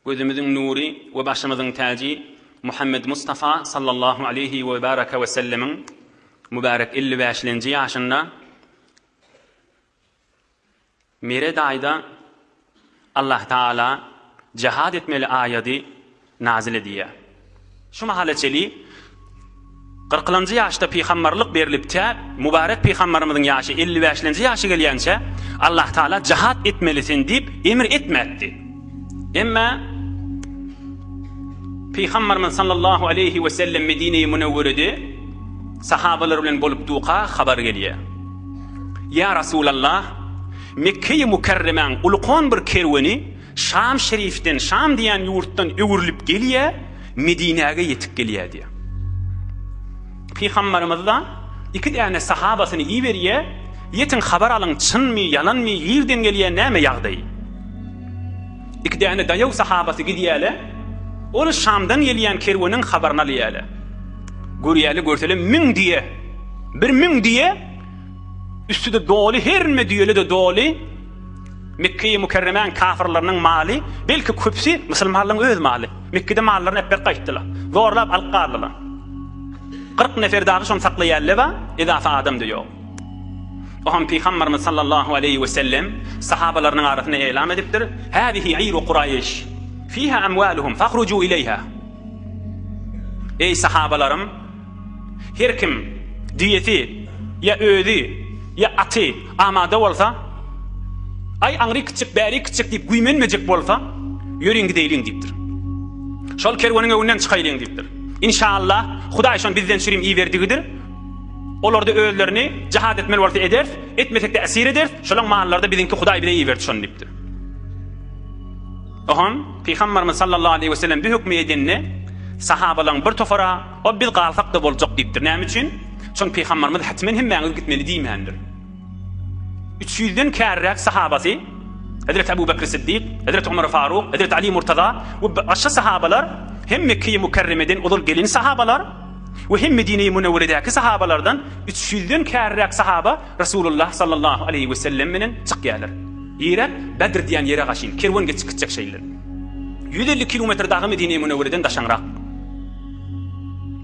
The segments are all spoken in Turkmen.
Gözümiziň nury we başymyzyň täji Muhammed Mustafa sallallahu aleýhi we baraka we sellemiň mübärek 55-lenji ýaşynda Meret aýda Allah Taala jihad etmeli aýady nazyl edýär. Şu mahala çeli kyrkylanjy ýaşda pygambarlyk berlip tä mübarek pygambarymyzyň ýaşy 55-lenji ýaşa gelýänçä Allah Taala jihad etmeli sen diýip emir etmäpdi. Emma Pygambarymyz sallallahu aleýhi we sellem Medine-i Münewwerede sahabalar bilen bolup duka habar gelýär. Ýa Rasulallah, Mekge-i Mükerremäň ulkan bir kerweni Şam şerifden, Şam diýen ýurtdan öwrülip gelýär, Medinäge ýetip gelýär diýýär. Pygambarymyz-da iki däne sahabasyny iberýär, Ýetiň habar alyň, çynmy, ýalanmy, nirden gelýär, näme ýagdaý? Iki däne daýaw sahabasy gidýärler, ol Şamdan gelýän kerweniň habaryny alýarlar. Görýärler, görseler müň düýe, bir müň düýe, üsti-de doly, hemme düýeli-de doly, Mekgeýi Mükerremäň kafyrlarynyň maly, belki köpüsi musulmanlaryň öz maly. Mekgede mallaryny äpberip gaýtdylar. Zorlap alyp galdylar. 40 nefer dagy şony saklaýan leba, edafa adam-da ýok. Oňam Pygamberimiz sallallahu aleýhi we sellem sahabalarynyň arasynda elam edipdir, Häzihi iru Kuraýyş, fiha amwaluhum fahruju ileýha. Eý sahabalarym, Her kim düýesi ýa özi, ýa aty amada bolsa, Aý, aňryk gitjek, bärik gitjek diýip güýmenmejek bolsa, ýörüň gideýliň diýipdir. Şol kerweniň öňünden çykaýlyň diýipdir. Inşallah, Hudaý şony bizden çürim iberdigidir. Olarda özlerini jihad etmeli bolsa ederis, etmesek-de esir ederis, şolaň mallary-da biziňki Hudaý bize iberdi şony diýipdir. Ohan, Pygamberimiz sallallahu aleýhi we sellem bu hökmi edende, sahabalaryň bir topara, O biz galsak-da boljak diýipdir. Näme üçin? Çünki Pygamberimiz hetmen hemmäňiz gitmeli diýmändir. Üç ýüzden kärräk sahabasy, Hezreti Ebu Bekr Siddik, Hezreti Omar Faruk, Hezreti Ali Murtaza we başga sahabalar hem Mekge-i Mükerremeden ozal gelen sahabalar we hem Medine-i Münewweredäki sahabalardan üç ýüzden kärräk sahaba Resulullah sallallahu aleýhi we sellem bilen çykýarlar. Ýere Bedr diýen ýere gaşyn, kerwen geçip gitjek şeýle. 150 kilometr dagy Medine-i Münewwereden daşaňrak.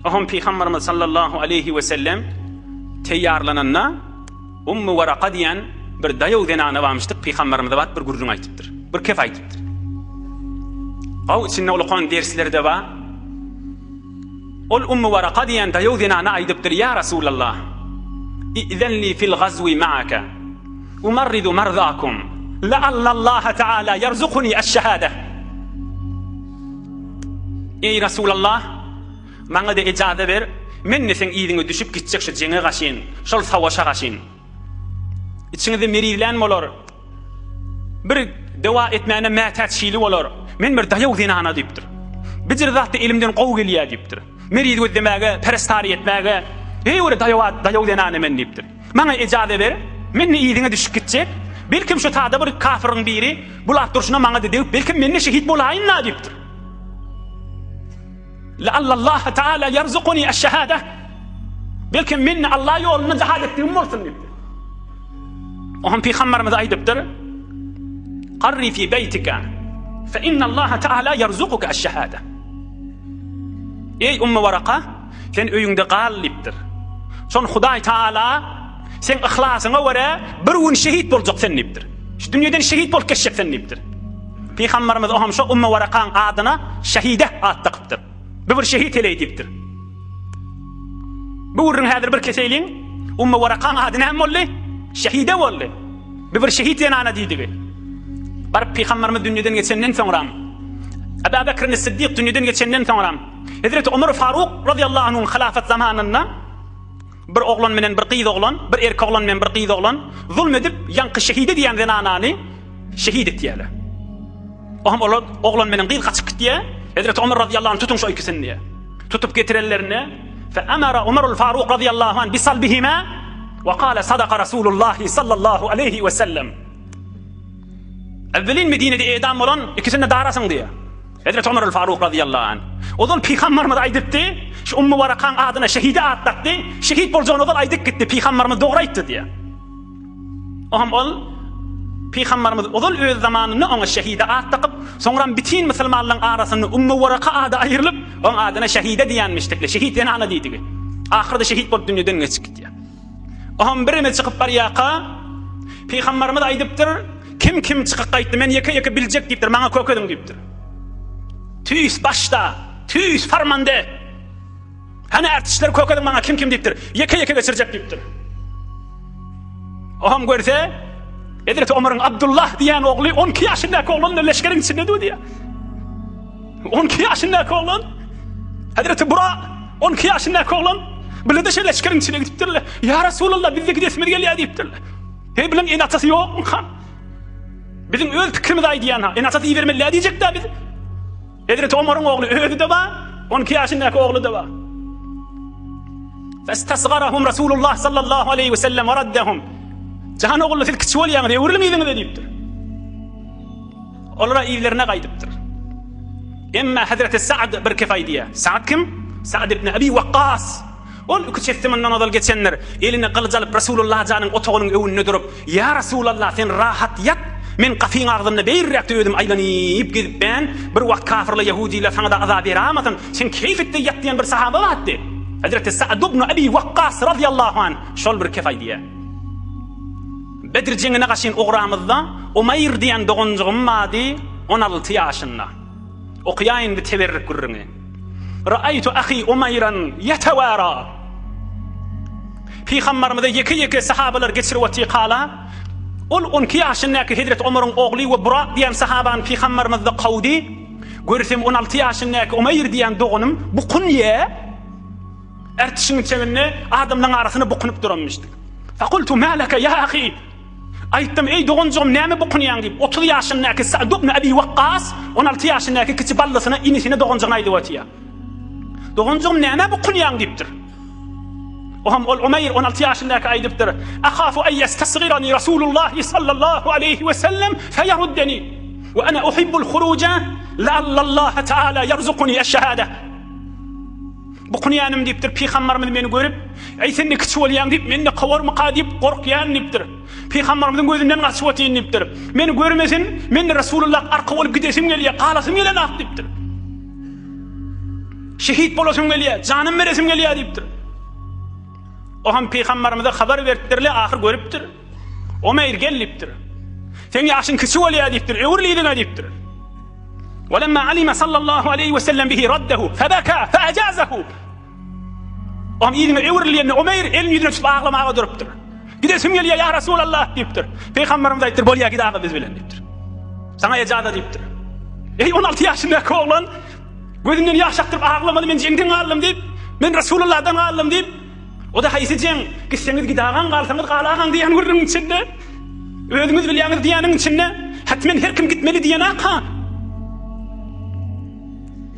Oňam Pygamberimiz sallallahu aleýhi we sellem teýýarlananda Ummu Waraka diýen bir daýaw zenana barmyşdyk, Pygamberimize baryp bir gürrüň aýtypdyr. Bir kep aýtypdyr. Gaw içinde ulakan dersler-de bar. Ol Ummu Waraka diýen daýaw zenana aýdypdyr, Ýa Rasulallah, i'zenli fil gazwi ma'aka, umarridu marzakum, la'allallaha ta'ala ýarzukuni eş-şehade. Eý Rasulallah, maňa-da ejaza ber, men-de seň yzyňa düşüp gitjek şu jeňe gaşyn, şol savaşa gaşyn. Içiňizde merizlän bolar, bir dowa etmäne mätäç hili bolar. Men bir daýaw zenana diýipdir. Bijir zatda elimden gowy gelýär diýipdir. Meriz gözlemäge, perestary etmäge, heý bir daýaw daýaw zenana men diýipdir. Maňa ejaza ber, men-de yzyňa düşüp gitjek. Belkim şu tada bir kafyryň biri bulap durşuna maňa-da degip, belkim men-de şehit bolaýyn-da diýipdir. Leallallaha taala ýerzukuni eş-şehade. Belkim men-de Allah ýolunda jihad etdigim bolsun diýipdir. Oňa Pygamberimiz aýdypdyr: Qarri fi beýtika fe innallaha taala ýerzukuka eş-şehade. Eý Ummu Waraka, sen öýüňde gal diýipdir. Şon Hudaý Taala seň yhlasyňa görä bir gün şehit boljak sen diýipdir. Şu dünýeden şehit bolup geçjek sen diýipdir. Pygamberimiz oňam şo Ummu Warakaň adyna Şehide at dakypdyr. Bu bir şehit heleý diýipdir. Bu gürrüň häzir bir keseýliň. Ummu Warakaň ady näme boldy? Şehide boldy. Bu bir şehit zenana diýdigi. Baryp Pygamberimiz dünýeden geçenden soňram, Ebu Bekr Siddik dünýeden geçenden soňram, Hezreti Omar Faruk radiyallahu anhuň hilafet zamanynda bir oglan bilen bir gyz oglan, bir erkek oglan bilen bir gyz oglan zulm edip, ýaňky şehide diýen zenanany şehit etýärler. O hem olar oglan bilen gyz gaçyp gitýär. Hezreti Omar radiyallahu anh tutuň şu ikisini diýär. Tutup getirenlerinde fe amara Omarul Faruk radiyallahu anh bisalbihima we kale sadaka Rasulullah sallallahu aleyhi ve sellem. Evvelin Medine'de edam bolan ikisini de darasyň diýär. Hezreti Omarul Faruk radiyallahu anh. Ozal Pygamberimiz aýdypdy, şu Ummu Warakaň adyna şehide at dakdy, şehit boljagyny ozal aýdyp gitdi, Pygamberimiz dogry aýtdy diýär. Oňam ol. Pygambarymyz ozal öz zamanynda oňa Şehide at dakyp, soňram bütin musulmanlaryň arasynda Ummu Waraka ady aýrylyp, oň adyna Şehide diýenmişdikle, şehit zenana diýdigi. Ahyrda şehit bolup dünýeden geçip gidýär. Oňam birimiz çykyp barýarka, Pygambarymyz aýdypdyr, Kim kim çykyp gaýtdy, men ýeke-ýeke biljek diýipdir, maňa kökezin diýipdir. Tüýs başda, tüýs farmande. Hany ärtişleri kökeziň maňa kim kim diýipdir. Ýeke-ýeke geçirjek diýipdir. Oňam görse, Hezreti Omaryň Abdullah diýen ogly 12 ýaşyndaky oglan leşgeriň içinde dur diýýär. 12 ýaşyndaky oglan Hezreti Bura 12 ýaşyndaky oglan bile-de şeýle leşgeriň içine gidipdirler. Ýa Resulallah bizde gidesimiz gelýär diýipdirler. Hey bilen ene-atasy ýokmy? Biziň öz pikrimizi aýdýan ha. Ene-atasy ibermeli diýjek-dä biz. Hezreti Omaryň ogly özi-de bar, 12 ýaşyndaky ogly-da bar. Festasgarahum Rasulullah sallallahu aleyhi ve sellem ve raddahum. Jahan ogully siz kiçi bolýaňyz, öwrüliň yzyňyza diýipdir. Olara yzlaryna gaýdypdyr. Emma Hazreti Sa'd bir kef aýdýar. Sa'd kim? Sa'd ibn Abi Waqqas. Ol iki çetde mundan ozal geçendir. Eline gylyç alyp Resulullah janyň otagynyň öňünde durup, Ýa Resulallah, sen rahat ýat, men gapyň agzynda beýrräkde özüm aýlanyp gezip bän, bir wagt kafyrlar, ýahudylar saňa-da aza beramasyn, sen keýp et-de ýat diýen bir sahaba bardy. Hezreti Sa'd ibn Abi Wakkas razyýallahu anh şol bir kef aýdýar. Bedr jeňine gaşyn ugramyzda Umaýr diýen doganjygym bardy, 16 ýaşynda. Okaýaýyn bir teberrik gürrüňi. Ra'aýtu ahi Umaýran ýetewara. Pygambarymyza ýeke-ýeke sahabalar geçirip otyrkala, ol 12 ýaşyndaky Hezreti Omaryň ogly we Burak diýen sahabany pygambarymyzda kowdy. Görsem 16 ýaşyndaky Umaýr diýen doganym bukunýa. Ertişiň içeginde adamlaryň arasynda bukunyp duranmyşdyk. Fakultu ma laka ya ahi? Aýtdym, Eý, doganjygym, näme bukunýaň diýip, 30 ýaşyndaky Sa'd ibn Abi Wakkas 16 ýaşyndaky kiçi ballysyna, inisine, doganjygyna aýdyp otýar. Doganjygym, nämä bukunýaň diýipdir. Oňam ol Umeýr 16 ýaşyndaky aýdypdyr, Ahafu an ýestasgyrani Rasulullah sallallahu aleýhi we sellem feýeruddeni we ana uhibbul huruja la'allallaha taala ýerzukuni eş-şehade. Bukunýanym diýipdir, Pygambarymyz meni görüp, Eý, sen ne kiçi bolýaň diýip, meni-de kowarmyka diýip gorkýan diýipdir. Pygambarymyzyň gözünden gaçyp otyryn diýipdir. Meni görmesin, men-de Resulullah arka bolup gidesim gelýär, galasym gelenok diýipdir. Şehit bolasym gelýär, janym beresim gelýär diýipdir. O hem Pygambarymyza habar beripdirler, ahyr görüpdir. Omeýr gel diýipdir. Seň ýaşyň kiçi bolýar diýipdir, öwrül yzyňa diýipdir. Welemma alime sallallahu aleýhi we sellem bihi raddehu febeka feejazehu. Oňa yzyňa öwrül diýende Omeýr elini ýüzüne tutup aglamaga durupdyr. Gidesim gelýär ýa Resulallah diýipdir. Pygamberimiz aýtdyr, bolýar git aga biz bilen diýipdir. Saňa ejaza diýipdir. Eý 16 ýaşyndaky oglan gözünden ýaş akdyryp aglamaly men jeňden galdym diýip, men Resulullahdan galdym diýip, O-da haýsy jeň, gitseňiz gidagaň, galsaňyz galagaň diýen gürrüňiň içinde, özüňiz bilýäňiz diýeniň içinde, hetmen her kim gitmeli diýenak-ha.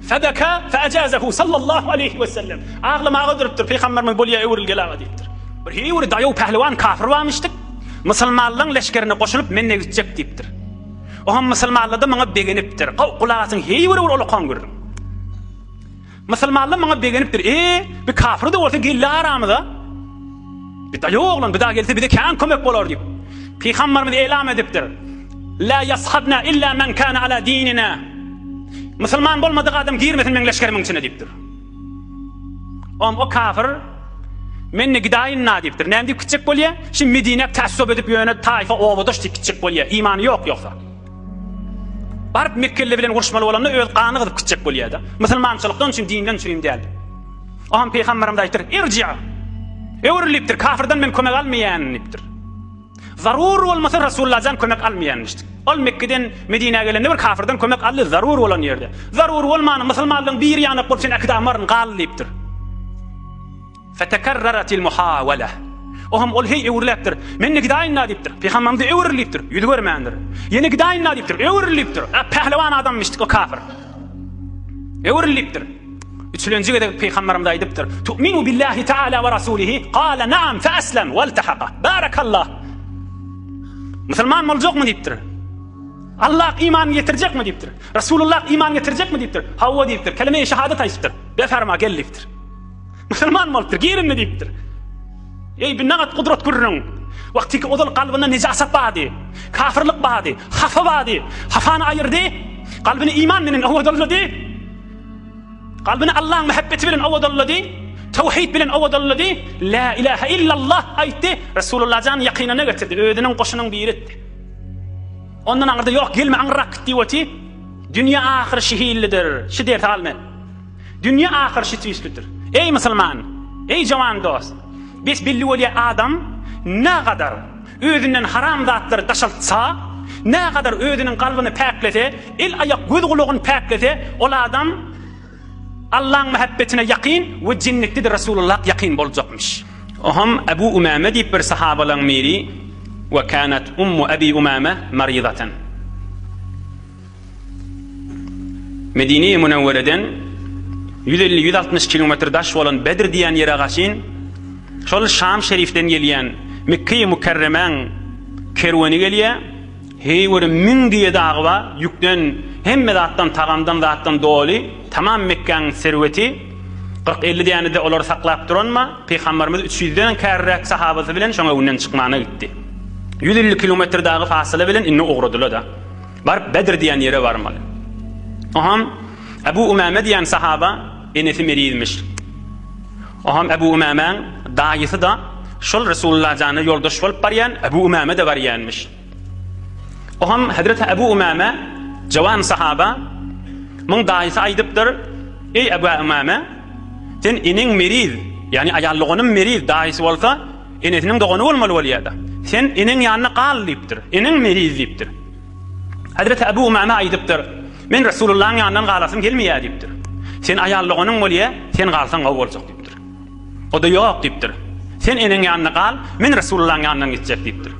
Febeka feejazehu sallallahu aleýhi we sellem. Aglamaga durupdyr, Pygamberimiz bolýa öwrül gel aga diýipdir. Bir hili bir daýaw pähliwan kafir barmyşdyk, musulmanlaryň leşgerine goşulyp men-de gitjek diýipdir. Oňam musulmanlar-da muňa begenipdir. Gow, gulak asyň heý bir bir olakan gürrüň. Musulmanlar muňa begenipdir. E, bir kafir-de bolsa geldi aramyza. Bir daýaw oglan, bir daha gelse bize kän kömek bolar diýip. Pygamberimiz elam edipdir. La yashabna illa men kana ala dinina. Musulman bolmadyk adam girmesin meň leşgerimiň içine diýipdir. Om o kafir men ne gidaýyn na diýipdir. Näme diýip gitjek bolýar? Şimdi Medine tässup edip ýöne taýfa obadaş diýip gitjek bolýar. Imany ýok ýoksa. Baryp Mekgeli bilen uruşmaly bolanda öz gany gyzyp gitjek bolýar-da. Musulmançylykdan üçin, dinden üçin däl. Oňam pygamberimiz aýtdyr, Irji! Öwrül diýipdir, kafirden men kömek almaýan diýipdir. Zarur bolmasa Rasulullahjan kömek almaýanmyşdyk. Ol Mekgeden Medinä gelende bir kafirden kömek aldy, zarur bolan ýerde. Zarur bolmany musulmanlaryň biri ýanak bolup sen äkidamaryn gal diýipdir. Fetekerreratil muhawele. Oňam ol heý öwrüläpdir. Men-de gidaýyn-da diýipdir. Pygamberimize öwrül diýipdir. Ýüzi görmändir. Ýene gidaýyn-da diýipdir. Öwrül diýipdir. A pählewan adammyşdyk o kafir. Öwrül diýipdir. Üçülenji gezek Pygamberimiz aýdypdyr. Tu'minu billahi taala we rasulihi? Kale naam fe eslem weltehaka. Barakallah. Musulman boljakmy diýipdir. Allah iman getirjekmi diýipdir. Rasulullah iman getirjekmi diýipdir. Hawa diýipdir. Kelime-i şehadet aýdypdyr. Beferma gel diýipdir. Musulman bolupdyr, gir indi diýipdir. Eý, bi nagat gudrat gürrüň. Wagtyky ozal kalbynda nejasat bardy, kafirlik bardy, hafa bardy. Hafany aýyrdy, kalbyny iman bilen owadanlady. Kalbyny Allaň mähebbeti bilen owadanlady, tawhid bilen owadanlady, Lä ilähe illallah aýtdy, Resulullah jany ýakynyna getirdi, özüniň goşunyň biri etdi. Ondan aňyrda ýok, gelme aňyrrak git diýip oty. Dünýe ahyry şi hillidir, şi dersi al men. Dünýe ahyry şi tüýslidir. Eý musulman, eý jowan dost, bes belli bolýar adam nagadar özünden haram zatlary daşaltsa, nagadar özüniň kalbyny päklese, el-aýak, göz-gulagyny päklese, ol adam Allaň mähebbetine ýakyn we jennetde-de Resulullah ýakyn boljakmyş. Oham Ebu Umame diýip bir sahabalaň biri, We kanat ummu Ebi Umame maridatan. Medine-i Münewwereden 150-160 kilometr daş bolan Bedr diýen ýere gaşyn şol Şam şerifden gelýän Mekge-i Mükerremäň kerweni gelýär. Heý bir müň düýe dagy bar, ýükden, hemme zatdan, tagamdan, zatdan doly, tamam Mekgäň serweti, 40-50 däne-de olary saklap duranma, Pygamberimiz üç ýüzdenem kärräk sahabasy bilen şoň öňünden çykmana gitdi. 150 kilometr dagy fasyla bilen indi ugradylar-da. Baryp Bedr diýen ýere barmaly. Oham Ebu Umame diýen sahaba enesi merizmiş. Oham Ebu Umamäň daýysy-da şol Resulullah jana ýoldaş bolup barýan Ebu Umame-de barýanmyş. Oham Hezreti Ebu Umame jawan sahaba muň daýysy aýdypdyr, Eý Ebu Umame, sen eneň meriz, ýagny aýal doganym meriz, daýysy bolsa enesiniň dogany bolmaly bolýar-da. Sen eneň ýanynda gal diýipdir. Eneň meriz diýipdir. Hezreti Ebu Umame aýdypdyr, Men Resulullahyň ýanyndan galasym gelmeýär diýipdir. Sen aýal doganyň bolýar, sen galsaň gowy boljak diýipdir. O-da ýok diýipdir. Sen eneň ýanynda gal, men Resulullahyň ýanyndan gitjek diýipdir.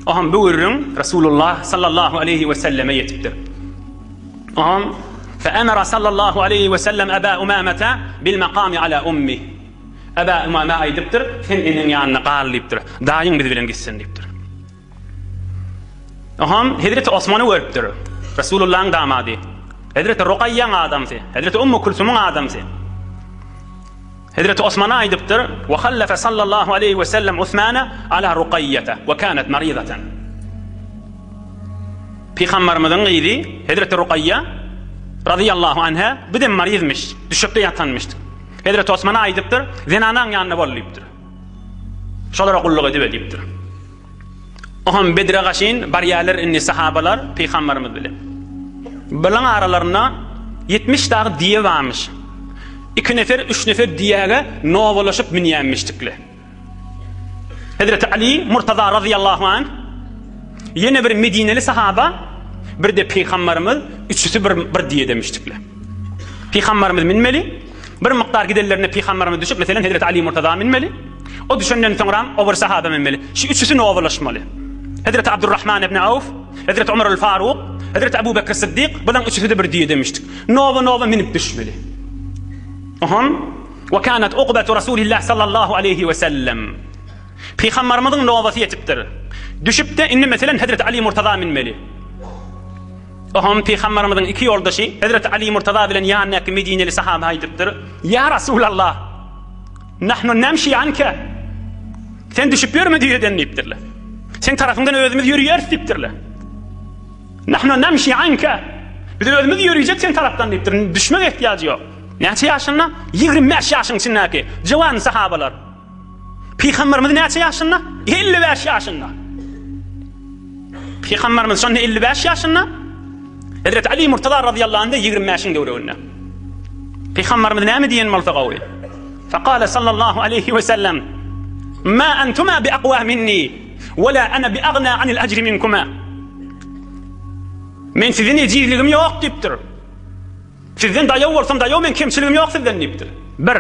Oham bu gürrüň Resulullah sallallahu aleýhi we selleme ýetipdir. Oham Fe emera sallallahu aleýhi we sellem Eba Umamete bil makami ala ummi. Eba Umame aýdypdyr, sen eneň ýanynda gal diýipdir. Daýyň biz bilen gitsin diýipdir. Oham Hezreti Osmany görüpdir. Resulullahyň damady. Hezreti Rukaýýaň adamsy, Hezreti Ummu Kulsumyň adamsy. Hezreti Osmana aýdypdyr, Wa hallafa sallallahu aleýhi we sellem Usmana ala Rukaýýata we kanat maridatan. Pygambarymyzyň gyzy Hezreti Rukaýýa razyýallahu anha birden marizmiş, düşekde ýatanmyş. Hezreti Osmana aýdypdyr, Zenanaň ýanynda bol diýipdir. Şolara gulluk edibe diýipdir. Oham Bedre gaşyn barýarlar indi sahabalar pygambarymyz bilen. Bulaň aralarynda 70 dagy diýe barmyş. Iki nefer, üç nefer diýäge nowalaşyp münýänmişdikle. Hezreti Ali Murtaza razyýallahu anh ýene bir Medineli sahaba, bir-de pygambarymyz üçüsi bir bir diýe demişdikle. Pygambarymyz münmeli, bir mukdar gidenlerinde pygambarymyz düşüp, meselen Hezreti Ali Murtaza münmeli. O düşenden soňram o bir sahaba münmeli. Şu üçüsi nowalaşmaly. Hezreti Abdurrahman ibn Awf, Hezreti Umar el-Faruk, Hezreti Abu Bekr Siddik, bulaň üçüsi-de bir düýe demişdik. Nowa-nowa münüp düşmeli. Oham we kanat uqbatu Rasulillah sallallahu aleýhi we sellem. Pygambarymyzyň nowasy ýetipdir. Düşüpde indi meselen Hezreti Ali Murtaza münmeli. Oham pygambarymyzyň iki ýoldaşy Hezreti Ali Murtaza bilen ýanyndaky Medineli sahaba aýdypdyr: "Ýa Rasulallah, nahnu namşi anka." Sen düşüp ýörme düýeden diýipdirler. Sen tarapyňdan özümiz ýörýäris diýipdirler. Nahnu namşi anka. Biz özümiz ýörüjek sen tarapdan diýipdir. Düşmek ehtiýajy ýok. Näçe ýaşynda? 25 ýaşyň içindäki jawan sahabalar. Pygamberimiz näçe ýaşynda? 55 ýaşynda. Pygamberimiz şonda 55 ýaşynda. Hazreti Ali Murtaza radıyallahu anh 25-iň döwründe. Pygamberimiz näme diýen bolsa gowy? Faqala sallallahu aleyhi ve sellem Ma antuma bi aqwa minni we la ana bi agna anil ajri minkuma. Men sizden ejizligim ýok diýipdir. Sizden daýaw bolsam daýaw men kemçiligim ýok sizden diýipdir. Bir.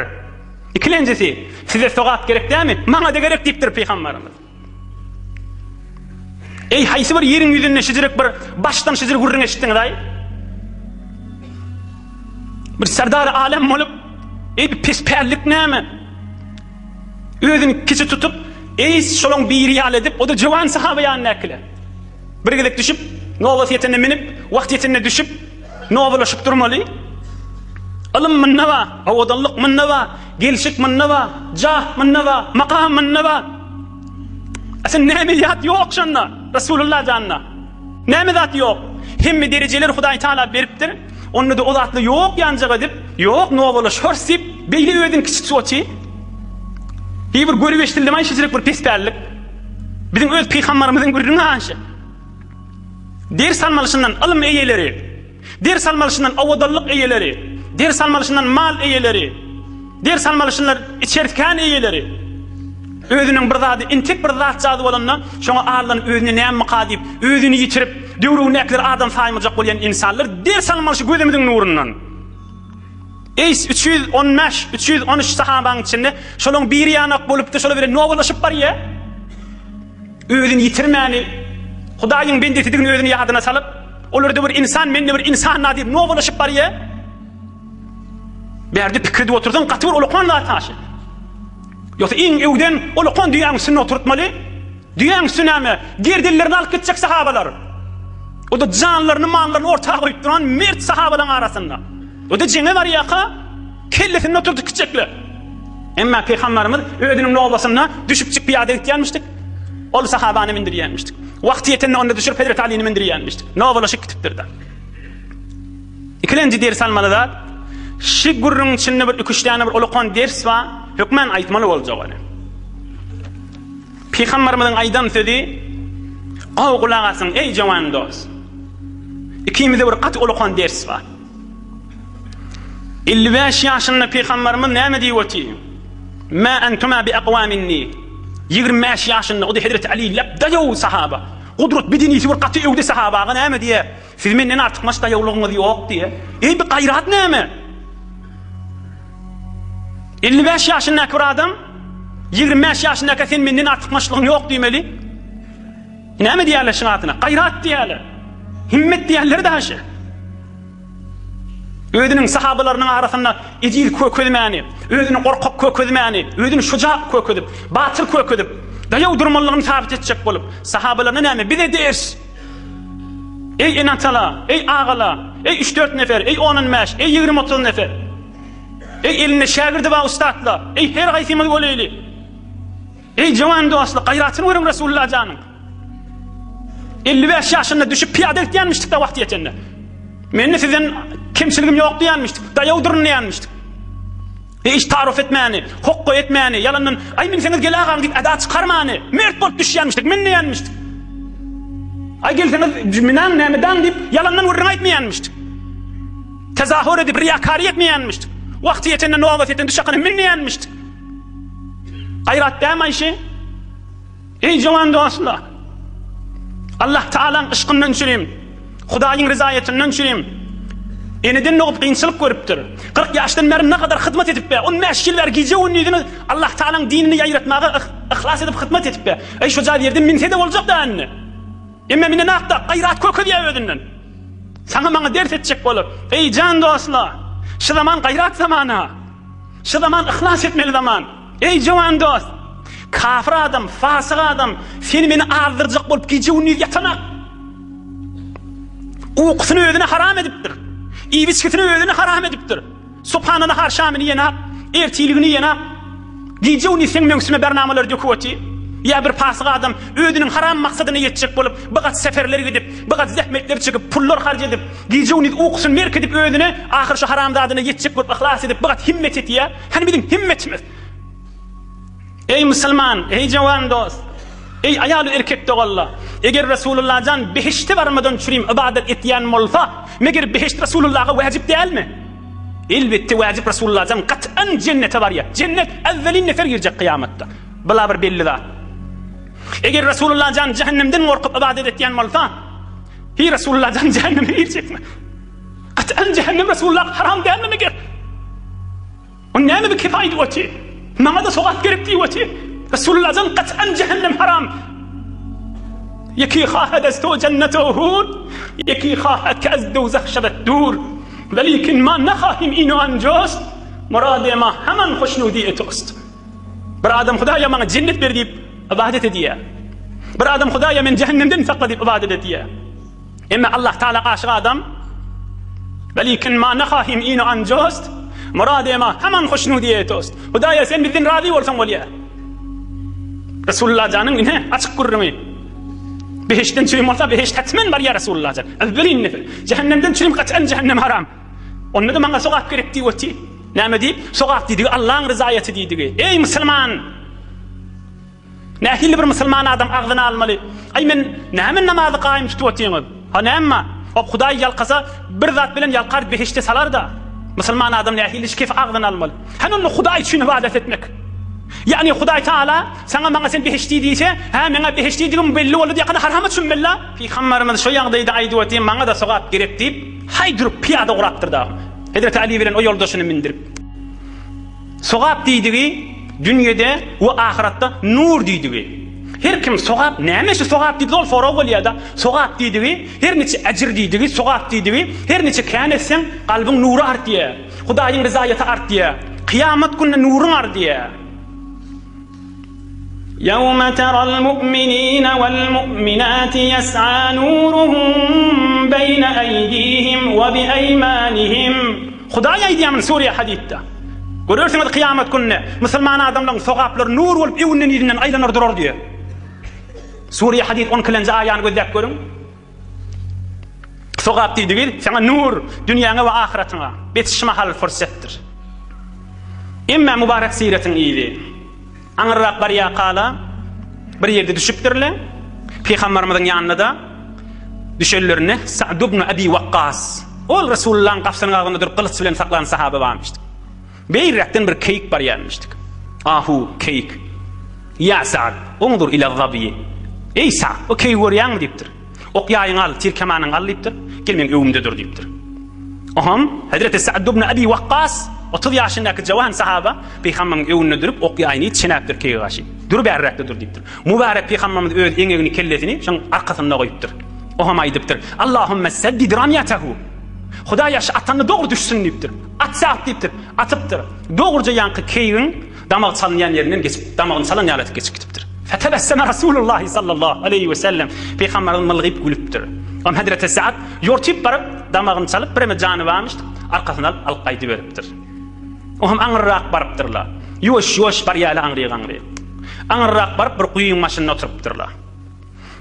Ikilenjisi, size sogap gerek dämi? Maňa-da gerek diýipdir pygamberimiz. Eý haýsy bir ýeriň ýüzünde şijirek bir başdan şijir gürrüň eşitdiňiz-aý? Bir serdar alem bolup, eý bir pespällik näme? Özüni kiçi tutup, eý şolaň biri ýaly edip, o-da jowan sahaba ýanyndakylar. Bir gezek düşüp, nobat ýetende münüp, wagt ýetende düşüp, nobalaşyp durmaly. Ylym munda bar, owadanlyk munda bar. Gelşik munda bar, jah munda bar, makam munda bar. A sen näme ýat ýok şonda, Resulullah janda. Näme zat ýok? Hemme derejeleri Hudaý Taala beripdir. Onda-da o zatlar ýok ýanjak edip, ýok nowalaşarys diýip, beýle özüni kiçiltip otyr. Hiý bir görüp eşidildimi şeýlelik bir pespällik. Biziň öz pygambarymyzyň gürrüňi aşy. Ders almaly şundan ylym eýeleri. Ders almaly şundan owadanlyk eýeleri. Ders almaly şundan mal eýeleri. Ders almaly şundan içerkän eýeleri. Özüniň bir zady, intek bir zatjady bolanda, şoňa aldanyp özüne nämika diýip, özüni ýitirip, döwründäkileri adam saýmajak bolýan ynsanlar ders almaly şu gözümiziň nurundan. Eýs 315, 313 sahabaň içinde şolaň biri ýanak bolupdy, şolar bilen nowalaşyp barýar. Özüni ýitirmäni, Hudaýyň bendesidigini özüni ýadyna salyp, olarda bir ynsan, mende bir ynsan-da diýip nowalaşyp barýar. Bärde pikir edip otursaň gaty bir ulakan zat haşy. Ýogsa iň öwden ulakan düýäň üstünde oturtmaly. Düýäň üstü näme? Gerdenlerini alyp gitjek sahabalar. O da janlaryny, mallaryny orta goýup duran mert sahabalaryň arasynda. O da jeňe barýarka kellesinde oturdyp gitjekler. Emma Pygamberimiz özüniň nobasynda düşüpjik pyýada gitýänmişdik. Ol sahabany mindirýänmişdik. Wagty ýetende onda düşürip Hezreti Alyny mindirýänmişdik. Nobalaşyp gitipdir-de. Ikilenji ders almaly zat, şi gürrüň içinde bir iki-üç däne bir ulakan ders bar, hökmän aýtmaly boljak ony. Pygamberimiziň aýdan sözi, Gowy gulak asyň, eý jowan dost. Ikimize bir gaty ulakan ders bar. 55 ýaşynda pygamberimiz näme diýip otyr? Ma entuma bi aqwa minni. 25 ýaşynda o da Hezreti Ali lap daýaw sahaba. Gudrat bedenisi bir gaty öwde sahabaga näme diýýär? Siz menden artykmaç daýawlygyňyz ýok diýýär. Eý bi gaýrat näme? 55 ýaşyndaky bir adam 25 ýaşyndaka sen menden artykmaçlygyň ýok diýmeli. Näme diýerler şuň adyna? Gaýrat diýerler. Himmet diýerler daşy. Özüniň sahabalarynyň arasynda ejiz kökezmäni, özüni gorkak kökezmäni, özüni şuja kökezip, batyr kökezip, daýaw durmalygyny sabit etjek bolup, sahabalaryna näme bize ders. Eý ene-atala, eý agala, eý üç-dört nefer, eý on-on bäş, eý ýigrimi-otuz nefer. Eý elinde şägirdi bar ussatla, eý her haýsymyz boleýli. Eý jowan dostlar, gaýratyny görüň Resulullah janyň. 55 ýaşynda düşüp pyýada gitýänmişdik-de wagty ýetende. Mende sizden kemçiligim ýok diýýänmişdik, daýawdyryn diýýänmişdik. Hiç taaruf etmäni, hokga etmäni, ýalandan aý minseňiz gel agaň diýip eda çykarmany, mert bolup düşýänmişdik, min diýýänmişdik. Aý gelseňiz minaň nämedaň diýip ýalandan gürrüň aýtmaýanmyşdyk. Tezahür edip riýakary etmeýänmişdik. Wagty ýetende nobat ýetende düş hakyna min diýýänmişdik. Gaýrat dämi Aýşe? Eý jowan dostlar! Allah Taalaň yşkyndan çürim, Hudaýyň ryzaýatyndan çürim. Eneden dogup kynçylyk görüpdir. 40 ýaşdan bäri ne kadar hyzmat edip be, 15 ýyl bäri gije-gündizini Allah Taalaň dinini ýaýratmaga yhlas edip hyzmat edip be. Eý şo jaý ýerde minse-de boljak da indi. Emme mine nakda gaýrat kökezýär özünden. Saňa maňa ders etjek bolup. Eý jan dostlar! Şu zaman gaýrat zamany. Şu zaman yhlas etmeli zaman. Eý jowan dost! Kafir adam, fasyk adam seni meni azdyrjak bolup gije-gündiz ýatanak. Ukusyny özüne haram edipdir. Iýip-içgisini özüne haram edipdir. Subhana nahar şamyny ýenak, ertirligini ýenak. Gije-gündiz seň möwsüme bernamalary döküp otyr. Ýa bir fasyk adam özüniň haram maksadyna ýetjek bolup, bigat seferler gidip, bigat zähmetler çekip, pullar harç edip, Gije-gündiz ukusyny merk edip özüne, ahyr şu haramzadyna ýetjek bolup yhlas edip, bigat himmet etýär. Hany biziň himmetimiz? Eý musulman, eý jowan dost, eý aýal-u erkek doganlar! Eger Resulullah jan behişde barmadan çürim ybadat etýän bolsa, meger behişt Resulullaha wäjip dälmi? Elbetde wäjip Resulullah jan gat'an jennete barýar. Jennet äwwelin nefer girjek kyýamatda. Bula bir belli zat. Eger Resulullah jan jähennemden gorkup ybadat etýän bolsa, Hi Resulullahdan cehenneme girjekmi? Gat'an cehennem Resulullah haram dälmi meger? O näme bir kep aýdyp otyr? Maňa da sogap gerek diýip otyr. Resulullahdan gat'an cehennem haram. Yeki hahed ez to cennet hur, yeki hahed ke ez dozah şevet dur. Velikin ma nahahim inu anjost, murad ma hemen hoşnudi etost. Bir adam Hudaýa maňa jennet ber diýip ybadat edýär. Bir adam Hudaýa meni jähennemden sakla diýip ybadat edýär. Emma Allah Taala aşyk adam Welikin ma nahahim inu anjost. Murady-ma haman hoşnudiýe tost. Hudaýa sen bizden razy bolsaň bolýar. Resulullah janyň ine açyk gürrüňi. Behiştden çürim bolsa behişt hetmen barýar Resulullah jan. Evvelin nefil. Cehennemden çürim kat'an cehennem haram. Onda-da maňa sogap gerek diýip otyr. Näme diýip? Sogap diýdigi Allaň ryzaýaty diýdigi. Eý musulman! Nähili bir musulman adam agzyna almaly? Aý men näme namazy gaýym tutup otyňyz? Ha näme? Hop Hudaý ýalkasa bir zat bilen ýalkar behişde salar-da. Musulman adam nähili şikesi agzyna almaly? Hany onda Hudaý üçin ybadat etmek? Ýagny Hudaý Taala saňa maňa sen behişdi diýse, hä meňä behişdidigim belli boldy diýakana harama çümmeli-la. Pygambarymyz şo ýagdaýda aýdyp otyr, maňa-da sogap gerek diýip, haý durup pyýada ugrapdyr dagy. Hezreti Ali bilen o ýoldaşyny mindirip. Sogap diýdigi dünýede we ahyratda nur diýdigi. Her kim sogap näme şu sogap diýdi ol sorag bolýada. Sogap diýdigi her niçe ejir diýdigi sogap diýdigi her niçe kän etseň kalbyň nury artýa. Hudaýyň ryzaýaty artýa. Kyýamat günde nuryň ardýa. Ýewme teral mu'minine wal mu'minati ýes'a nuruhum beýne eýdihim we bi eýmanihim. Hudaý aýdýar muny Sure Hadidde. Görersiňiz kyýamat gününde musulman adamlaryň sogaplary nur bolup öňünden yzyndan aýlanar durar diýýär. Sure Hadid on ikilenji aýany gözläp görüň. Sogap diýdigi saňa nur, dünýäňe we ahyratyňa betiş mahal fursatdyr. Emme mübarek siretiň yzy. Aňyrrak barýarkala bir ýerde düşüpdirler. Pygambarymyzyň ýanynda-da düşenlerinde Sa'd ibn Abi Wakkas, ol Resulullahyň gapysynyň agzynda durup gylyç bilen saklan sahaba barmyşdy. Beýräkden bir keýik barýarmyşdyk. Ahu, keýik. Ýa Sa'd, unzur ila zabiýi. Eý Sa'd, o keýigi görýäňmi diýipdir. Ok ýaýyňy al, tir kemanyňy al diýipdir. Gel meň öwümde dur diýipdir. Oham, Hezreti Sa'd ibn Abi Wakkas, 30 ýaşyndaky jawan sahaba, Pygambaryň öwünde durup, ok ýaýyny çenäpdir keýige garşy. Dur bärräkde dur diýipdir. Mübärek Pygambarymyz öz eňegini, kellesini şoň arkasynda goýupdyr. Oham aýdypdyr, Allahümme seddid ramýatahu. Hudaý şu atanyny dogry düşsün diýipdir. Atsa at diýipdir. Atypdyr. Dogruja ýaňky keýigiň damak çalynýan ýerinden geçip, damagyny çalan ýaly edip geçip gidipdir. Fetebesseme Rasulullahi sallallahu aleýhi we sellem. Pygamberimiz mylgyp gülüpdir. Oňa Hezreti Sa'd ýortyp baryp, damagyny çalyp, bireme jany barmyş, arkasyny alyp, alyp gaýdyberipdir. Oňam aňyrrak barypdyrlar. Ýuwaş-ýuwaş barýarlar aňryk-aňryk. Aňyrrak baryp bir guýyň başynda oturypdyrlar.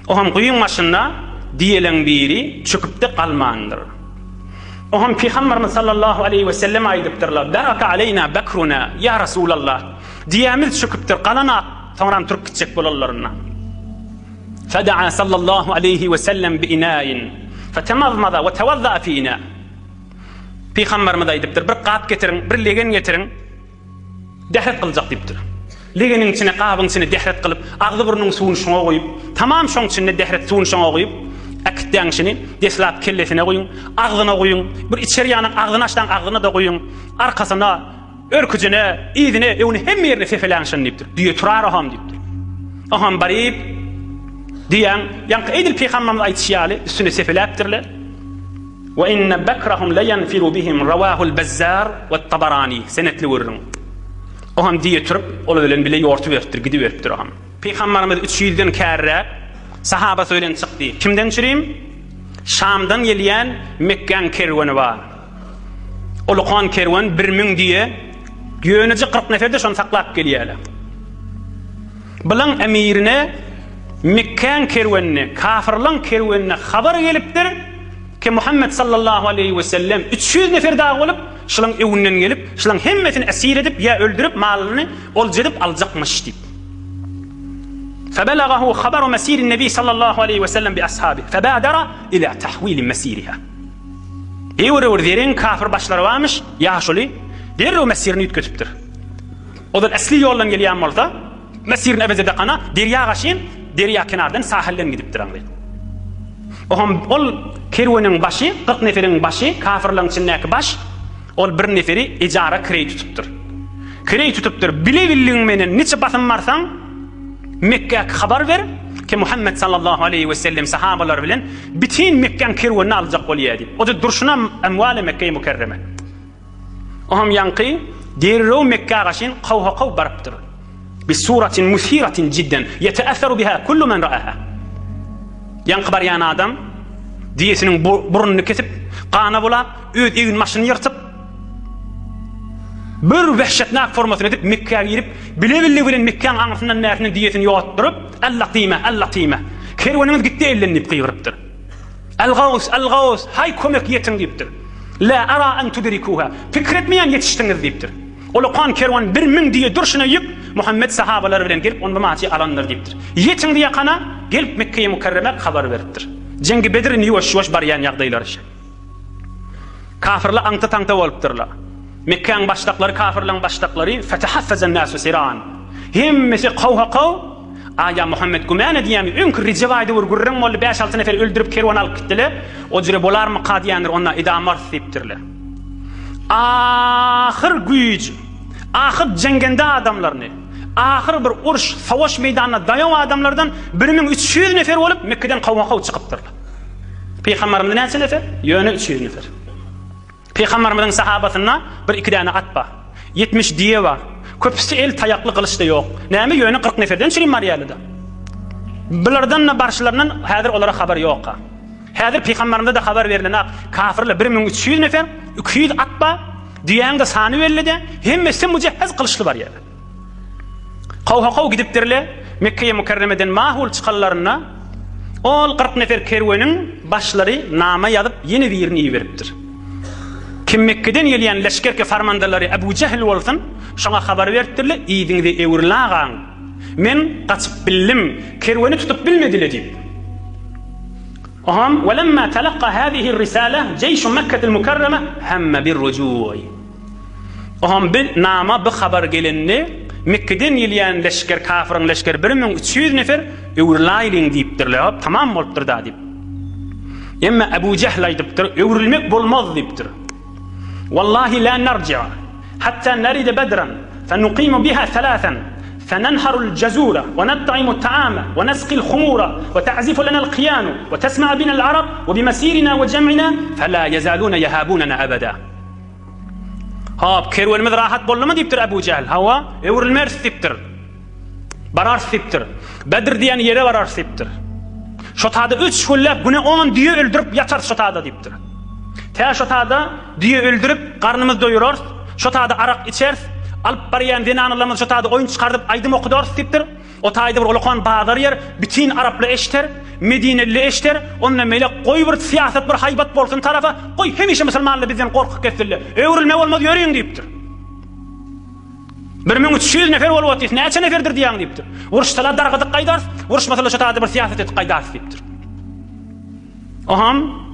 Oňam guýyň başynda diýeleň biri çöküpde galmandyr. Oňam Pygamberimiz sallallahu aleýhi we sellem aýdypdyrlar, Beraka aleýna bekruna, ýa Resulallah, diýämiz çöküpdir, galanak, soňram turup gitjek bolanlarynda. Fedaa sallallahu aleýhi we sellem bi inaýin, fetemazmaza we tewazza'a fi ina. Pygamberimiz aýdypdyr, bir gap getiriň, bir legen getiriň, Dähret kyljak diýipdir. Legeniň içine, gabyň içine dähret kylyp, agzy-burnuň suwuny şoňa guýup, tamam şoň içinde dähret suwuny şoňa guýup, äkitdäň şini, deslap kellesine guýuň, agzyna guýuň, bir içeri ýanyň agzyny açsaň agzyna-da guýuň, arkasyna, örküjine, yzyna, öňüne hemme ýerine sepeläň şony diýipdir. Düýe turar oham diýipdir. Oham baryp, düýäň, ýaňky edil pygamberimiz aýdyşy ýaly, üstüne sepeläpdirler. We inne bekrahum leýenfiru bihim rawahul Bezzar we Tabarani senetli gürrüň. O hem diýe turup, olar bilen bile ýortuberipdir, gidiberipdir o hem. Pygamberimiz üç ýüzden kärräk sahabasy bilen çykdy. Kimden çürim? Şamdan gelýän Mekgäň kerweni bar. Ulukan kerwen 1000 diýe, ýöneje 40 nefer-de şony saklap gelýärler. Bulaň emirine Mekgäň kerwenine, kafyrlaň kerwenine habar gelipdir, Ki Muhammet sallallahu aleýhi we sellem 300 nefer dagy bolup, şulaň öňünden gelip, şulaň hemmesini esir edip ýa öldürip malyny olja edip aljakmyş diýip. Febelagahu habaru mesirin nebi sallallahu aleýhi we sellem bi ashabi febadara ila tahwili mesiriha. Ewir-ewir zereň kafir başlary barmyş, ýaşuly derrew mesirini üýtgetipdir. Ozal esli ýoldan gelýän bolsa, Mesirin ebede kana derýa gaşyn, derýa kenardan sahilden gidipdir aňry. Oňam ol kerweniň başy, 40 neferiň başy, kafirlaryň içindäki baş, ol bir neferi ejara kireý tutupdyr. Kireý tutupdyr, bile bildigiň menen niçe basym barsaň, Mekgä habar ber, ki Muhammet sallallahu aleýhi we sellem sahabalary bilen bitin Mekgäň kerwenini aljak bolýar diýip. O-da durşuna emwale Mekge-i Mükerreme. Oňam ýaňky derrew Mekgä gaşyn kowha-kow barypdyr. Bi suratin musiratin jidden, ýeteesseru biha kullu men raaha. Ýaňky barýan adam diýesiniň burnuny kesip, gana bulap, öz egin-başyny ýyrtyp. Bir wehşetnak formasyny edip Mekgä girip, bile-billigi bilen Mekgäň aňyrsyndan bärsinden düýesini ýotduryp, Al-Latyme, Al-Latyme! Kerweniňiz gitdi elden diýip gygyrypdyr. Al-Gaws, Al-Gaws, haý kömek ýetiň diýipdir. La ara an tudrikuha. Pikir etmeýän ýetişdiňiz diýipdir. Ulakan kerwen 1000 düýe durşuna ýük Muhammet sahabalary bilen gelip ony bu maçy alandyr diýipdir. Ýetiň diýakana gelip Mekgeýi Mükerremä habar beripdir. Jeňgi Bedir indi ýuwaş-ýuwaş barýan ýagdaýlary şe. Kafyrlar aňta-taňta bolupdyrlar. Mekgäň başdaklary kafyrlaryň başdaklary fetehaffezen nasu siran. Hemmesi kaw-ha-kaw, A ýa Muhammet gümän edýämi, öňki Rejep aýda bir gürrüň boldy, bäş-alty nefer öldürip kerwen alyp gitdiler, o jüre bolarmyka diýendir, onda edamarys diýipdirler. Ahyr güýç, ahyr jeňgende adamlaryny, ahyr bir uruş, savaş meýdanyna daýaw adamlardan 1300 nefer bolup Mekgeden kaw-ha-kaw çykypdyrlar. Pygamberimiz näçe nefer? Ýöne 300 nefer. Pygamberimiziň sahabasynda bir iki däne at bar. 70 düýe bar. Köpüsi el taýakly gylyç-da ýok. Näme ýöne 40 neferden çürim barýarly-da. Bulardan-da barşylaryndan häzir olara habar ýok-a. Häzir pygamberimize-de habar berlen-ak. Kafirler 1300 nefer, 200 at bar. Düýäň-de sany belli-de, hemmesi mujehhez gylyçly barýarlar. Kowha-kow gidipdirler. Mekgeýe Mükerremeden mahul çykanlarynda, ol 40 nefer kerweniň başlary nama ýazyp, ýene birini iberipdir. Kim Mekgeden gelýän leşgerki farmandalary Ebu Jehl bolsun, şoňa habar beripdirler, Yzyňyzy öwrülagaň! Men gaçyp bildim, kerweni tutup bilmedile diýip. Oňam, Welemma telakka hazihi risale jeýşu Mekketil Mükerreme hemme bir-rujuý. Oňam bi nama, bi habar gelende, Mekgeden gelýän leşger, kafyryň leşgeri 1300 nefer, öwrüläýliň diýipdirler. Hop, tamam bolupdyr-da diýip. Emma Ebu Jehl aýdypdyr, öwrülmek bolmaz diýipdir. Wallahi la narji'a hatta narida Bedran fenuqimu biha thalathan fenenharul jazura we nat'imu ta'ama we nasqil khumura we ta'zifu lana al-qiyanu we tasma'a bina al-arab we bimasirina we jam'ina fela yazaluna yahabunana abada. Hop, kerwenimiz rahat boldumy diýipdir Ebu Jähl. Hawa, öwrülmeris diýipdir. Bararys diýipdir. Bedr diýen ýere bararys diýipdir. Şo tada üç günläp güne on düýe öldürip ýatarys şo tada diýipdir. Tä şo tada düýe öldürip garnymyzy doýurarys, şo tada arak içeris, alyp barýan zenanalarymyzy şo tada oýun çykardyp aýdym okudarys diýipdir. O taýda bir ulakan bazar ýer, bütin araply eşder, medineli eşder, onda mele goý bir syýasat bir haýbat bolsun tarapa, goý hemişe musulmanlar bizden gorkup ketsinler. Öwrülme bolmaz ýörüň diýipdir. 1300 nefer bolup otyrys, näçe neferdir diýýäň diýipdir. Uruşsalar dargadyk gaýdarys, uruşmasalar şo taýda bir syýasat edip gaýdarys diýipdir. Oham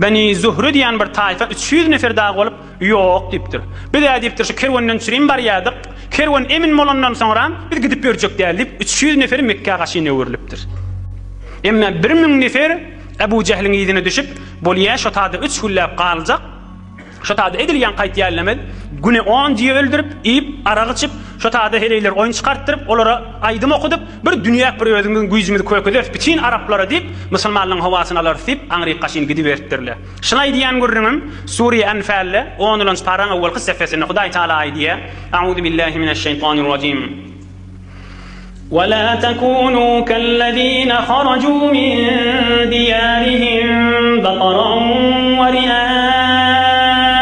Beni Zuhri diýen bir taýfa 300 nefer dagy bolup, ýok diýipdir. Biz-ä diýipdir, şu kerwenden çürim barýardyk. Kerwen emin bolandan soňra biz gidip ýörjek däl diýip, 300 neferi Mekgä gaşyn öwrülipdir. Emma 1000 nefer Ebu Jähliň yzyna düşüp, bolýa şo tada üç günläp galjak. Şo tada edil ýaňky aýtýanlarymyz, güne on düýe öldürip, iýip, arak içip, şo tada heleýleri oýun çykartdyryp, olara aýdym okudyp, bir dünýäk bir özümiziň güýjümizi kökezers bütin araplara diýip, musulmanlaryň howasyny alarys diýip, aňryk gaşyn gidiberipdirler. Şuny aýdýan gürrüňim, Sure Enfalde, onulanjy paraň owalky sefesinde Hudaý Taala aýdýar, Auzu billahi mineşşeýtanirrajim. Ve la tekunu kellezine haracu min diyarihim bataran ve ri'a'en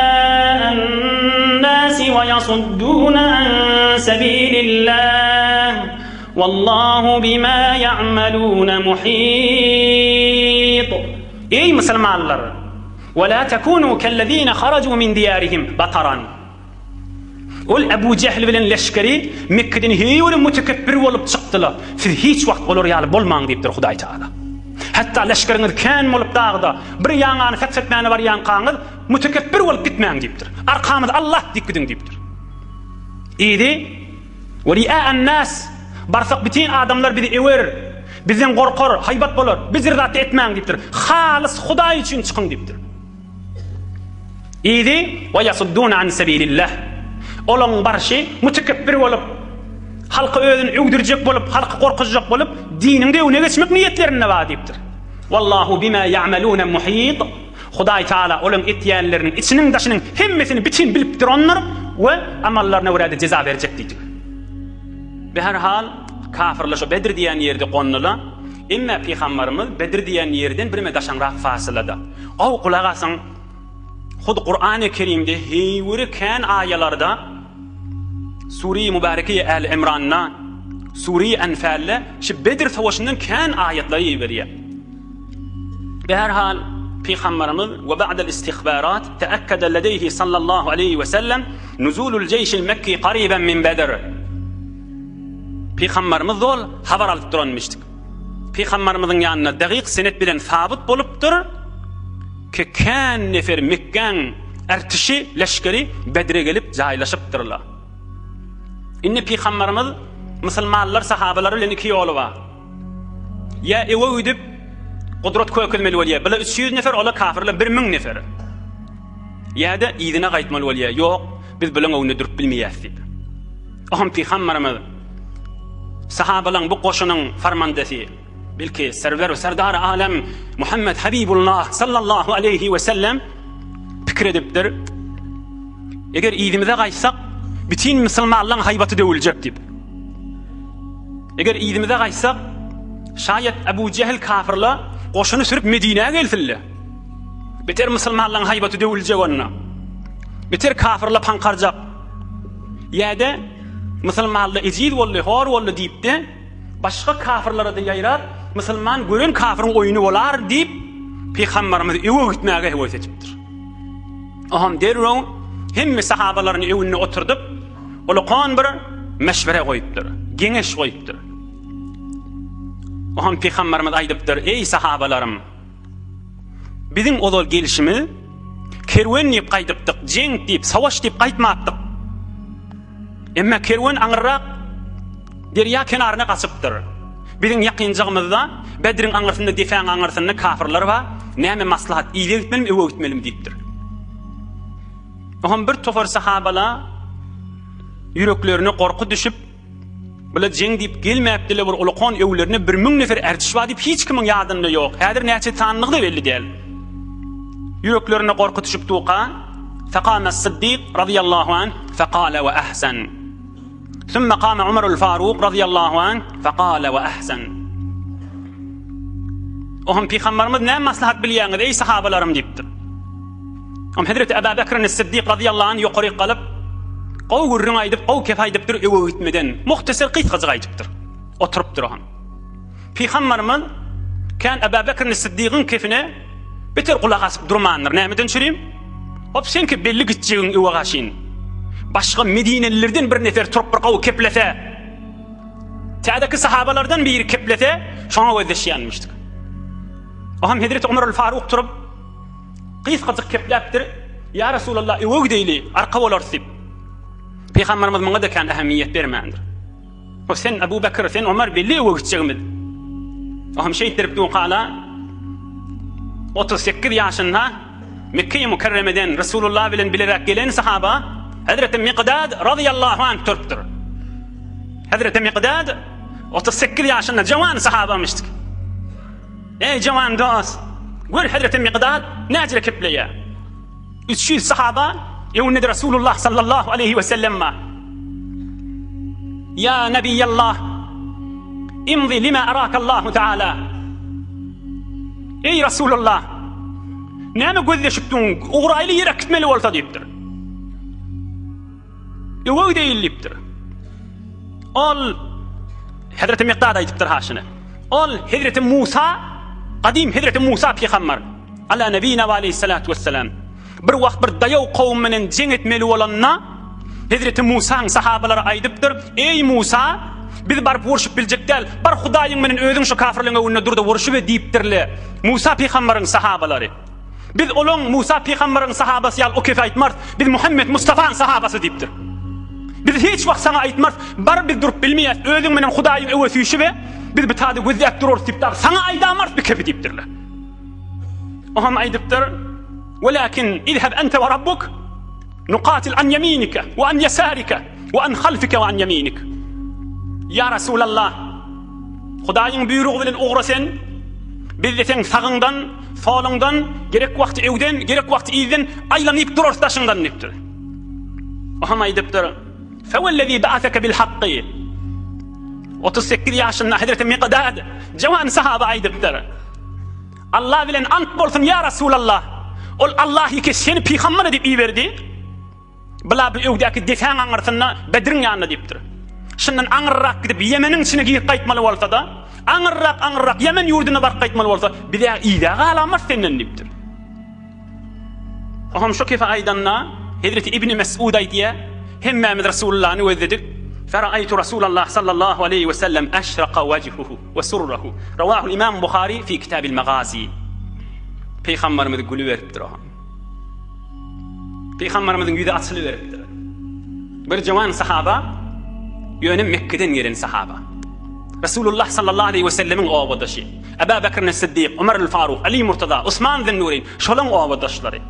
nasi ve yasuddune an sebilillah. Vallahu bima ya'malune muhit. Eý musulmanlar! Ve la tekunu kellezine haracu min diyarihim bataran. Ol Ebu Jähl bilen leşgeri Mekgeden heý bir mütekebbir bolup çykdylar. Siz hiç wagt olar ýaly bolmaň diýipdir Hudaý Tagala. Hatda leşgeriňiz kän bolup dagda bir ýaňany feth etmäne barýankaňyz mütekebbir bolup gitmäň diýipdir. Arkamyz Allah diýip gidiň diýipdir. Yzy we ri'a'an-nas barsak bütin adamlar bizi öwer, bizden gorkar, haýbat bolar. Biz bir zat etmäň diýipdir. Halys Hudaý üçin çykyň diýipdir. Yzy, Ve yasuddune an sebilillah. Olaň barşy mütekebbir bolup, halka özüni öwdürjek bolup, halky gorkuzjak bolup, diniň döwüne geçmek niýetlerinde bar diýipdir. Wallahu bima ya'malune muhit. Hudaý Taala olaň etýänleriniň içiniň daşynyň hemmesini bitin bilip durandyr we amallaryna görä-de jeza berjek diýdi. Beherhal, kafirler şo Bedr diýen ýerde gondular. Emme pygambarymyz Bedr diýen ýerden birme daşaňrak fasylada. Gowy gulak asyň. Hut Kur'an-ı Kerimde heýwiri kän aýalarda Sure-i Mübareke Äli Imranda, Sure-i Enfalde şu Bedir savaşyndan kän aýatlary iberýär. Berhal Pygamberimiz we ba'del istihbarat teakkede ledeyhi sallallahu aleyhi ve sellem nuzulul jeýşil mekki qariben min Bedir. Pygamberimiz ol habar alyp duranmyşdyk. Pygamberimiziň ýanynda dagyk senet bilen sabyt bolupdyr ki kän nefer Mekgäň ertişi, leşgeri Bedre gelip jaýlaşypdyrlar. Indi Pygamberimiz musulmanlar sahabalary bilen iki ýoly bar. Ýa ewe gidip gudrat kökezmeli bolýar. Bile 300 nefer, ola kafirler 1000 nefer. Ýa-da yzyna gaýtmaly bolýar. Ýok, biz bilen öňünde durup bilmeýäs diýip. Ohm Pygamberimiz sahabalaryň bu goşunyň farmandesi, belki serwer we serdar alem Muhammed Habibullah sallallahu aleyhi we sellem pikir edipdir. Eger yzymyza gaýtsak, bütün musulmanlaryň haýbaty döwüljek diýip. Eger yzymyza gaýtsak, şaýat Abu Jehl kafirler goşuny sürüp Medinä gelsinler. Beter musulmanlaryň haýbaty döwüljek onda. Beter kafirler paňkarjak. Ýa-da musulmanlar ejiz boldy, hor boldy diýip-de, başga kafirlere-de ýaýrap, musulman gören kafiриň oýny bolar diýip, pygamberimiz öwe gitmäge höwes edipdir. Oham derrew hemme sahabalaryny öwünde oturdyp, ulakan bir meşwere goýupdyr, geňeş goýupdyr. Oham pygamberimiz aýdypdyr: "Eý sahabalarym, Biziň ozal gelşimiz kerwen diýip gaýdypdyk, jeň diýip, savaş diýip gaýtmapdyk. Emma kerwen aňyrrak derýa kenaryna gaçypdyr. Biziň ýakynjagymyzda Bedriň aňyrsynda, depäň aňyrsynda kafirler bar. Näme maslahat, yza gitmelimi, öwe gitmelimi diýipdir. Oňam bir topar sahabala ýüreklerine gorky düşüp, Bula jeň diýip gelmäpdile bir ulakan öwlerine 1000 nefer ärçiş bar diýip hiç kimiň ýadynda ýok. Häzir näçe sanlygy-da belli däl. Ýüreklerine gorky düşüp duka, Fekame Siddik radiyallahu anh fekale we ahsan. Sümme kame Umarul Faruk radiyallahu anh fekale we ahsan. Ohm Peygamberimiz näme maslahat bilýäňiz eý sahabalarym diýipdir. Am Hezreti Ebu Bekr Siddik radiyallahu anh ýokaryk galyp, gowy gürrüň aýdyp, gowy kep aýdypdyr, öwe gitmeden, muhtasar gysgajyk aýdypdyr. Oturypdyr ohan. Pygamberimiz kän Ebu Bekr Siddigiň kefine beter gulak asyp durmandyr. Nämeden çürim? Hop senki belli gitjegiň öwe gaşyn. Başga Medinelilerden bir nefer turup bir gowy keplese, täzeki sahabalardan biri keplese, şoňa gözleşýänmişdik. Ohan Hezreti Umar al-Faruk turup Gysgajyk kepläpdir, Ýa Resulallah, öwe gideýli, arka bolarys diýip. Pygamberimiz muňa-da kän ähmiýet bermändir. O sen Abu Bekr, sen Omar belli öwe gitjegimiz. O hem şeýtdirip dukala 38 ýaşynda Mekke-i Mükerremeden Resulullah bilen bileräk gelen sahaba Hazreti Miqdad radıyallahu anh turupdyr. Hazreti Miqdad 38 ýaşynda jawan sahabamyşdyk. Eý jawan dost, gör Hezreti Mikdad näcele kepleýär. 300 sahaba öňünde Resulullah sallallahu aleyhi ve sellem bar. Ya Nebiyallah, imzi lima arakallahu taala. Ey Resulullah, näme gözleşip duň, ugraýly ýere gitmeli bolsa diýipdir. Öweg deýil diýipdir. Ol Hezreti Miqdad aýdypdyr haşyny. Ol Hezreti Musa, gadym Hezreti Musa pygamber, ala nebina we aleyhissalatu vesselam. Bir wagt bir daýaw kowum bilen jeň etmeli bolanda Hezreti Musaň sahabalary aýdypdyr: "Eý Musa, biz baryp urşup biljek däl. Bar Hudaýyň bilen özüň şu kafirleň öňünde dur-da urşup et diýipdirle. Musa pygamberiň sahabalary. Biz olaň Musa pygamberiň sahabasy ýaly o kefe aýtmarys. Biz Muhammet Mustafaň sahabasy diýipdir. Biz hiç wagt saňa aýtmarys. Bar biz durup bilmeýäs. Özüň menen Hudaýyň öwe süýşübe, biz bir tady gözläp durarys diýip dagy saňa aýdamarys bir kefi diýipdirler. O hem aýdypdyr: "Welakin izhab ente we rabbuk nuqatil an yeminika we an yasarika we an halfika we an yeminik." Ya Resulallah, Hudaýyň buýrugy bilen ugra sen, biz-de seň sagyňdan, soluňdan, gerek wagty öwden, gerek wagty yzdan aýlanyp durarys daşyňdan diýipdir. O hem aýdypdyr, Fewellezî ba'aseke bil hakky. 38 ýaşynda Hezreti Miqdad jawan sahaba aýdypdyr. Allah bilen ant bolsun ýa Resulallah. Ol Allah ýeke seni pygamber edip iberdi. Bula bu öwdäki depäň aňyrsynda Bedriň ýanynda diýipdir. Şundan aňyrrak gidip Ýemeniň içine girip gaýtmaly bolsa-da, aňyrrak, aňyrrak Ýemen ýurduna baryp gaýtmaly bolsa, biz-ä yza galamyz senden diýipdir. Oňam şu kefe aýdanda, Hezreti Ibni Mesud aýdýar, Hemmämiz Resulullany gözledik. Feraýtu Rasulallah sallallahu aleýhi we sellem eşraka wejhuhu we surrahu. Rawahul Imam Buhari fi kitabil Magazi. Pygamberimiz gülüberipdir oňa. Pygamberimiziň ýüzi açylyberipdir. Bir jawan sahaba, ýöne Mekgeden gelen sahaba. Resulullah sallallahu aleýhi we sellemiň obadaşy. Eba Bekr Siddik, Ömer el-Faruk, Ali Murtaza, Osman Zünnureýn, şolaň obadaşlary.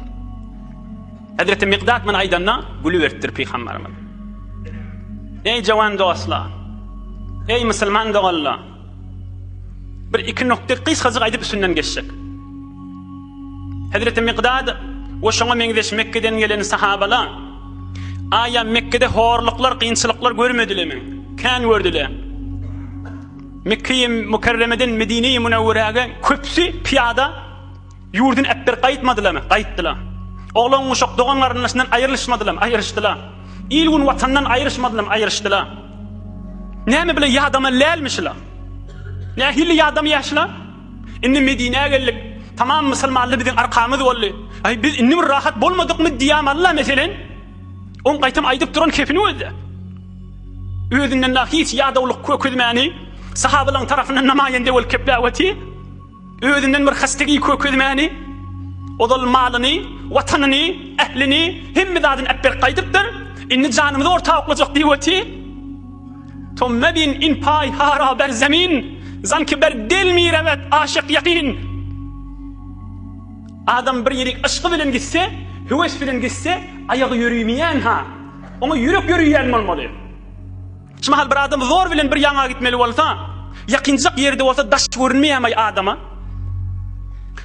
Hezreti Mikdad muny aýdanda gülüberipdir pygamberimiz. Eý jawan dostlar! Eý musulman doganlar! Bir iki nokta gysgajyk aýdyp üstünden geçjek. Hezreti Mikdad we şoňa meňzeş Mekgeden gelen sahabalar aýa Mekgede horluklar, kynçylyklar görmedilermi? Kän gördüler. Mekge-i Mükerremeden Medine-i Münewweräge köpüsi pyýada ýurduny äpberip gaýtmadylarmy? Gaýtdylar. Oglan-uşak dogan-garyndaşyndan aýrylyşmadylarmy? Aýryşdylar. Il-gün watandan aýryşmadylarmy? Aýryşdylar. Näme bile ýadamaly dälmi şular? Nähili ýadamaýar şular? Indi Medinä geldik. Tamam musulmanlar biziň arkamyz boldy. Aý biz indi bir rahat bolmadykmy diýýäm Allah meselen. Oň gaýtam aýdyp duran kepini gözle. Özünden da hiç ýadawlyk kökezmäni sahabalaryň tarapyndan namaýende bolup kepläp otyr. Özünden bir hastegi kökezmäni ozal malyny, watanyny, ählini, hemme zadyny äpberip gaýdypdyr. Indi janymyzy orta oklajak diýip otyr. To mebin in paý hara ber zemin, Zan ki ber del mi rewet aşyk ýakyn. Adam bir ýerik yşky bilen gitse, höwes bilen gitse, aýagy ýörimeýän-ha. Oňa ýürek ýöriýän bolmaly. Şu mahal bir adam zor bilen bir ýaňa gitmeli bolsa, ýakynjak ýerde bolsa daş görünmeýämaý adama.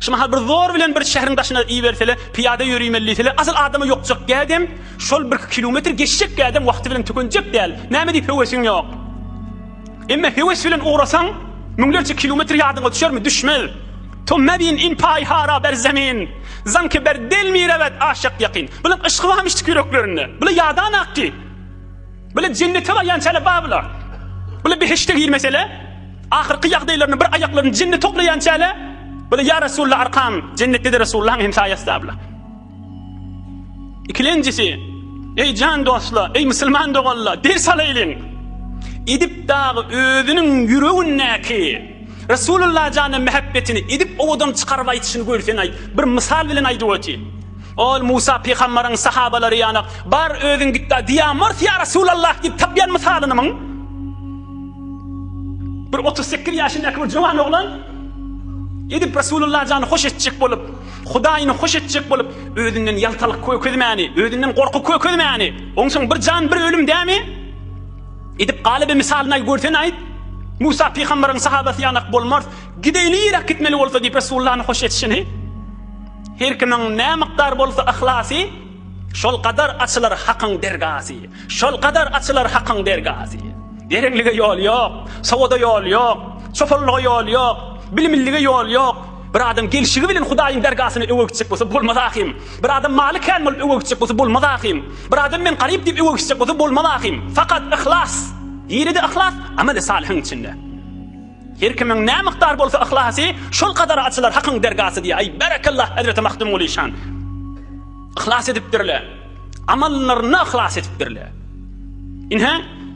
Şu mahal bir zor bilen bir şäheriň daşyna ibersele, pyýada ýöriýmeli diýsele, asyl adama ýokjak gädem, Şol birki kilometr geçjek ädem wagty bilen tükenjek däl. Näme diýip höwesiň ýok? Emme höwes bilen ugrasaň, müňlerçe kilometr ýadyňa düşermi? Düşmez. To mebin in paýhara ber zemin, Zanki ber del mirewet aşyk ýakyn. Bular yşky barmyşdyk ýüreklerinde. Bular ýadanakdy. Bular jennete barýançalar bar bular. Bular behişde girmesele, ahyrky ýagdaýlaryny bir aýaklaryny jennete oklaýançalar, bular ýa Resulullah arkam, jennetde-de Resulullahyň hemsaýasy bular. Ikilenjisi, eý jan dostlar, eý musulman doganlar, ders alaýlyň. Edip dagy özüniň ýüregindäki Resulullah jana mähebbetini edip owadan çykaryp aýdyşyny görsen aýt. Bir mysal bilen aýdyp öti. Ol Musa pygambaryň sahabalary ýanak, bar özüň git-da diýamars ýa Resulallah diýip tapýan mysalyny myň? Bir 38 ýaşyndaky bir jowan oglan edip Resulullah jany hoş etjek bolup, Hudaýyny hoş etjek bolup, özünden ýaltalyk kökezmäni, özünden gorky kökezmäni, onsoň bir jan, bir ölüm dämi? Edip galyby mysalyny aý görsen aýt, Musa pygambaryň sahabasy ýanak bolmarys, gideýli ýeräk gitmeli bolsa diýip Resulullany hoş etişini. Her kimiň nä mukdar bolsa yhlasy, şol gadar açylar Hakyň dergasy. Şol gadar açylar Hakyň dergasy. Gereňlige ýol ýok, sowada ýol ýok, çopanlyga ýol ýok, bilimlilige ýol ýok. Bir adam gelşigi bilen Hudaýyň dergasyna öwe gitjek bolsa bolmaz ahym. Bir adam maly kän bolup öwe gitjek bolsa bolmaz ahym. Bir adam men garyp diýip öwe gitjek bolsa bolmaz ahym. Fakat yhlas. Nirede yhlas? Ameli salyhyň içinde. Her kimiň nä mukdar bolsa yhlasy, şol gadar açylar Hakyň dergasy diýýär. Aý berekallah Hezreti Magtymguly şan. Yhlas edipdirler. Amallaryna yhlas edipdirler. Ine,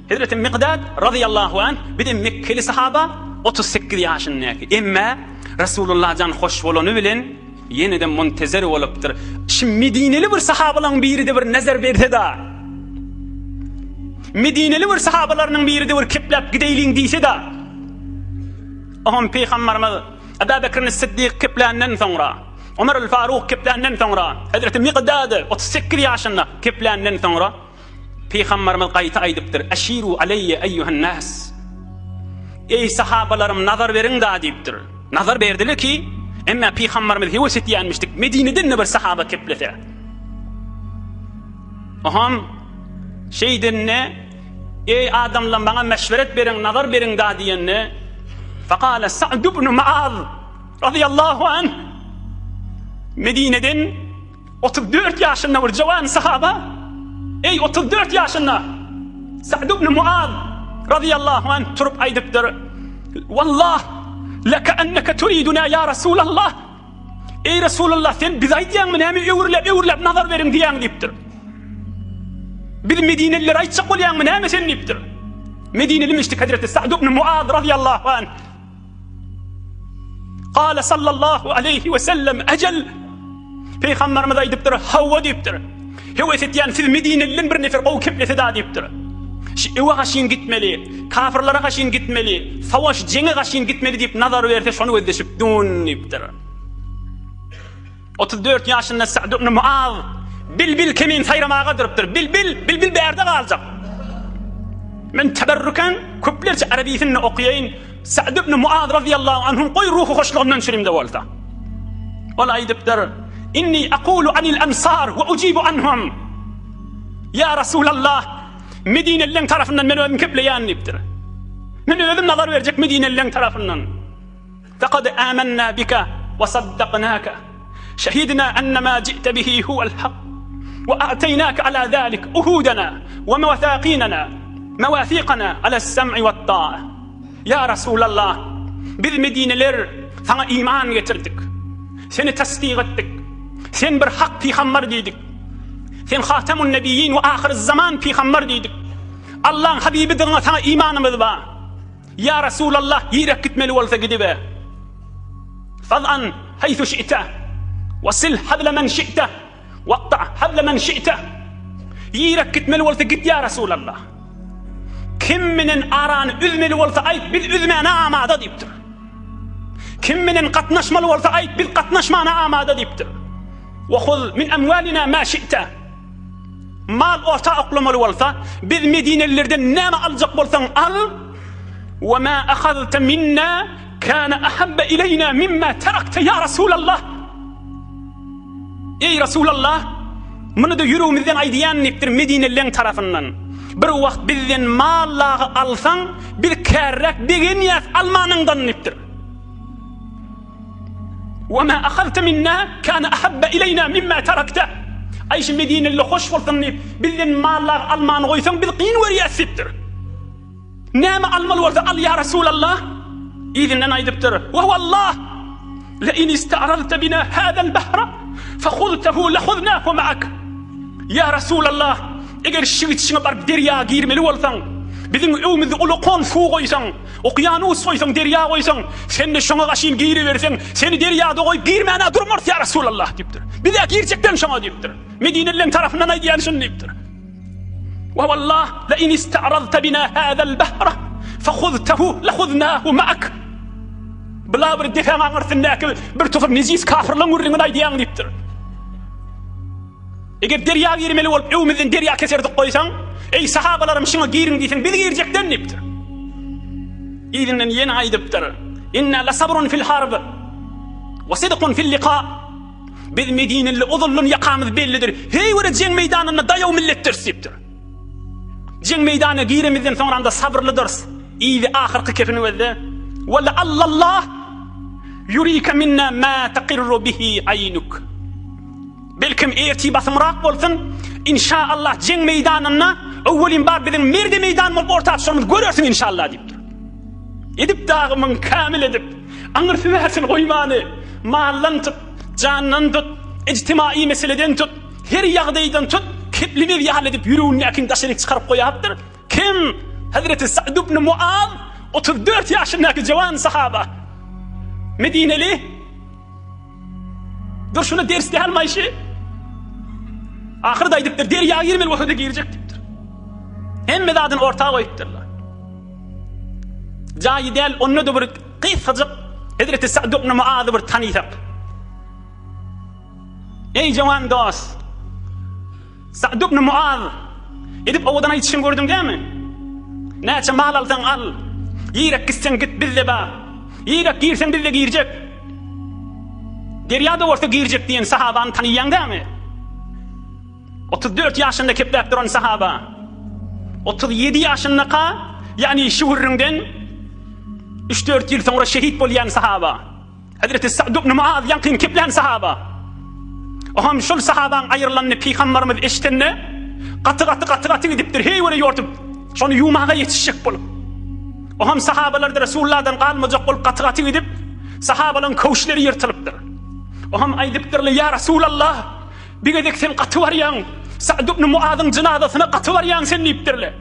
Hezreti Mikdad razyýallahu anh bir de Mekgeli sahaba 38 ýaşyndaky. Emme Resulullah jan hoş bolany bilen ýene-de muntezer bolupdyr. Şu Medineli bir sahabalaryň biri-de bir nezer berse-de. Medineli bir sahabalarynyň biri-de bir kepläp gideýliň diýse-de. Oňam Pygamberimiz Ebu Bekr Siddik kepländen soňra, Ömer el-Faruk kepländen soňra, Hezreti Mikdad 38 ýaşynda kepländen soňra Pygamberimiz gaýta aýdypdyr, Eşiru aleýye eýýuhen nas. Eý sahabalarym nazar beriň da diýipdir. Nazar berdiler ki, emme Pygamberimiz höwes etýänmişdik Medineden-de bir sahaba keplese. Oham şeýdende Eý adamlar maňa meşweret beriň, nazar beriň da diýende, Fekale Sa'd ibn Muaz radiyallahu anh Medineden. 34 ýaşynda bir jowan sahaba, eý 34 ýaşynda Sa'd ibn Muaz razyýallahu anh turup aýdypdyr, Wallah, lekaenneke turiduna ýa Rasulallah. Eý Resulallah, sen bize aýdýaňmy näme öwrüläp öwrüläp nazar beriň diýýäň diýipdir. Biz Medinelilere aýtjak bolýaňmy näme sen diýipdir. Medineli müşrik Hazreti Sa'd ibn Muaz razyýallahu anh. Kale sallallahu aleyhi we sellem ejel. Peygamberimiz aýdypdyr, hawa diýipdir. Höwes etýän siz Medineliden bir nefer gowy keplese da diýipdir. Şu öwe gaşyn gitmeli, kafirlere gaşyn gitmeli, savaş jeňe gaşyn gitmeli diýip nazar berse şony gözleşip dun diýipdir. 34 ýaşynda Sa'd ibn Muaz bilbil kemin saýramaga durupdyr. Bilbil, bilbil bärde galjak. Men teberrüken köplerçe arabisini okaýyn. Sa'd ibn Muaz razyýallahu anhuň goý ruhy hoşlugyndan düşürimde bolsa. Ol aýdypdyr, Inni aqulu anil ansar we ujibu anhum. Ýa Rasulallah, Medinelileň tarapyndan men özüm kepleýän diýipdir. Men özüm nazar berjek Medinelileň tarapyndan. Fekad amanna bika we saddaknaka. Şehidna ennema ji'te bihi huwel hak. We a'teýnake ala zalik uhudana we mewasaqinana mewasiqana ala sem'i we ta'a. Ýa Rasulallah, biz medineler saňa iman getirdik. Seni tasdyk etdik. Sen bir hak pygambar diýdik. Sen Hatamun Nebiýin we ahyrzaman pygambar diýdik. Allaň habibidigiňe saňa imanymyz bar. Ýa Rasulallah, ýerek gitmeli bolsa gidiber. Faz'an haýsu şi'te we sil hable men şi'te waqta hable men şi'te. Ýerek gitmeli bolsa git ýa Rasulallah. Kim menen arany üzmeli bolsa aýt, biz üzmäne amada diýipdir. Kim menen gatnaşmaly bolsa aýt, biz gatnaşmana amada diýipdir. Wa huz min amwalina ma şi'te. Mal orta oklamaly bolsa, biz medinelilerden näme aljak bolsaň al, we ma ahazta minna kana ahabba ileýna mimma tarakta ya Rasulallah. Eý Rasulallah, muny-da ýüregimizden aýdýan diýipdir medinelileň tarapyndan. Bir wagt bizden mal dagy alsaň, biz kärräk begenýäs almanyňdan diýipdir. Wa ma ahazta minna kana ahabba ileýna mimma tarakta. Aý şu medineli hoş bolsun diýip, bizden mallar almany goýsaň biz kyn görýäs diýipdir. Näme almaly bolsa al ýa Resulallah. Yzyndan aýdypdyr. Wa wallah la in ista'radta bina hadal bahra fahuztahu lahuznahu ma'ak. Ýa Resulallah, eger şigitşiňe baryp derýa girmeli bolsaň, biziň öwümizde ulakan suw goýsaň, Okýanus goýsaň, derýa goýsaň, sen-de şoňa gaşyn giriberseň, seni derýada goýup girmän-ä durmarys, ýa Resulallah diýipdir. Biz-ä girjekden şoňa diýipdir. Medinelileň tarapyndan aýdýan şuny diýipdir. Wa wallah la in ista'radta bina hadal bahra fahuztahu lahuznahu ma'ak. Bula bir depäň aňyrsyndaky bir topar nejis kafirleň gürrüňini aýdýaň diýipdir. Eger derýa girmeli bolup öwümizden derýa keserdik goýsaň, Eý, sahabalarym şuňa giriň diýseň, biz girjekden diýipdir. Yzyndan ýene aýdypdyr, Inna lasabrun fil harb we sidkun fil liqa. Biz Medineli ozaldan ýakamyz bellidir. Heý göre jeň meýdanynda daýaw milletdiris diýipdir. Jeň meýdanyna giremizden soňra-da sabyrlydyrys. Yzy ahyrky kepini gözle. Wa la'allallah yurika minna ma taqirru bihi aýnuk. Belkem ertir basymrak bolsun, inşa Allah jeň meýdanynda öwwelin bar biziň merde meýdan bolup orta çykanymyzy görersiň inşa Allah diýipdir. Edip dagymyň kämil edip, aňyrsy bärsini goýmany, maldan tut, jandan tut, ijtimai meseleden tut, her ýagdaýdan tut, keplemez ýaly edip ýüregindäkini daşaryk çykaryp goýapdyr. Kim? Hezreti Sa'd ibn Muaz, 34 ýaşyndaky jowan sahaba. Medineli. Dur şuna ders dälmi Aýşe? Ahyrda aýdypdyr, derýa girmeli bolsa-da girjek diýipdir. Hemme zadyny orta goýupdyrlar. Jaýy däl, onda-da bir gysgajyk Hezreti Sa'd ibn Muazy bir tanysak. Eý jowan dost! Sa'd ibn Muaz edip owadan aýdyşyny gördüň dämi? Näçe mal alsaň al, ýerek gitseň git bizde bar. Ýerek girseň bizde girjek. Derýada bolsa girjek diýen sahabany tanyýaň dämi? 34 ýaşynda kepläp duran sahaba. 37 ýaşyndaka, ýagny şu gürrüňden 3-4 ýyl soňra şehit bolýan sahaba. Hezreti Sa'd ibn Muaz ýaňkyny keplän sahaba. Oham şol sahabaň aýrylanyny pygambarymyz eşidende, gaty-gaty gaty-gaty gidipdir, heý-wele ýortup, şony ýuwmaga ýetişjek bolup. Oham sahabalar-da Resulullahdan galmajak bolup gaty-gaty gidip, sahabalaryň köwüşleri ýyrtylypdyr. Oham aýdypdyrlar, Ýa Resulallah, bir gezek sen gaty barýaň, Sa'd ibn Muazyň jynazasyna gaty barýaň sen diýipdirler.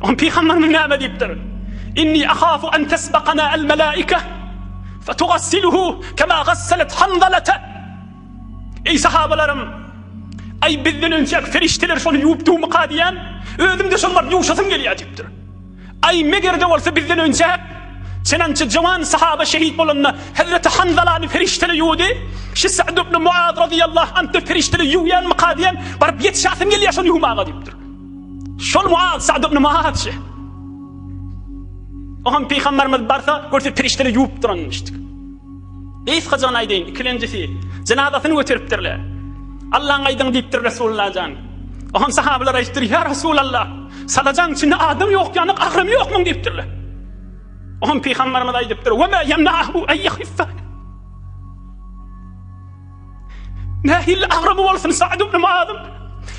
Oham pygambarymyz näme diýipdir? Inni ahafu an tesbakana al-malaika fetugassiluhu kema gassalet Hanzalata. Eý sahabalarym! Aý bizden önçäki perişdeler şony ýuwup durmyka diýýän, özüm-de şony baryp ýuwşasym gelýär diýipdir. Aý meger-de bolsa bizden önçäk çenança jowan sahaba şehit bolanda Hezreti Hanzalany perişdeler ýuwdy, şi Sa'd ibn Muaz razyýallahu anh-da perişdeler ýuwýanmyka diýýän, baryp ýetişäsim gelýär şony ýuwmaga diýipdir. Şol Muaz, Sa'd ibn Muaz şi. Oňam pygamberimiz barsa, görse perişdeler ýuwup duranmyşdyk. Gysgajygyny aýdaýyn, ikilenjisi, jynazasyny göteripdirler. Allaň aýdyň diýipdir Resulullah jan. Oňam sahabalar aýdypdyr, Ýa Resulallah, salajaň içinde adam ýok ýaly, agramy ýok muň diýipdirler. Oňam pygamberimiz aýdypdyr, Wa ma ýemna'hu an ýahiffa. Nähili agramy bolsun Sa'd ibn Muazyň?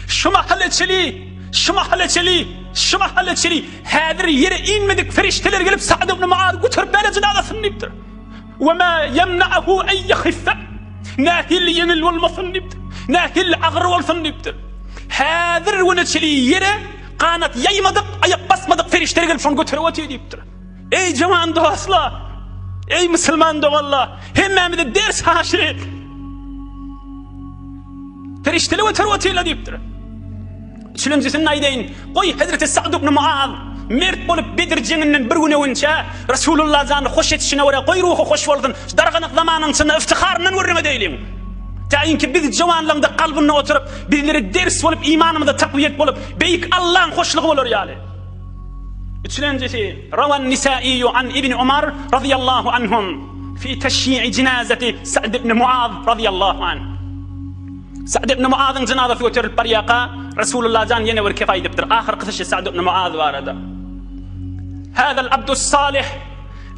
Şu mahala çeli, şu mahala çeli, şu mahala çeli häzir ýere inmedik perişdeler gelip Sa'd ibn Muazy göterip bäre jynazasyny diýipdir. We ma ýemna'hu en ýahiffe. Nähili ýeňil bolmasyn diýipdir. Nähili agyr bolsun diýipdir. Häzir güne çeli ýere ganat ýaýmadyk, aýak basmadyk perişdeler gelip şony göterip otyr diýipdir. Eý jawan dostlar! Eý musulman doganlar! Hemmämize ders hasyl et. Perişdeler göterip otyrlar diýipdir. Üçünjisini aýdaýyn. Goý Hezreti Sa'd ibn Muaz mert bolup Bedir jeňinden bir gün öňünçä Resulullah jany hoş etişine görä goý ruhy hoş bolsun. Şu darganak zamanyň içinde iftiharyndan gürrüň edeýliň. Täinki biz jowanlaryň-da kalbynda oturyp, bizlere ders bolup imanymyza takwiýet bolup, beýik Allaň hoşlugy bolar ýaly. Üçünjisi, Rawan Nisaiýu an Ibn Umar razyýallahu anhum fi teşýi'i jinazeti Sa'd ibn Muaz razyýallahu anh. Sa'd ibn Muazyň jynazasy göterilip barýarka, Resulullah jan ýene bir kep aýdypdyr. Ahyrkysy şu Sa'd ibn Muaz barada. Hazal abdus salih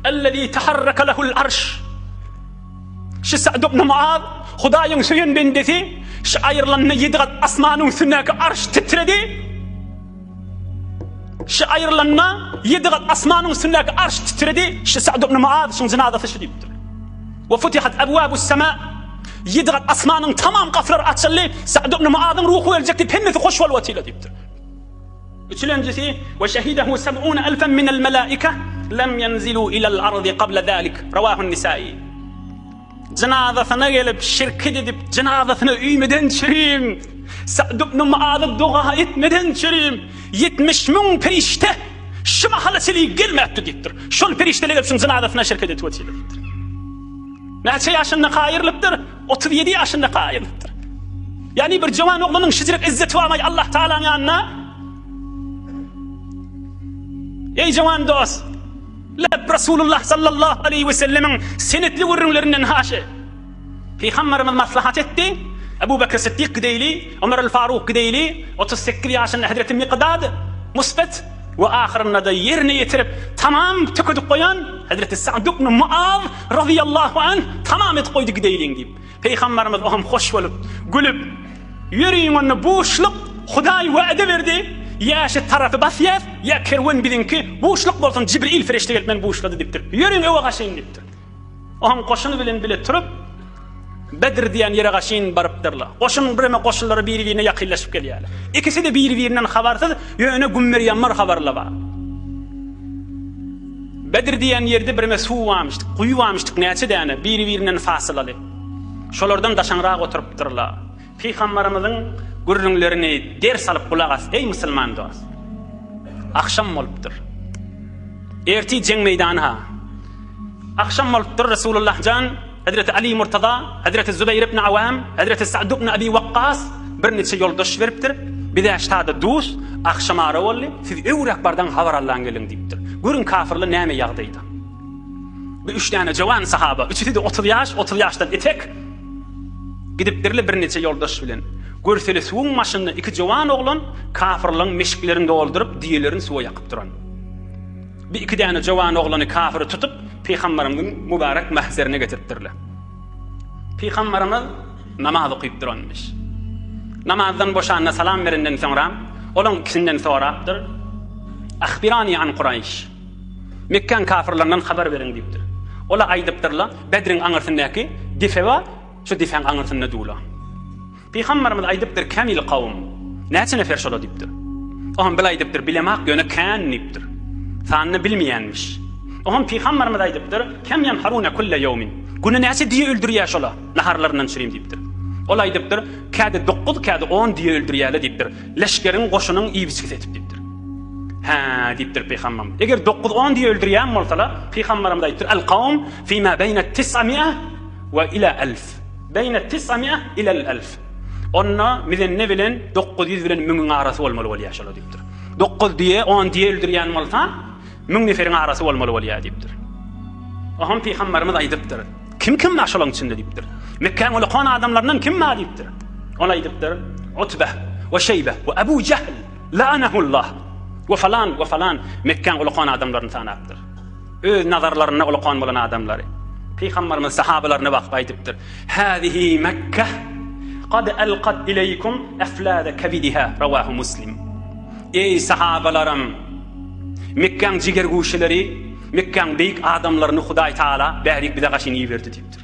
ellezî taharraka lehul arş. Şu Sa'd ibn Muaz Hudaýyň söýen bendesi, şu aýrylanda ýedi gat asmanyň üstündäki arş titredi. Şu aýrylanda ýedi gat asmanyň üstündäki arş titredi. Şu Sa'd ibn Muaz şuň jynazasy şu diýipdir. We futihat abwabus sama Ýedi gat asmanyň tamam gapylary açyldy. Sa'd ibn Muazyň ruhy geljek diýip hemmesi hoş bolup otyrlar diýipdir. Üçülenjisi we şehidehu seb'une elfen minel melaike lem yenzilu ilel ardy qabla zalik. Rawahun Nisai. Jynazasyna gelip şirket edip jynazasyna üýmeden çürim. Sa'd ibn Muaza doga etmeden çürim. 70 müň perişde şu mahala çenli gelmäpdi diýipdir. Şol perişdeler gelip şuň jynazasyna şirket edip otyrlar diýipdir. Näçe ýaşyndaka aýrylypdyr? 37 ýaşyndaka aýrylypdyr. Ýagny bir jowan oglanyň şijirek izzeti barmaý Allah Taalanyň ýanynda. Eý jowan dost, Leb Rasulullah sallallahu aleýhi we sellemiň senetli gürrüňlerinden haşy. Pygamberimiz maslahat etdi. Ebu Bekir Siddik gideýli, Ömer el Faruk gideýli, 38 ýaşynda Hezreti Miqdad musbet we ahyrynda-da ýerine ýetirip tamam tökedip goýan Hezreti Sa'd ibn Muaz razyýallahu anh tamam edip goýdy gideýliň diýip. Pygamberimiz oňam hoş bolup, gülüp, Ýörüň onda buşluk, Hudaý wada berdi, ýa şu tarapy basýas, ýa kerwen biziňki, buşluk bolsun, Jibril perişde gelip meni buşlady diýipdir. Ýörüň öwe gaşyn diýipdir. Oňam goşuny bilen bile turup, Bedr diýen ýere gaşyn barypdyrlar. Goşun bireme goşunlary biri-birine ýakynlaşyp gelýärler. Ikisi-de biri-birinden habarsyz, ýöne gümmer-ýammar habarly bar. Bedr diýen ýerde bireme suw barmyşdyk, guýy barmyşdyk näçe däne, biri-birinden fasylaly. Şolardan daşaňrak oturypdyrlar. Pygambarymyzyň gürrüňlerini ders alyp gulak as, eý musulman dost! Agşam bolupdyr. Ertir jeň meýdany-ha. Agşam bolupdyr, Resulullah jan, Hezreti Ali Murtaza, Hezreti Zubeýr ibn Awam, Hezreti Sa'd ibn Abi Wakkas birniçe ýoldaş beripdir. Biz-ä ştada dus, agşamara boldy, siz öwräk bardaň habar allan geliň diýipdir. Görüň kafyrlar näme ýagdaýda. Bu üç däne jowan sahaba, üçüsi-de 30 ýaş, 30 ýaşdan etek gidipdirler birniçe ýoldaş bilen. Görseli suwuň başynda iki jowan oglan kafyrlaryň meşiklerini dolduryp, düýelerini suwa ýakyp duran. Bir iki däne jowan oglany kafyry tutup, pygamberimiziň mübarek mahzerine getiripdirler. Pygamberimiz. Namaz okyp duranmyş. Namazdan boşanda salam berenden soňra olaň ikisinden sorapdyr. Ahbirani an Kuraýş. Mekgäň kafyrlaryndan habar beriň diýipdir. Ola aýdypdyrlar, Bedriň aňyrsyndaky depe bar, şu depäň aňyrsynda dula. Pygamberimiz aýdypdyr, Kämil kawm. Näçe nefer şola diýipdir. Oňam bil aýdypdyr, bilemak ýöne kän diýipdir. Sanyny bilmeýänmiş. Oňam pygamberimiz aýdypdyr, Kem ýenharuna kulle ýewmin. Güne näçe düýe öldürýär şola, naharlaryndan çürim diýipdir. Ol aýdypdyr, Käde dokuz, käde on düýe öldürýärler diýipdir. Leşgeriň, goşunyň iýip-içgisi etip diýipdir. Hä, diýipdir pygamberimiz. Eger dokuz-on düýe öldürýän bolsalar, pygamberimiz aýdypdyr, El kawm fima beýne tis'ami'e we ila elf. Beýne tis'ami'e ilel elf. Onda mizenne bilen 900 bilen müňüň arasy bolmaly bolýar şolar diýipdir. 9 düýe, 10 düýe öldürýän bolsa, 1000 neferiň arasy bolmaly bolýar diýipdir. Oňam pygamberimiz aýdypdyr. Kim kim bar şolaryň içinde diýipdir. Mekgäň ulakan adamlaryndan kim bar diýipdir. Ol aýdypdyr, Utbe we Şeýbe we Ebu Jehl la'anahullah we falan we falan Mekgäň ulakan adamlaryny sanapdyr. Öz nazarlarynda ulakan bolan adamlary. Pygamberimiz sahabalaryna bakyp aýdypdyr, Hazihi Mekke kad alqat ileýkum eflada kebidiha rawahu Muslim. Eý sahabalarym! Mekgäň jigerguşeleri, Mekgäň beýik adamlaryny Hudaý Taala bärik bize gaşyn iberdi diýipdir.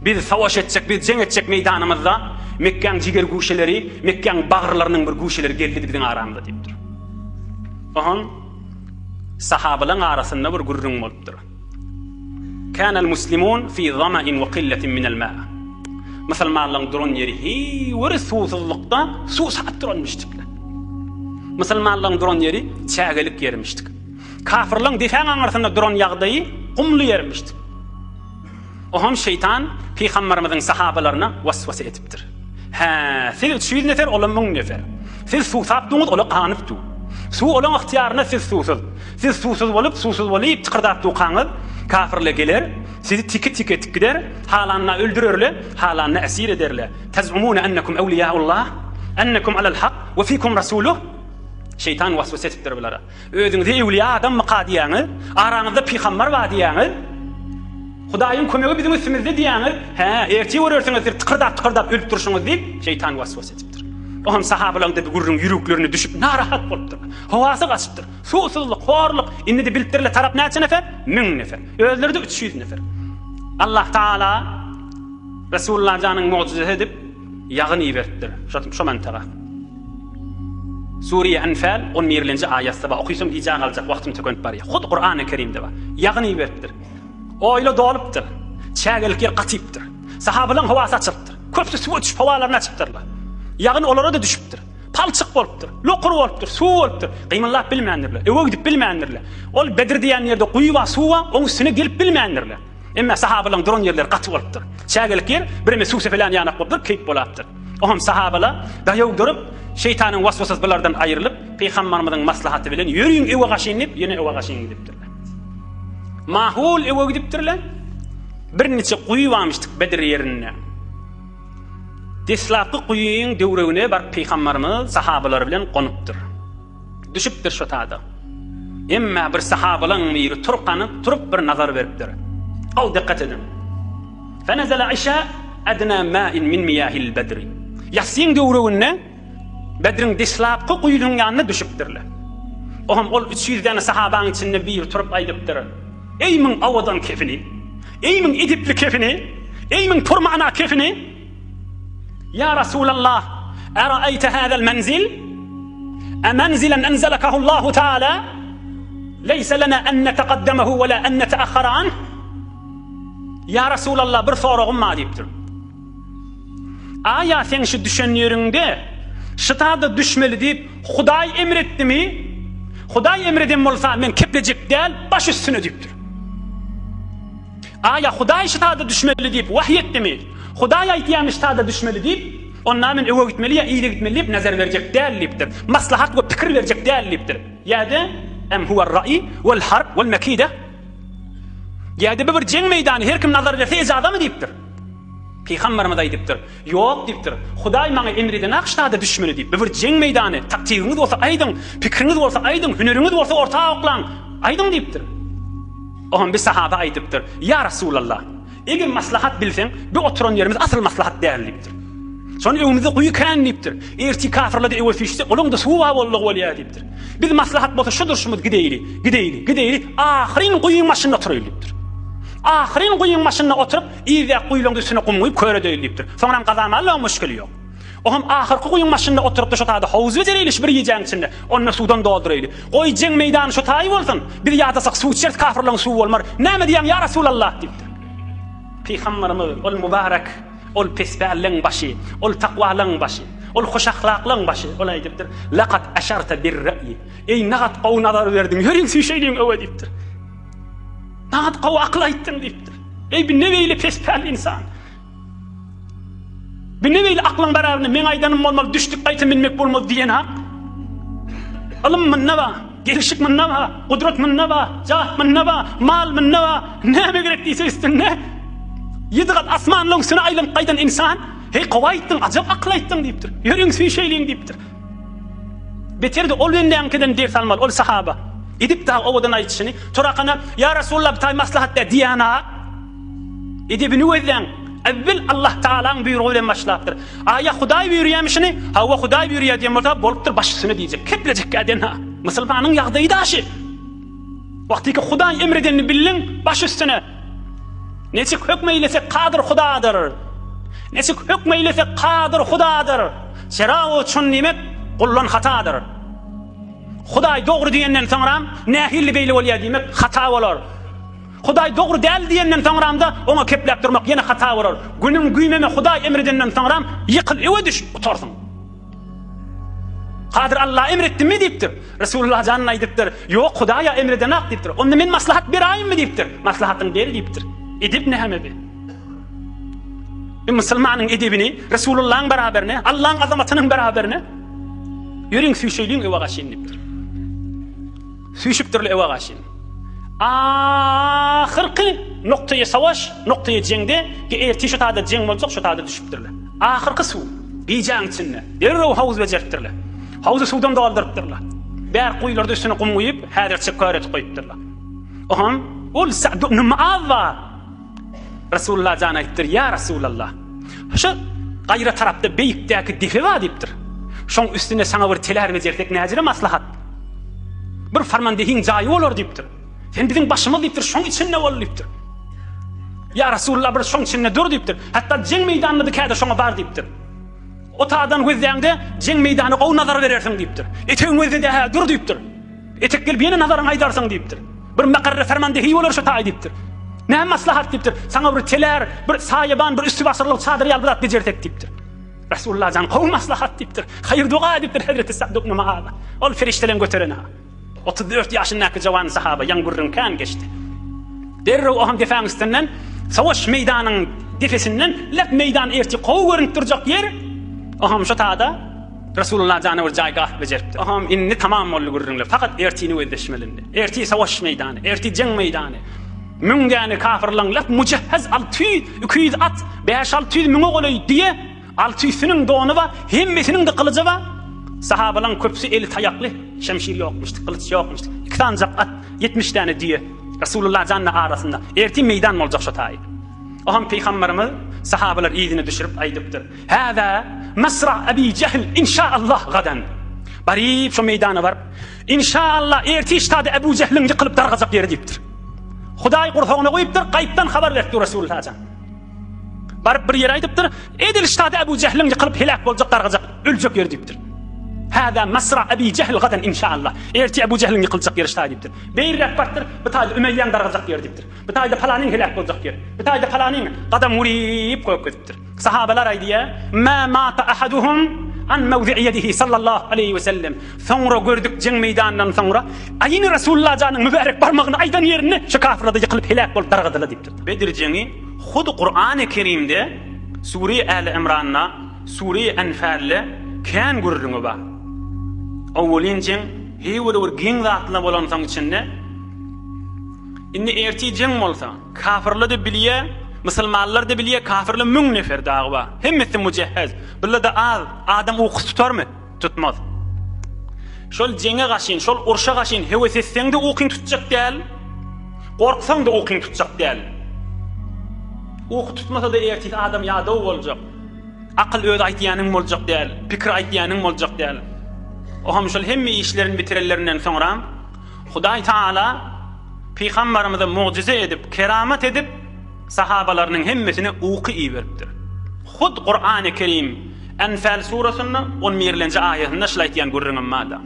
Biz savaş etjek, biz jeň etjek meýdanymyzda Mekgäň jigerguşeleri, Mekgäň bagyrlarynyň bir guşeleri geldi biziň aramyza diýipdir. Ohan sahabalaryň arasynda bir gürrüň bolupdyr. Kanal muslimun fi zama'in we qilletin minel ma. Musulmanlaryň duran ýeri hiwir suwsuzlykda suw satyp duranmyşdyklar. Musulmanlaryň duran ýeri çägelik ýermişdik. Kafirlaryň depäň aňyrsynda duran ýagdaýy gumly ýermişdik. Oňam şeýtan pygamberimiziň sahabalaryna waswasa edipdir. Hä, siz 300 nefer, olam 1000 nefer. Siz suwsapdyňyz, ola ganypdy. Suw olaň ygtyýarynda, siz suwsuz. Siz suwsuz bolup, suwsuz bolyp, tykyrdap dukaňyz, kafirler geler, sizi tiki-tiki etip gider, halanda öldürerler, halanda esir ederler. Tez'umune ennekum ewliýaullah, ennekum alel hak, we fikum rasuluh. Şeýtan waswasa edipdir bulara. Özüňizi öwlüýä adammyka diýýäňiz, araňyzda pygambar bar diýýäňiz, Hudaýyň kömegi biziň üstümizde diýýäňiz, hä, ertir görersiňiz siz tykyrdap-tykyrdap ölüp durşuňyz diýip, şeýtan waswasa edipdir. Oňam sahabalaryň-da bu gürrüň ýüreklerine düşüp narahat bolupdyrlar. Howasy gaçypdyr. Suwsuzlyk, horluk, indi-de bilipdirler tarap näçe nefer? Müň nefer. Özleri-de 300 nefer. Allah Taala Resulullah janyň mugjyzasy edip, ýagyn iberipdir şo şo mantaga. Sure Enfal on birlenji aýatda bar. Okysam gijä galjak, wagtym tükenip barýar. Hut Kurany Kerimde bar. Ýagyn iberipdir. Oýla dolupdyr. Çägelik ýer gatypdyr. Sahabalaryň howasy açylypdyr. Köpüsi suwa düşüp howalaryny açypdyrlar. Ýagyn olara-da düşüpdir. Palçyk bolupdyr, lokur bolupdyr, suw bolupdyr. Gymyldap bilmändirler. Öwe gidip bilmändirler. Ol Bedr diýen ýerde guýy bar, suw bar, oň üstüne gelip bilmändirler. Emma sahabalaryň duran ýerleri gaty bolupdyr. Çägelik ýer, bireme suw sepelän ýanak bolupdyr, keýp bolapdyr. Oňam sahabala daýaw durup, şeýtanyň waswasasy bulardan aýrylyp, pygambarymyzyň maslahaty bilen ýörüň öwe gaşyn diýip, ýene öwe gaşyn gidipdirler. Mahul öwe gidipdirler. Birniçe guýy barmyşdyk Bedr ýerinde. Deslapky guýyň döwregine baryp pygambarymyz sahabalary bilen gonupdyr. Düşüpdir şo tada. Emma bir sahabalaň biri turkanyp, turup bir nazar beripdir. Gowy dikkat ediň. Fenezele Aişa adna ma'in min miyahil bedri. Ýassyň döwreginde Bedriň deslapky guýunyň ýanyna düşüpdirler. Oňam ol 300 däne sahabaň içinde biri turup aýdypdyr. Eý müň owadan kefini, eý müň edepli kefini, eý müň purmana kefini, Ýa Rasulallah, Eraeýte hazel menzil? E menzilen enzelekahullahu taala? Leýse lena en netekaddemahu we la en neteahhara anh? Ýa Rasulallah, bir soragym bar diýipdir. Aýa seň şu düşen ýeriňde şytada düşmeli diýip Hudaý emr etdimi? Hudaý emr eden bolsa men keplejek däl, baş üstüne diýipdir. Aýa Hudaý şytada düşmeli diýip wahyý etdimi? Hudaý aýtýamy şytada düşmeli diýip? Onda men öňe gitmeli ýa yza gitmeli diýip nazar berjek däl diýipdir. Maslahat we pikir berjek däl diýipdir. Ýa-da em huwar raý wal harb wal mekide? Ýa-da bu bir jeň meýdany her kim nazar berse ejazamy diýipdir. Pygamberimiz aýdypdyr, Ýok diýipdir. Hudaý maňa emr edenak ştada düşmeli diýip. Bu bir jeň meýdany. Taktigiňiz bolsa aýdyň, pikiriňiz bolsa aýdyň, hüneriňiz bolsa orta oklaň. Aýdyň diýipdir. Oňa bir sahaba aýdypdyr, Ýa Rasulallah, eger maslahat bilseň, bu oturan ýerimiz asyl maslahat däl diýipdir. Şony öňümizde guýy kän diýipdir. Ertir kafirler-de öwe süýşse, olaň-da suwy bar boldugy bolýar diýipdir. Biz maslahat bolsa şu durşumyz gideýli, gideýli, gideýli, ahyryn guýyň başynda oturaýly diýipdir. Ahyryn guýyň başynda oturyp, yzdaky guýulaň-da üstüne gum guýup kör edeýli diýipdir. Soňram gazamalyň müşgili ýok. Oňam ahyrky guýyň başynda oturyp-da şo taýda howuz bejereýli şu bir gijäň içinde, onda suwdan dolduraýly. Goý jeň meýdany şo taýy bolsun, biz ýadasak suw içeris kafirlaň suwy bolmar. Näme diýýäň ýa Rasulallah diýipdir. Pygamberimiz ol mübarek Ol pespälligiň başy, ol takwalygyň başy, ol hoşahlaklaryň başy. Ol aýdypdyr, Laqad aşarta bir-ra'yi. Eý, nagat gowy nazar berdiň, ýörüň süýşeýliň öwe diýipdir. Nagat gowy akyl aýtdyň diýipdir. Eý, bi ne beýle pespäl ynsan. Bi ne beýle aklyň barabarynda meň aýdanym bolmaly, düşdük gaýta minmek bolmaz diýen hak. Ylym munda bar. Gelşik munda bar, gudrat munda bar, jah munda bar, mal munda bar, näme gerek diýse üstünde. Ýedi gat asmanlaryň üstüne aýlanyp gaýdan ynsan, Heý, gowy aýtdyň, ajap akyl aýtdyň diýipdir. Ýörüň süýşeýliň diýipdir. Beter-de ol bendäňkiden ders almaly, ol sahaba. Edip dagy owadan aýdyşyny, Turakana, Ýa Resulallah, bir taý maslahat ber diýýän-a. Edebini gözläň. Äwwel Allah Tagalaň buýrugy bilen başlapdyr. Aýa Hudaý buýurýamy şuny? Hawa Hudaý buýurýar diýen bolsa, bolupdyr baş üstüne diýjek. Keplejekkä den ha. Musulmanyň ýagdaýy daşy. Wagtyky Hudaý emredenini bildiň, baş üstüne. Neçik hökm eýlese kadyr Hudadyr. Neçik hökm eýlese kadyr Hudadyr. Şera uçun diýmek guldan hatadyr. Hudaý dogry diýenden soňram nähili beýle bolýar diýmek hata bolar. Hudaý dogry däl diýenden soňramda oňa kepläp durmak ýene hata bolar. Günüň güýmeme Hudaý emredenden soňram ýykyl öwe düş gutarsyň. Kadyr Alla emretdimi diýipdir. Resulullah jan aýdypdyr. Ýok Hudaýa emredenak diýipdir. Onda men maslahat beraýynmy diýipdir. Maslahatyňy ber diýipdir. Edep näme bi? Bir musulmanyň edebini Resulullahyň beraberine, Allaň azamatynyň beraberine ýörüň süýşeýliň öwe gaşyn diýipdir. Süýşüpdirler öwe gaşyn. Ahyrky noktaýy savaş, noktaýy jeňde, ki ertir şu taýda jeň boljak, şu taýda düşüpdirler. Ahyrky suw, gijäň içinde, derrew howuz bejeripdirler. Howzy suwdan doldurypdyrlar. Bärk guýularda üstüne gum guýup, häzirçe kör edip goýupdyrlar. Oňam ol Sa'd ibn Muaz bar. Resulullah jan aýdypdyr, Ýa Resulallah, şu gaýra tarapda beýikdäki depe bar diýipdir. Şoň üstünde saňa bir telär bejersek näjele maslahat? Bir farmandehiň jaýy bolar diýipdir. Sen biziň başymyz diýipdir, şoň içinde bol diýipdir. Ýa Resulallah bir şoň içinde dur diýipdir. Hatda jeň meýdanynda-da käde şoňa bar diýipdir. O taýdan gözläňde jeň meýdany gowy nazar berersiň diýipdir. Etegiň gözle-de-hä dur diýipdir. Etek gelip ýene nazaryňy aýdarsyň diýipdir. Bir makarra fermandehi bolar şu taý diýipdir. Näme maslahat diýipdir. Saňa bir telär, bir saýaban, bir üsti basyrlyk çadyr ýaly bir zat bejersek diýipdir. Resulullah jan gowy maslahat diýipdir. Haýyr doga edipdir Hezreti Sa'd ibn Muaza. Ol perişdeleň götereni. 34 ýaşyndaky jawan sahaba ýaň gürrüň kän geçdi. Derrew o hem depäň üstünden savaş meýdanyň depesinden lep meýdan erti gowy görünip durjak ýer. O hem şu tada Resulullah jana bir jaýgah bejeripdir. Aham indi tamam boldy gürrüňler. Fakat ertini gözleşmeli indi. Ertir savaş meýdany, ertir jeň meýdany. Müň däne kafirlaň lap mujahhaz 600, 200 at, 5-600 müňe golaý diýe, 600-siniň dony bar, hemmesiniň-de gylyjy bar. Sahabalaň köpüsi eli taýakly, şemşir ýokmuşdy, gylyç ýokmuşdy. Iki sanjak at, 70 däne düýe. Resulullah janyň arasynda. Ertir meýdan boljak şo taýy. Oham pygamberimiz sahabalar yzyna düşürip aýdypdyr. Hâzâ masra Ebi Jehl inşaallah gadan. Baryp şo meýdana baryp, inşaallah ertir ştada Ebu Jehliň ýykylyp dargajak ýeri diýipdir. Hudaý gursagyna goýupdyr, gaýypdan habar beripdir Resulullah jan. Baryp bir ýere aýdypdyr, edil ştada Ebu Jehliň ýykylyp heläk boljak, dargajak, öljek ýeri diýipdir. Hâzâ masra Ebi Jehl gadan inşaallah. Ertir Ebu Jehliň ýykyljak ýeri ştada diýipdir. Beýräk barypdyr, bu taýda Ümeýýäň dargajak ýeri diýipdir. Bu taýda palanyň heläk boljak ýeri. Bu taýda palanyň gadam uryp görkezipdir. Sahabalar aýdýar, Mä mata ahaduhum an mewzi'i ýedihi sallallahu aleýhi we sellem. Soňra gördük jeň meýdanyndan soňra, aýny Resulullah janyň mübärek barmagyny aýdan ýerinde şu kafirler-de ýykylyp heläk bolup dargadylar diýipdir. Bedir jeňi hut Kurany Kerimde Sure Äli Imranda, Sure Enfalde kän gürrüňi bar. Owwalyn jeň heý bir bir geň zatlar bolansoň içinde indi ertir jeň bolsa, Kafirler-de bilýär, musulmanlar-da bilýär, kafirler müň nefer dagy bar. Hemmesi mujehhez. Bular-da az, adam ukusy tutarmy? Tutmaz. Şol jeňe gaşyn, şol urşa gaşyn höwes etseň-de ukyň tutjak däl, gorksaň-da ukyň tutjak däl. Uky tutmasa-da ertesi adam ýadaw boljak. Akyl öz aýtýanyň boljak däl, pikir aýtýanyň boljak däl. Oňam şol hemme işlerini bitirenlerinden soňra Hudaý Taala pygambarymyza mugjyza edip, keramat edip, sahabalarynyň hemmesine uky iberipdir. Hut Kurany Kerim Enfal surasynda on birlenji aýatynda şul aýtýan gürrüňim barda.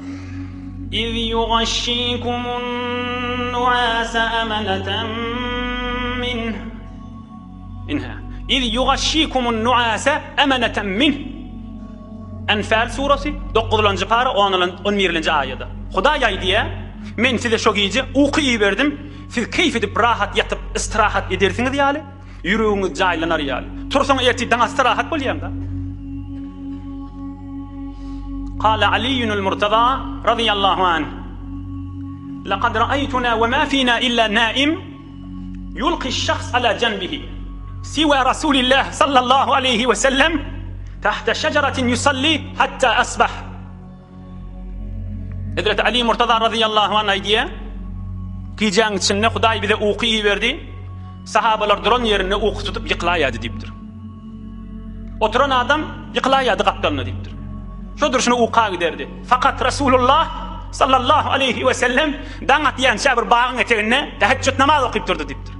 Iz yugaşşikumun nuasa amanatan minh. Inha. Iz yugaşşikumun nuasa amanatan minh. Enfal surasy dokuzlanjy para on birlenji aýada. Hudaý aýdýar, Men size şo gije uky iberdim, siz keýp edip rahat ýatyp istirahat edersiňiz ýaly, ýüregiňiz jaýlanar ýaly. Tursaň ertir daň atsa rahat bolýaň-da. Kala Aliýunul Murtaza razyýallahu anh, Lekad ra'aýtuna we ma fina illa naim yulqi şahs ala janbihi siwa Rasulillah sallallahu aleýhi we sellem tahta şejeratin yusalli hatta asbah. Hezreti Ali Murtaza razyýallahu anh aýdýar, Gijäň içinde Hudaý bize uky iberdi. Sahabalar duran ýerinde uky tutup ýykylaýardy diýipdir. Oturan adam ýykylaýardy gapdalyna diýipdir. Şo durşuna uka giderdi. Fakat Rasulullah sallallahu aleýhi we sellem daň atýança bir bagyň eteginde teheccüd namaz okyp durdy diýipdir.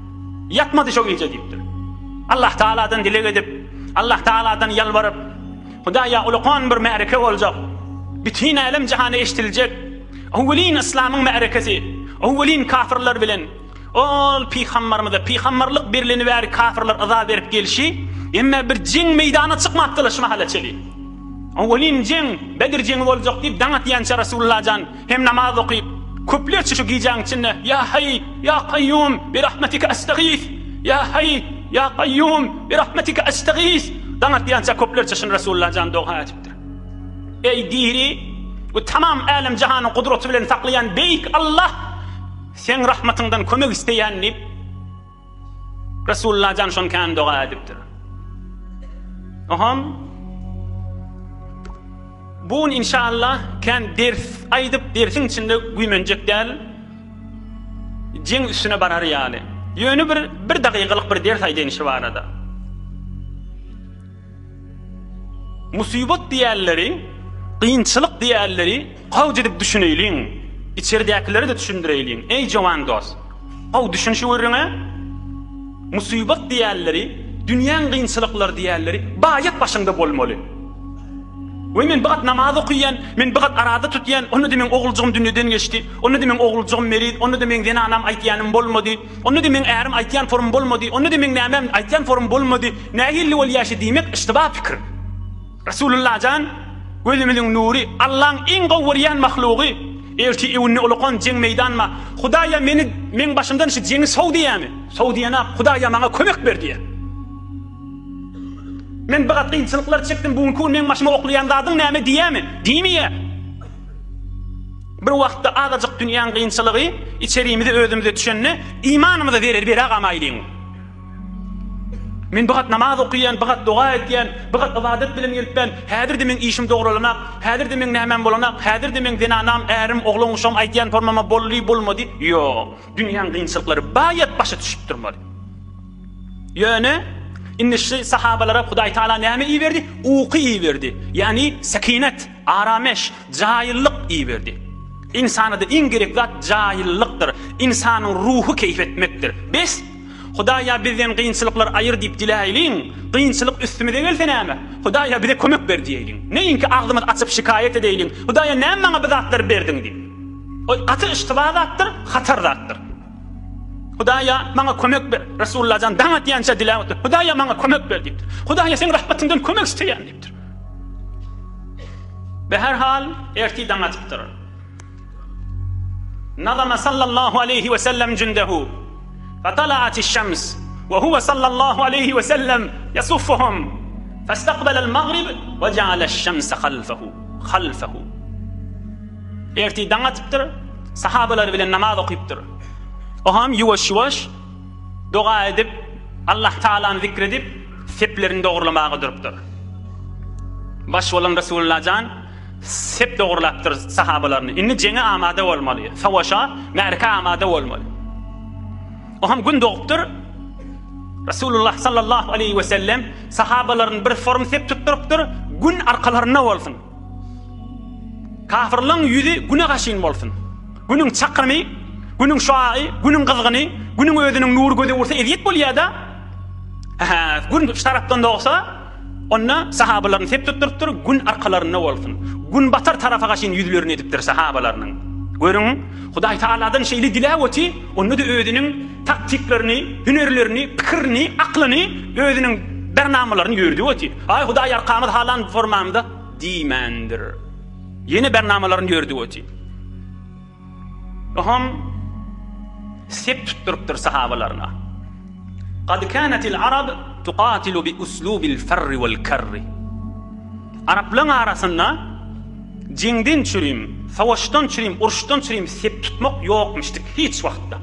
Ýatmady şo gije diýipdir. Allah Taaladan dileg edip, Allah Taaladan ýalbaryp, Hudaýa ulakan bir märeke boljak. Bütin älem jahana eşdiljek. Owwelin yslamyň märekesi. Owwelin kafyrlar bilen. Ol pygambarymyza pygambarlyk berileni bäri kafyrlar yza berip gelşi, emme bir jeň meýdana çykmapdylar şu mahala çeli. Owwelin jeň, Bedir jeňi boljak diýip daň atýança Rasulullah jan hem namaz okyp, köplerçe şu gijäň içinde Ýa Haý, Ýa Kaýýum, bi rahmetike estagis, Ýa Haý, Ýa Kaýýum, bi rahmetike estagis daň atýança köplerçe şuny Resulullah jan doga edipdir. Eý diri we tamam älem-jahany gudraty bilen saklaýan beýik Allah, Seň rahmatyňdan kömek isleýän diýip, Resulullah jan şony kän doga edipdir. Oham Bu gün inşallah kän ders aýdyp, dersiň içinde güýmenjek däl. Jeň üstüne barar ýaly. Ýöne bir bir dagygalyk bir ders aýdaýyn şu barada. Musybat diýýänleri, kynçylyk diýýänleri gawj edip düşüneýliň. Içeridäkilere-de düşündireýliň. Eý jowan dost! Gowy düşün şu gürrüňe. Musybat diýýänleri, dünýäň kynçylyklary diýýänleri baýat başyňda bolmaly. We men bir gat namaz okaýan, men bir gat araza tutýan, onda-da meň oguljygym dünýeden geçdi, onda-da meň oguljygym meriz, onda-da meň zenanam aýtýanym bolmady, onda-da meň ärim aýtýan forym bolmady, onda-da meň nämäm aýtýan forym bolmady, nähilli bolýa şi diýmek yştyba pikir. Resulullah jan, gözümiziň nury, Allaň iň gowy görýän mahlugy, ertir öwünde ulakan jeň meýdanma, Hudaýa meni, meň başymdan şu jeňi sow diýýämi? Sow diýenak, Hudaýa maňa kömek ber diýýär. Men bir gat kynçylyklar çekdim, bu günki gün meň başyma oklaýan zadyň näme diýýärmi? Diýmeýär. Bir wagtda azajyk dünýäň kynçylygy içerimize özümize düşende imanymyza zerer beragamaýlyň. Men bir gat namaz okaýan, bir gat doga etýän, bir gat ybadat bilen gelipän, häzir-de meň işim dogralanak, häzir-de meň nämäm bolanak, häzir-de meň zenanam, ärim, oglan-uşagym aýtýan formama boldy, bolmady. Ýok. Dünýäň kynçylyklary baýat başa düşüp durmaly. Ýöne indi şu sahabalara Hudaý Taala näme iberdi? Uky iberdi. Ýagny sekinet, arameş, jaýyllyk iberdi. Ynsana-da iň gerek zat jaýyllykdyr. Ynsanyň ruhy keýp etmekdir. Bes, Hudaýa bizden kynçylyklar aýyr diýip diläýliň, kynçylyk üstümize gelse näme? Hudaýa bize kömek ber diýeýliň. Neýinki agzymyzy açyp şikaýat edeýliň, Hudaýa näme maňa bu zatlary berdiň diýip. Ol gaty yştyba zatdyr, hatar zatdyr. Hudaýa maňa kömek ber. Resulullah jan daň atýança diläp otyr. Hudaýa maňa kömek ber diýipdir. Hudaýa seň rahmatyňdan kömek isleýän diýipdir. Beherhal ertir daň atypdyr. Nazama sallallahu aleýhi we sellem jündehu. Fatalaati şems we huwe sallallahu aleýhi we sellem yasuffuhum. Fastaqbalal magrib we ja'ala şemse halfehu. Halfehu. Ertir daň atypdyr, sahabalary bilen namaz okypdyr. Oham ýuwaş-ýuwaş doga edip, Allah Taalany zikr edip, seplerini dogrulamaga durupdyr. Baş bolan Resulullah jan sep dogrulapdyr sahabalaryny. Indi jeňe amada bolmaly, savaşa, märekä amada bolmaly. Oham gün dogupdyr. Resulullah sallallahu aleýhi we sellem sahabalaryny bir form sep tutdurypdyr, gün arkalarynda bolsun. Kafirleň ýüzi güne gaşyn bolsun. Günüň çakymy, günüň şuagy, günüň gyzgyny, günüň özüniň nury göze ursa ezýet bolýar-da. Hä, gün şu tarapdan dogsa, onda sahabalaryny sep tutdurypdyr, gün arkalarynda bolsun. Günbatar tarapa gaşyn ýüzlerini edipdir sahabalarynyň. Görüň, Hudaý Tagaladan şeýle diläp oty, onda-da özüniň taktiklaryny, hünerlerini, pikirini, aklyny, özüniň bernamalaryny ýördüp oty. Aý, Hudaý arkamyz halan formamyza diýmändir. Ýene bernamalaryny ýördüp oty. Oňam sep tutdurypdyr sahabalaryna. Kad kanatil arab tuqatilu bi uslubil farri wal karri. Araplaryň arasynda jeňden çürim, savaşdan çürim, uruşdan çürim sep tutmak ýokmuşdyk hiç wagtda.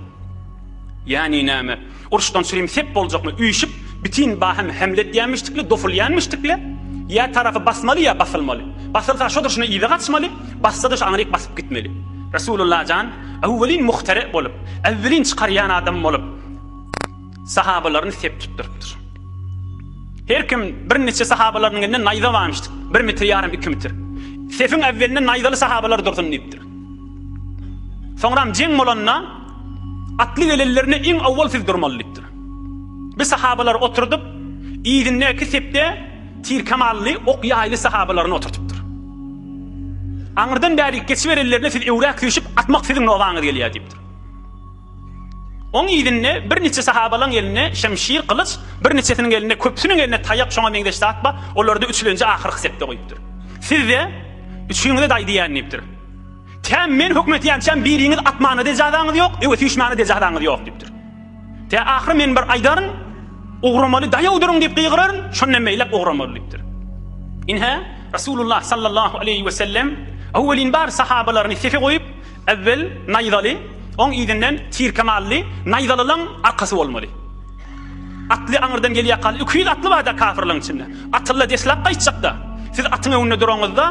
Ýani näme? Uruşdan çürim sep boljakmy? Üýşüp bitin bahem hemle etýänmişdikle, dofulýanmişdikle, ýa tarapy basmaly ýa basylmaly. Basylsa şo durşuna yza gaçmaly, bassa-da şo aňryk basyp gitmeli. Resulullah jan öwwelin muhtere bolup, äwwelin çykarýan adam bolup, sahabalaryny sep tutdurypdyr. Her kim birniçe sahabalarynyň elinde naýza barmyşdyk. Bir metr ýarym, iki metr. Sefiň äwwelinde naýzaly sahabalar dursun diýipdir. Soňram jeň bolanda atly gelenlerine iň owwal siz durmaly diýipdir. Bir sahabalary oturdyp, yzyndaky sepde tirkemally, ok ýaýly sahabalaryny oturdypdyr. Aňyrdan bärik geçiberenlerine siz öwräk süýşüp atmak siziň nobaňyz gelýär diýipdir. Oň yzynda birniçe sahabalaň elinde şemşir, gylyç, birniçesiniň elinde, köpüsiniň elinde taýak şoňa meňzeş zat bar, olary-da üçülenji ahyrky sepde goýupdyr. Siz-de üçüňize-de aýdýan diýipdir. Tä men höküm etýänçäm biriňiz atmana-da ejazaňyz ýok, öwe süýşmäne-de ejazaňyz ýok diýipdir. Tä ahyry men bir aýdaryn, ugramaly daýaw duruň diýip gygyraryn, şondan beýläk ugramaly diýipdir. Ine, Resulullah sallallahu aleýhi we sellem öwwelin bar sahabalaryny sefe goýup, Äwwel naýzaly, oň yzyndan tirkemally, naýzalylaň arkasy bolmaly. Atly aňyrdan gelýärkaly 200 atly bar-da kafirleň içinde. Atlylar deslap gaýtjakda. Siz atyň öňünde duraňyzda,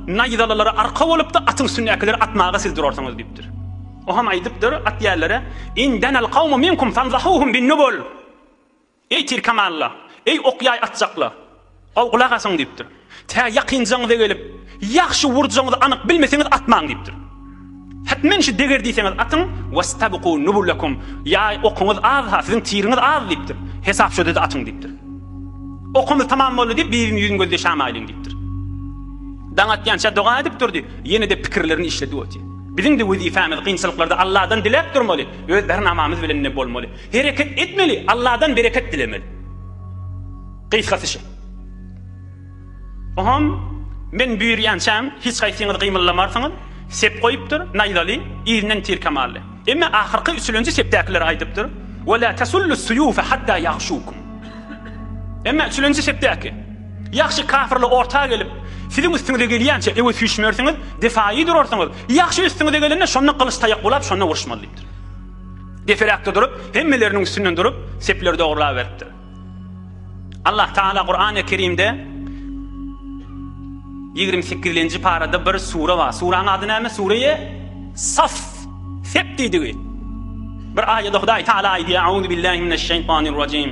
naýzalylara arka bolupda atyň üstündäkileri atmaga siz durarsyňyz diýipdir. O hem aýdypdyr at ýerlere, In denel kawmu minkum fanzahuhum bin nubul. Eý tirkemalla! Eý ok-ýaý atjaklar! Gowy gulak asyň diýipdir. Tä ýakynjaňyza gelip, ýagşy urjagyňyzy anyk bilmeseňiz atmaň diýipdir. Hetmen şu deger diýseňiz atyň, westabiku nubulakum, ýaý okuňyz az-ha, siziň tiriňiz az diýipdir. Hesap şo-da atyň diýipdir. Okumyz tamam boldy diýip, biriniň ýüzüni gözle şamaýlyň diýipdir. Daň atýança doga edip durdy, ýene-de pikirlerini işledip otyr. Biziň-de wezipemiz kynçylyklarda Alladan diläp durmaly, öz bernamamyz bilen-de bolmaly. Hereket etmeli, Alladan bereket dilemeli. Gysgasy şu. Oňam men buýurýançam hiç haýsyňyz gymyldamarsyňyz. Sep goýupdyr, naýzaly, yzyndan tirkemally. Emma ahyrky üçülenji sepdäkiler aýdypdyr, Ve la tasullu suyufe hatta yagşukum. Emma üçülenji sepdäki, ýagşy kafirler orta gelip, siziň üstüňize gelýänçä öwe süýşmersiňiz, defaýy durarsyňyz. Ýagşy üstüňize gelende şonda gylyç taýak bulap şonda uruşmaly diýipdir. Deperäkde durup, hemmeleriniň üstünden durup, sepleri dogrulaberipdir. Allah Taala Kurany Kerimde 28-nji parada bir sure bar. Suraň ady näme? Sure-i Saf. Sep diýdigi. Bir aýada Hudaý Taala aýdýar: Auzu billahi mineşşeýtanirrajim.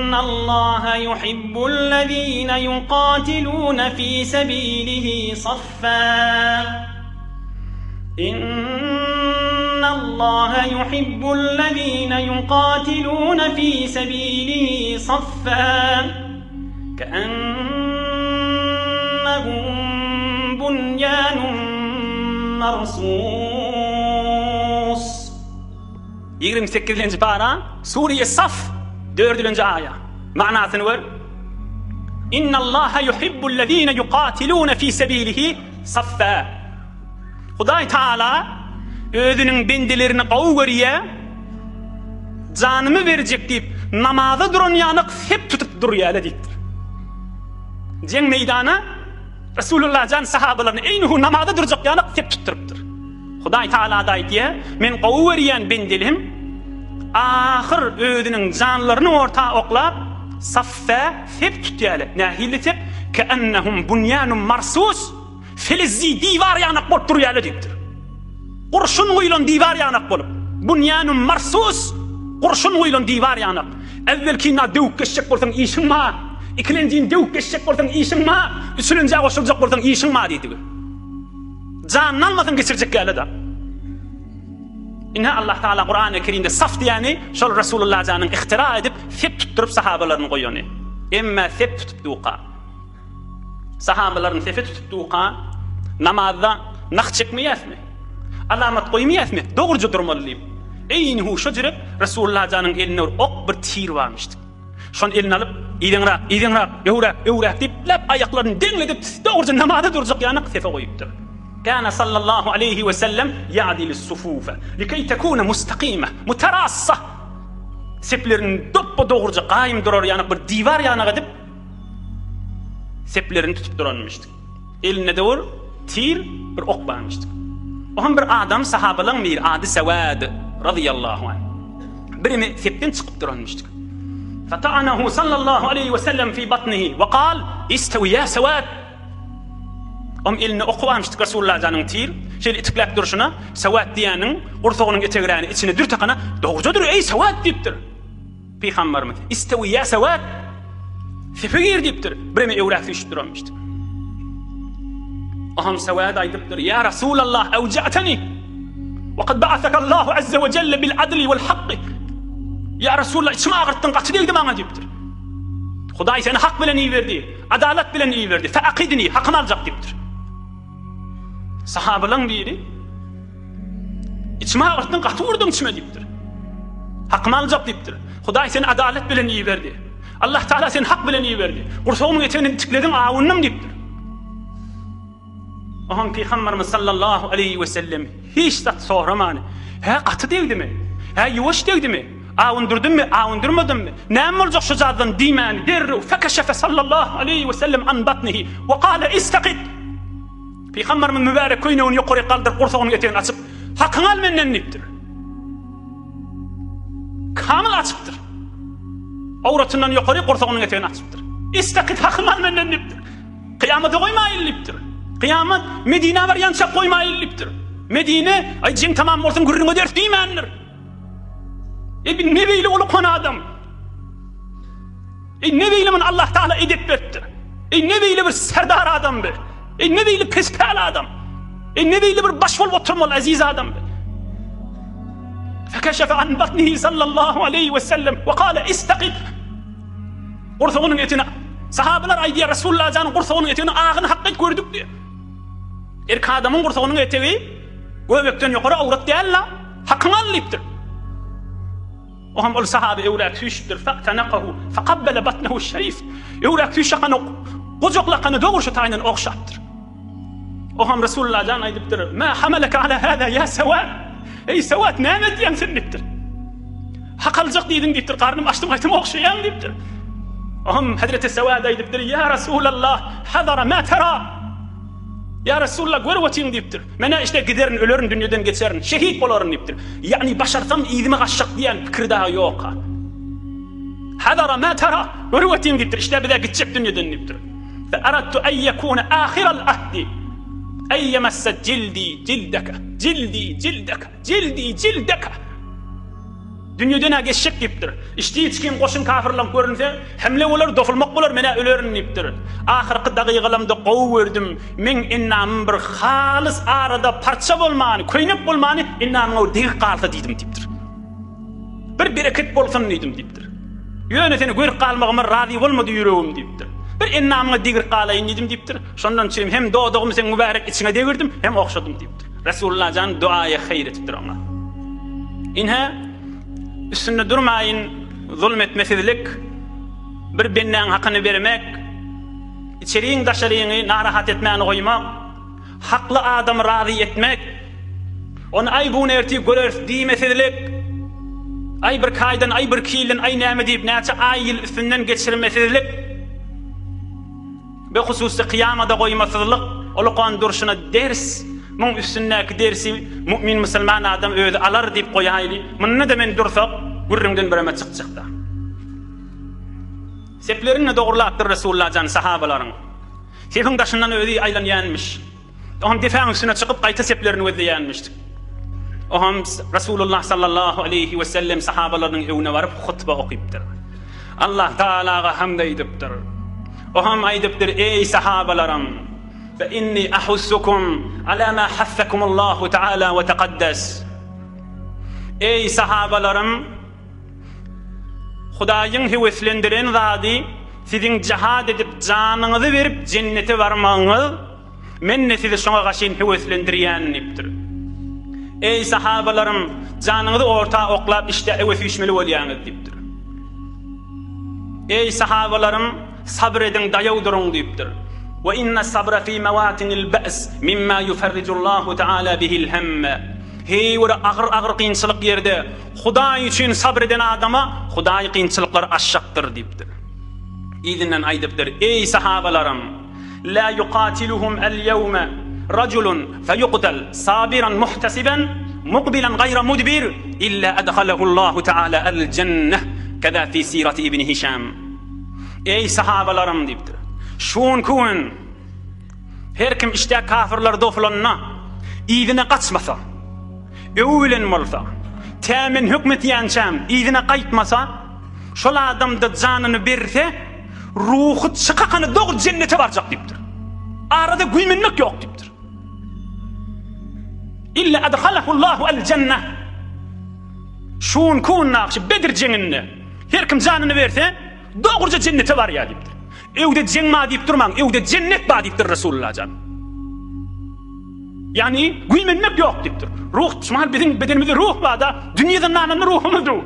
Innallaha yuhibbul-lezine yuqatilune fi sebilihi saffa. Innallaha yuhibbul-lezine yuqatilune fi sebilihi saffa. Keennehum bunyanun marsus. 28-nji para, Sure-i Saf, dördülenji aýa. Manasyny gör. Innallaha yuhibbul-lezine yuqatilune fi sebilihi saffa. Hudaý Taala özüniň bendelerini gowy görýär. Janymy berjek diýip, namaza duran ýalyk sep tutup durýar diýipdir. Jeň meýdana Resulullah jan sahabalaryny eýnuhu namaza durjak ýalyk sep tutdurypdyr. Hudaý Tagala-da aýdýar, Men gowy görýän bendelim ahyr özüniň janlaryny orta oklap, saffä sep tutýarlar. Nähili sep? Keennehum bunýanun marsus, felizzi diwar ýanak bolup durýarlar diýipdir. Gurşun guýlan diwar ýanak bolup. Bunýanun marsus, gurşun guýlan diwar ýanak. Äwwelki-na döwüp geçjek bolsaň işiň bar, ikilenjini döwüp geçjek bolsaň işiň bar, üçülenjä goşuljak bolsaň işiň bar diýdigi. Janyny almasaň geçirjek ýaly-da. Ine Allah Taala Kurany Kerimde saf diýeni şol Resulullah janyň ihtira edip sep tutduryp sahabalaryny goýany. Emme sep tutup duka. Sahabalaryny sepe tutup duka namazda nah çekmeýäsmi? Alamat goýmaýasmy? Dogruja durmaly diýip. Eýni hu şo jürek Resulullah janyň elinde bir ok bir tir barmyşdy. Şony eline alyp, yzyňrak, yzyňrak, öwräk, öwräk diýip, läp aýaklaryny deňledip, dogruja namaza durjak ýanak sepe goýupdyr. Kana sallallahu aleýhi we sellem ýa'dilu sufufe likey tekune mustakime, muterassa. Seplerini dopba-dogruja gaýym durar ýanak bir diwar ýanak edip, seplerini tutup duranmyşdyk. Elinde-de bir tir, bir ok barmyşdyk. O hem bir adam sahabalaň biri, ady Sewad razyýallahu anh. Birimi sepden çykyp duranmyşdyk. Fata'anahu sallallahu aleýhi we sellem fi batnihi we kal, Istewi ýa Sewad! Oň elinde oky barmyşdyk Resulullah janyň tir, şeýle itikläp durşuna, Sewad diýýäniň gursagynyň etegräni içine dür takana, Dogruja dur, eý Sewad diýipdir. Pygambarymyz, Istewi ýa Sewad! Sepe gir diýipdir. Bireme öwräk süýşüp duranmyşdyk. Oham Sewad aýdypdyr, Ýa Rasulallah, ewja'teni! Wa kad ba'athaka Allahu azza we jelle bil adli wal hakki. Ýa Rasulallah, içimi agyrtdyň, gaty degdi maňa diýipdir. Hudaý seni hak bilen iberdi, adalat bilen iberdi. Fe akidni, hakymy aljak diýipdir. Sahabalaň biri Içimi agyrtdyň, gaty urduň içime diýipdir. Hakymy aljak diýipdir. Hudaý seni adalat bilen iberdi. Allah Taala seni hak bilen iberdi. Gursagymyň etegini itiklediň, awundym diýipdir. Oňa Pygamberimiz sallallahu aleýhi we sellem hiç zat soramany, Hä, gaty degdimi? Hä, ýuwaş degdimi? Awundurdymmy, awundurmadymmy? Näme boljak şu zatdan diýmäni derrew fekeşefe sallallahu aleýhi we sellem an batnihi we kale istaqid. Pygamberimiz mübärek köýnegini ýokaryk galdyryp gursagynyň etegini açyp, Hakyňy al menden diýipdir. Kamyl açypdyr. Awratyndan ýokary gursagynyň etegini açypdyr. Istakit hakyňy al menden diýipdir. Kyýamata goýmaýyn diýipdir. Kyýamat Medinä barýança goýmaýyn diýipdir. Medine, aý jeň tamam bolsun gürrüň ederis diýmändir. E bir ne beýle ulukan adam. E ne beýle mun Allah Taala edep beripdir. E ne beýle bir serdar adam be. E ne beýle pespäl adam. E ne beýle bir baş bolup oturmaly aziz adam be. Fekeşefe an batnihi sallallahu aleyhi ve sellem ve kale istaqid. Gursagynyň etini sahabalar aýdýar Resulullah janyň gursagynyň etegini agyny hakkyt gördük diýär. Erkek adamyň gursagynyň etegi göbekden ýokary awrat däl-la, hakyňy al diýipdir. O hem ol sahaby öwräk süýşüpdir. Fa'tanakahu faqabbala batnahu şerif. Öwräk süýşakany gujaklakany dogry şu taýyndan ogşapdyr. O hem Resulullah jan aýdypdyr. Ma hamalaka ala hada ya Sewat? Ey Sewat näme edýäň sen diýipdir. Hak aljak diýdiň diýipdir. Garnym açdym gaýtam ogşaýaň diýipdir. O hem Hazreti Sewat aýdypdyr. Ya Resulallah, hazara ma tara. Ýa Resulallah, görüp otyň diýipdir. Men-ä işte giderin, ölerin, dünýeden geçerin, şehit bolaryn diýipdir. Ýagny başarsam yzyma gaçjak diýen pikiri dagy ýok-a. Hazara ma tara, görüp otyň diýipdir, işte biz-ä gitjek dünýeden diýipdir. Fe aradtu en yekune ahiral ahdi en yemesse jildi jildeke, jildi jildeke, jildi jildeke. Dünýeden-ä geçjek diýipdir. Içdi-içgin goşun kafyrlaň görünse, hemle bolar, dofulmak bolar, men-ä ölerin diýipdir. Ahyrky dagygalamda gowy gördüm, meň endamym bir halys arada parça bolmany, köýnek bolmany, endamyňa bir degip galsa diýdim diýipdir. Bir bereket bolsun diýdim diýipdir. Ýöne seni görüp galmagyma razy bolmady ýüregim diýipdir. Bir endamyňa degrip galaýyn diýdim diýipdir. Şondan üçin hem dodagymy seň mübärek içiňe degirdim, hem ogşadym diýipdir. Resulullah jan duaýy haýyr etipdir oňa. Ine, üstünde durmaýyn, zulm etmesizlik, bir bendäň hakyny bermek, içeriň daşaryňy narahat etmäni goýmak, hakly adamy razy etmek, ony aý bu gün ertir göreris diýmesizlik, aý birki aýdan, aý birki ýyldan, aý näme diýip näçe aý ýyl üstünden geçirmesizlik, Be hususy kyýamada goýmasyzlyk ulukan durşuna ders, muň üstündäki dersi mu'min musulman adam özi alar diýip goýaýly, munda-da men dursak gürrüňden bireme çykjakda. Seplerini dogrulapdyr Resulullah jan sahabalaryň. Sepiň daşyndan özi aýlanýanmyş. Oňam depäň üstüne çykyp gaýta seplerini gözleýänmişdik. Oňam Resulullah sallallahu aleýhi we sellem sahabalarynyň öňüne baryp hutba okypdyr. Allah Tagalaga hamd aýdypdyr. Oňam aýdypdyr, Eý sahabalarym! Fe inni ahussukum ala ma hassakumullahu taala we taqaddas. Eý sahabalarym! Hudaýyň höweslendiren zady siziň jihad edip janyňyzy berip jennete barmagyňyz, Men-de sizi şoňa gaşyn höweslendirýän diýipdir. Eý, sahabalarym, janyňyzy orta oklap işdä öwe süýşmeli bolýaňyz diýipdir. Eý, sahabalarym, sabyr ediň, daýaw duruň diýipdir. We inna sabra fi mawatinil ba's mimma yufarrijullahu taala bihil hemme. Heý bir agyr-agyr kynçylyk ýerde Hudaý üçin sabyr eden adama Hudaý kynçylyklary aşjakdyr diýipdir. Yzyndan aýdypdyr, Eý, sahabalarym! La yuqatiluhum al-yawma rajulun feyuqtal sabiran muhtasiban muqbilan gayra mudbir illa adhalahu Allahu taala al-jannah keza fi sirati ibn Hişam. Eý sahabalarym diýipdir. Şu günki gün her kim işdä kafirler dofulanda yzyna gaçmasa, öwi bilen bolsa, tä men hökm etýänçäm yzyna gaýtmasa, şol adamda janyny berse, Ruhy çykakany dogry jennete barjak diýipdir. Arada güýmenmek ýok diýipdir. Illa adhalahullahu al-jannah. Şun kun nakşy Bedir jeňinde her kim janyny berse, dogruja jennete barýar diýipdir. Öwde jeň bar diýip durmaň, öwde jennet bar diýipdir Resulullah jan. Ýagny güýmenmek ýok diýipdir. Ruh, şumal biziň bedenimizde ruh bar-da, dünýe zyndanynda ruhumyz dur.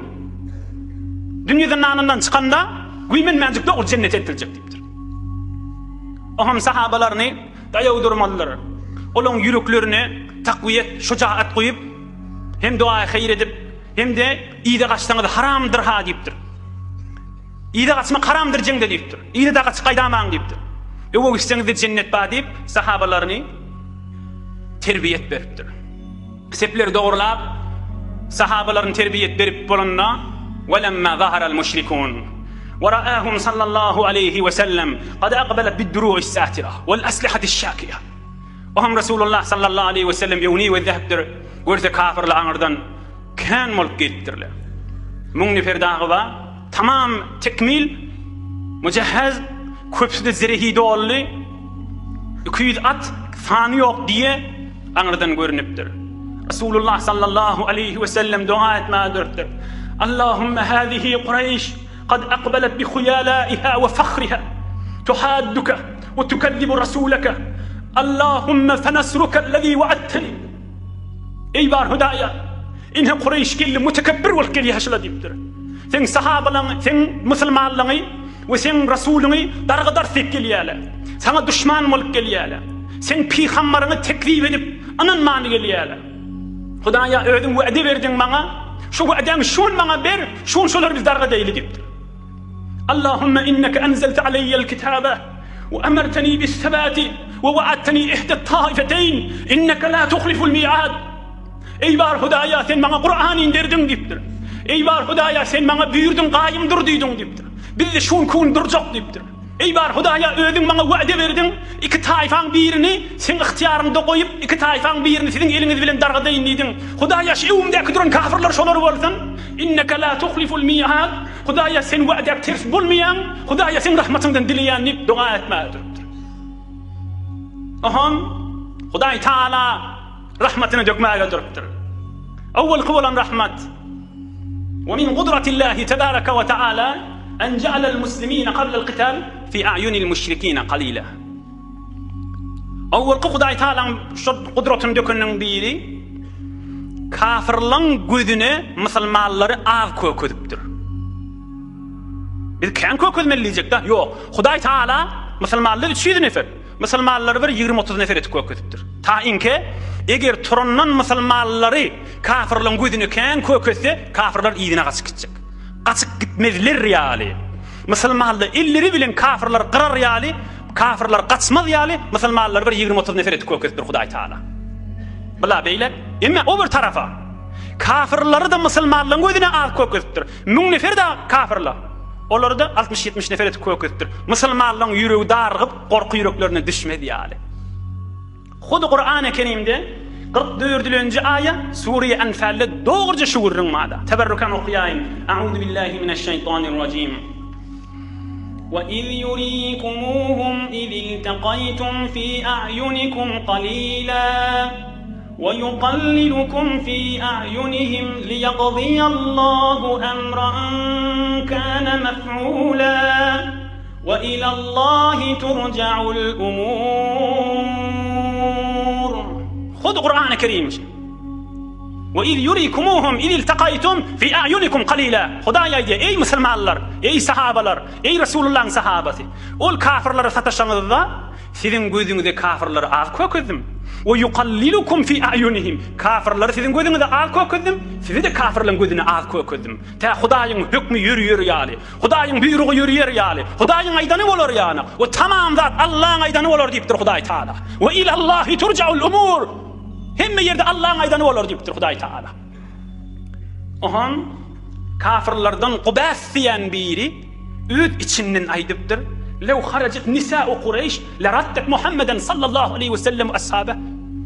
Dünýe zyndanyndan çykanda güýmenmänjik dogry jennete eltiljek diýipdir. Oňam sahabalaryny daýaw durmalydyr. Olaň ýüreklerine takwiýet, şujaat guýup, hem duaýy haýyr edip, hem-de yza gaçsaňyz haramdyr-ha diýipdir. Yza gaçmak haramdyr jeňde diýipdir. Yza-da gaçyp gaýdamaň diýipdir. Öwe gitseňizde jennet bar diýip, sahabalaryny terbiýet beripdir. Sepleri dogrulap, sahabalaryny terbiýet berip bolanda, Welemma zaharal müşrikun we ra'ahum sallallahu aleýhi we sellem kad aqbalat bid-duru'is satira wal aslihatis şakiýa. Oňam Resulullah sallallahu aleýhi we sellem öňüni gözläpdir, görse kafirler aňyrdan Kän bolup gelipdirler. Müň nefer dagy bar. Tamam tekmil, mujahhaz, köpüsi-de zirehi doldy. 200 at, sany ýok diýe aňyrdan görnüpdir. Resulullah sallallahu aleýhi we sellem doga etmäge durupdyr. Allahumma hazihi Kureýş kad aqbalat bi huýalaiha we fahriha tuhadduka we tukezzibu rasulaka. Allahumma fenasruka allazi wa'adtani. Eý bar Hudaýa! Ine Kureýş geldi, mütekebbir bolup gelýär şula diýipdir. Seň sahabalaňy, seň musulmanlaňy we seň rasulyňy dargadar diýip gelýärler. Saňa duşman bolup gelýärler. Seň pygambaryňy tekzip edip, ynanman gelýärler. Hudaýa özüň wede berdiň maňa, şu wedäňi şu gün maňa ber, şu gün şolary biz dargadaýly diýipdir. Allahumma inneke enzelte aleýýel kitabe we emerteni bis-sebati we wa'adteni ihde taifeteýn inneke la tuhliful mi'ad. Eý bar Hudaýa sen maňa Kur'an inderdiň diýipdir. Eý bar Hudaýa sen maňa buýurdyň gaýym dur diýdiň diýipdir. Biz-de şu günki gün durjak diýipdir. Eý bar Hudaýa özüň maňa wade berdiň, iki taýfaň birini seň ygtyýaryňda goýup, iki taýfaň birini siziň eliňiz bilen dargadaýyn diýdiň. Hudaýa şu öňümdäki duran kafyrlar şolar bolsun. Inneke la tuhliful mi'ad. Hudaýa sen wadä ters bolmaýaň, Hudaýa seň rahmatyňdan dileýän diýip doga etmäge durupdyr. Ohan Hudaý Taala rahmatyny dökmäge durupdyr. Awwalky bolan rahmat Wa min gudratillahi tebaraka we taala en ja'alal muslimina qablal qital fi a'yunil müşrikina qalila. Owalky Hudaý Tagalaň şol gudratyny dökeniniň biri kafirlaň gözüne musulmanlary az kökezipdir. Biz kän kökezmeli diýjek-de, ýok. Hudaý Tagala musulmanlar 300 nefer, musulmanlary bir 20-30 nefer etip kökezipdir. Ta inke eger turandan musulmanlary kafirlaň gözüne kän kökezse, kafirler yzyna gaçyp gitjek. Gaçyp gitmezler ýaly. Musulmanlar elleri bilen kafirleri gyrar ýaly, kafirler gaçmaz ýaly, musulmanlary bir 20-30 nefer etip kökezipdir Hudaý Taala. Bula beýle. Emma o bir tarafa kafirleri-de musulmanlaryň gözüne az kökezipdir. Müň nefer-de kafirler. Olary-da 60-70 nefer etip kökezipdir. Musulmanlaryň ýüregi dargyp, gorky ýüreklerine düşmez ýaly. Hudy Kurany Kerimde. 44-nji aýa Sure Enfalde dogruja şu gürrüň barda. Teberrukan okaýaýyn. A'uzu billahi mineşşeýtanirrajim. Ve iz yurikumuhum iz iltaqaytum fi a'yunikum qalila ve yuqallilukum fi a'yunihim liyaqdiyallahu emran kana mef'ula. Ve ilallahi turja'ul umur. Hut Kur'an-ı Kerim. Ve iz yurikumuhum iz iltaqaytum fi a'yunikum qalila. Hudaý aýdýar, eý musulmanlar, eý sahabalar, eý Resulullahyň sahabasy. Ol kafirlere sataşaňyzda siziň gözüňize kafirleri az kökezdim. Ve yuqallilukum fi a'yunihim. Kafirleri siziň gözüňize az kökezdim, sizi-de kafirleriň gözüne az kökezdim. Tä Hudaýyň hökmi ýörüýer ýaly. Hudaýyň buýrugy ýörýär ýaly, Hudaýyň aýdany bolar ýaly, we tamam zat Allaň aýdany bolar diýipdir Hudaý Taala. We ilallahi turjaul umur. Hemme ýerde Allaň aýdany bolar diýipdir Hudaý Taala. Ohan kafirlerden Gubäs diýen biri öz içinden aýdypdyr, Lew harajat nisa'u Kureýş leraddet Muhammeden sallallahu aleýhi we sellem we ashabe.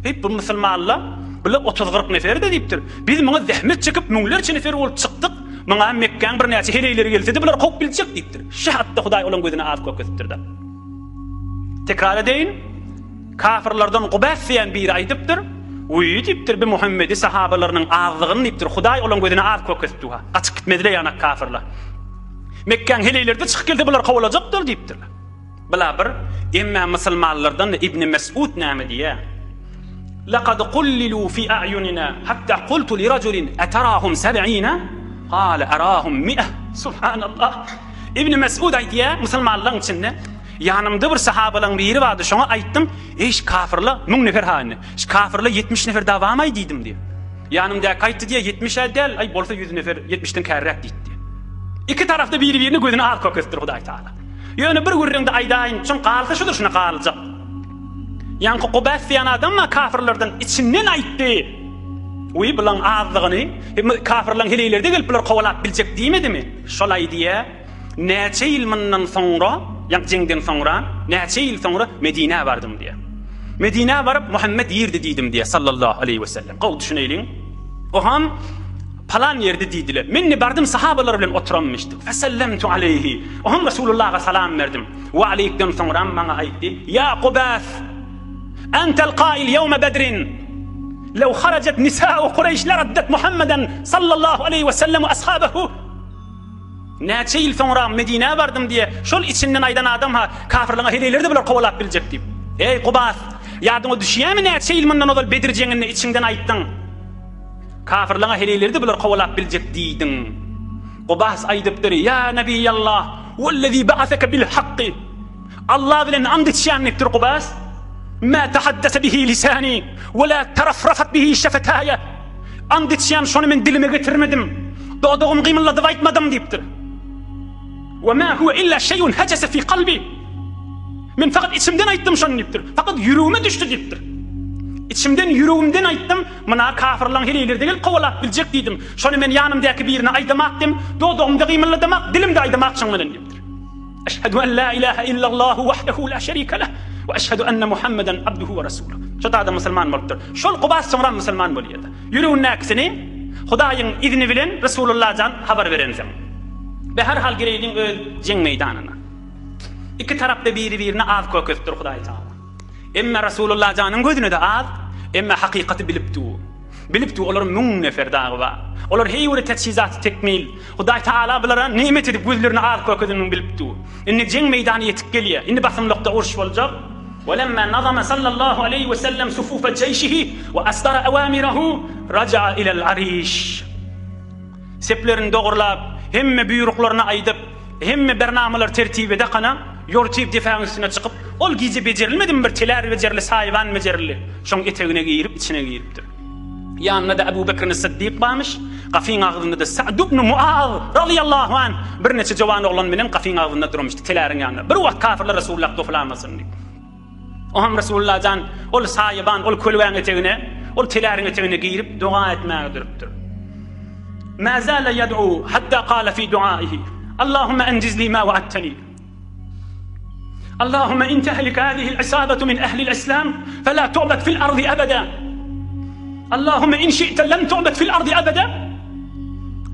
Heý bu musulmanlar, bular otuz-kyrk nefer-de diýipdir. Biz muňa zähmet çekip müňlerçe nefer bolup çykdyk. Muňa Mekgäň birnäçe heleýleri gelsedi, bular kowup biljek diýipdir. Şu hatda Hudaý olaň gözüne az kökezipdir-de. Tekrar edeýin, kafirlerden Gubäs diýen biri aýdypdyr, Wiý diýipdir, bi Muhammedi sahabalarynyň azlygyny diýipdir, Hudaý olaň gözüne az kökezipdi-ha. Gaçyp gitmezler ýanak kafirler. Mekgäň heleýleri-de çykyp gelse bular kowalajakdyr diýipdirler. Bula bir, emmä musulmanlardan Ibn Mesud näme diýýär? Laqad qullilu fi a'yunina hatta qultu li rajulin atarahum seb'ina? Qala arahum mi'ah. Subhanallah. Ibn Mesud aýdýar, musulmanlaryň içinde ýanymda bir sahabalaryň biri bardy, şoňa aýtdym, eý şu kafirler 1000 nefer ha indi. Şu kafirler 70 nefer dawamaý diýdim diýip. Ýanymdaky aýtdy diýýär, 70-ä däl, aý bolsa 100 nefer, 70-den kärräk diýdi. Iki tarapda biri-birini gözüni az kökezipdir Hudaý Taala. Ýöne bir gürrüňde aýdaýyn, şoň galsa şudur şuna galjak. Ýaňky Gubäs diýen adam-a kafirlerden içinden aýtdy. Wiý, bulaň azlygyny, kafirleň heleýleri-de gelip bulary kowalap biljek diýmedimi? Şol aýdýa, näçe ýyl mundan soňra, ýaňky jeňden soňra, näçe ýyl soňra Medinä bardym diýýä. Medinä baryp, Muhammet irdi diýdim diýýä, sallallahu aleýhi wesellem. Gowy düşüneýliň. Oham Palan ýerde diýdiler. Men-de bardym sahabalar bilen oturanmyşdyk. Fesellemtu aleýhi. Oňam Resulullaha salam berdim. We aleýkden soňram maňa aýtdy, Ýa Gubäs! Entel kail ýewme bedrin! Lew harajet nisa'u Kureýş leraddet Muhammeden sallallahu aleýhi we sellem we ashabehu! Näçe ýyl soňra Medinä bardym diýe, şol içinden aýdan adam-ha, kafirleňe heleýleri-de bular kowalap biljek diýip. Eý, Gubas! Ýadyňa düşýärmi näçe ýyl mundan ozal Bedir jeňinde içiňden aýtdyň? Kafirleňe heleýleri-de bular kowalap biljek diýdiň. Gubas aýdypdyr, Ýa Nebiýallah, wellezî ba'aseke bil hakky. Allah bilen and içýän diýipdir Gubas. Mä tahaddese bihi lisani we la tarafrafat bihi şefetaýa. And içýän şony men dilime getirmedim. Dodagym gymyldadyp aýtmadym diýipdir. We ma huwe illa şeýun hejese fi kalbi. Men fakat içimden aýtdym şony diýipdir. Fakat ýüregime düşdi diýipdir. İçimden ýüregimden aýtdym, muna kafirlaň heleýleri-de gelip kowalap biljek diýdim. Şony men ýanymdaky birine aýdamakdym, dodagymda gymyldadamak, dilimde aýdamak şoň bilen diýipdir. Eşhedü en la ilahe illallahu wahdehu la şerike leh we eşhedü enne Muhammeden abduhu we resuluh. Şo da musulman bolupdyr. Şol Kubas soňra musulman bolýar. Ýüregindäkisini Hudaýyň izni bilen Resulullah jan habar berensoň. Beherhal gireýliň öz jeň meýdanyna. Iki tarapda biri-birine az kökezipdir Hudaý Tagala. Emme Resulullah janyň gözüne-de az, emme hakykaty bilip dur. Bilip dur, olar müň nefer dagy bar. Olar heý bir teçhizaty tekmil. Hudaý Tagala bulara nimet edip gözlerine az kökezenini bilip dur. Indi jeň meýdany ýetip gelýär. Indi basymlykda uruş boljak. Welemma nazama sallallahu aleýhi we sellem sufufe jeýşihi we asdara awamirahu raja'a ilel ariş. Seplerini dogurlap, hemme buýruklaryny aýdyp, hemme bernamalary tertibe dakana, ýortyp depäň üstüne çykyp, ol gije bejerilmedimi bir telär bejerildi, saýwan bejerildi. Şoň etegine girip, içine giripdir. Ýanynda-da Ebu Bekrini Syddyk barmyş, gapyň agzynda-da Sa'd ibn Muaz razyýallahu anh birnäçe jowan oglan bilen gapyň agzynda durmuşdy, teläriň ýanynda. Bir wagt kafirler Resulullah doflamasyn diýip. Oňam Resulullah jan ol saýaban, ol kölgäň etegine, ol teläriň etegine girip doga etmäge durupdyr. Ma zala yad'u hatta qala fi duaihi, Allahumma enjiz li ma wa'adtani. Allahumma in tehlik hadhihi al-isabatu min ahli al-islam fela tu'bad fil ardi abada. Allahumme in şi'te lem tu'bed fil ardi ebede.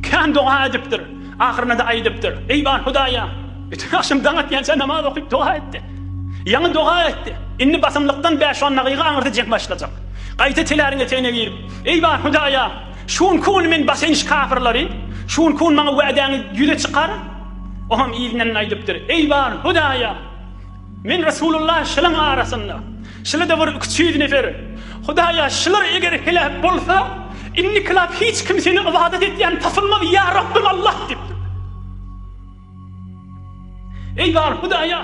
Kän doga edipdir. Ahyrynda-da aýdypdyr, Eý bar Hudaýa! Bütin agşam daň atýança namaz okyp doga etdi. Ýaňy doga etdi. Indi basymlykdan bäş-on dagyga aňyrsy jeň başlajak. Gaýta teläriň etegine girip, Eý bar Hudaýa! Şu günki gün men basaýyn şu kafyrlary, şu günki gün maňa wädäňi ýüze çykar. Oňam yzyndan aýdypdyr, Eý bar Hudaýa! Men Resulullah şylaň arasynda, şyla-da bir 300 nefer. Hudaýa, şylar eger heläk bolsa, indikilap hiç kim seni ybadat etýän tapylmaz, ýa Rabbym Allah diýipdir. Eý bar Hudaýa,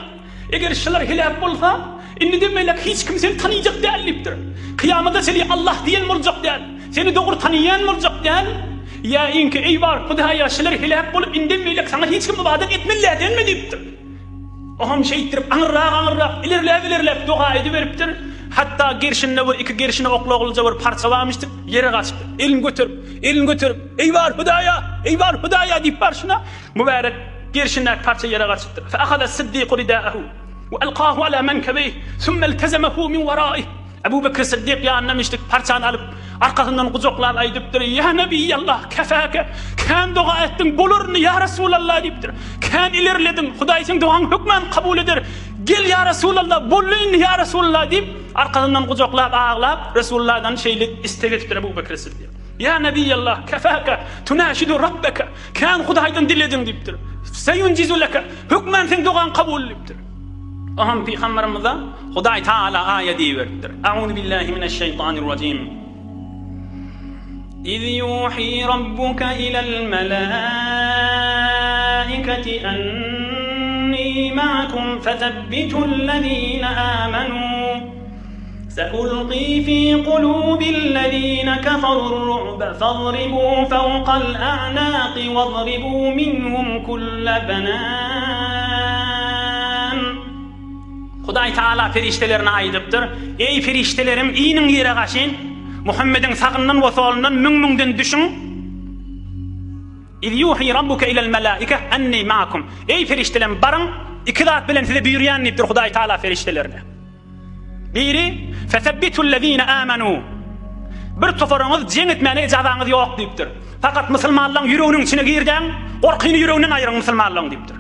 eger şylar heläk bolsa, indiden beýläk hiç kim seni tanyjak däl diýipdir. Kyýamata çenli Allah diýen boljak däl, seni dogry tanaýan boljak däl. Ýa inki, eý bar Hudaýa, şylar heläk bolup, indiden beýläk saňa hiç kim ybadat etmeli dälmi diýipdir. Oňam şeýtdirip aňyrrak-aňyrrak, ilerläp-ilerläp doga ediberipdir. Hatda gerşinde bir iki gerşine oklaglyja bir parça barmyşdyk, ýere gaçypdyr. Elini göterip, elini göterip, Eý bar Hudaýa! Eý bar Hudaýa! diýip barşyna, mübärek gerşindäki parça ýere gaçypdyr. Fe ahaza Siddiku ridaahu we alkahu ala menkebeyh, sümme eltezemehu min waraih. Ebu Bekr Siddik ýanyna müşdik parçany alyp, arkasyndan gujaklap aýdypdyr, Ýa Nebiýallah, kefäke, kän doga etdiň, bolar indi, ýa Resulallah diýipdir. Kän ilerlediň, Hudaý seň dogaňy hökman kabul eder. Gel ýa Resulallah, boldy indi ýa Resulallah diýip, arkasyndan gujaklap aglap, Resulullahdan şeýle istek edipdir Ebu Bekr Siddik. Ýa Nebiýallah, kefäke, tunaşidu Rabbeke, kän Hudaýdan dilediň diýipdir. Seýunjizu leke, hökman seň dogaň kabul diýipdir. Oňam pygamberimize Hudaý Tagala aýat iberipdir. A'uzu billahi mineşşeýtanirrajim. İz yuhi rabbuka ilel melaiketi enni ma'akum fetebbitul-lezine amenu. Seulqi fi kulubil-lezine keferur-ru'be fadribu fewkal a'naqi wadribu minhum kulle benan. Hudaý Tagala perişdelerine aýdypdyr, Eý, perişdelerim, iniň ýere gaşyn, Muhammediň sagyndan we solundan müň-müňden düşüň. Iz ýuhi rabbuke ilel melaike enni ma'akum. Eý, perişdelerim, baryň, iki zat bilen size buýurýan diýipdir Hudaý Tagala perişdelerine. Biri, Fesebbitullezine amanu. Bir toparyňyz jeň etmäne ejazaňyz ýok diýipdir. Fakat musulmanlaryň ýüreginiň içine girdäň, gorkyny ýüreginden aýryň musulmanlaryň diýipdir.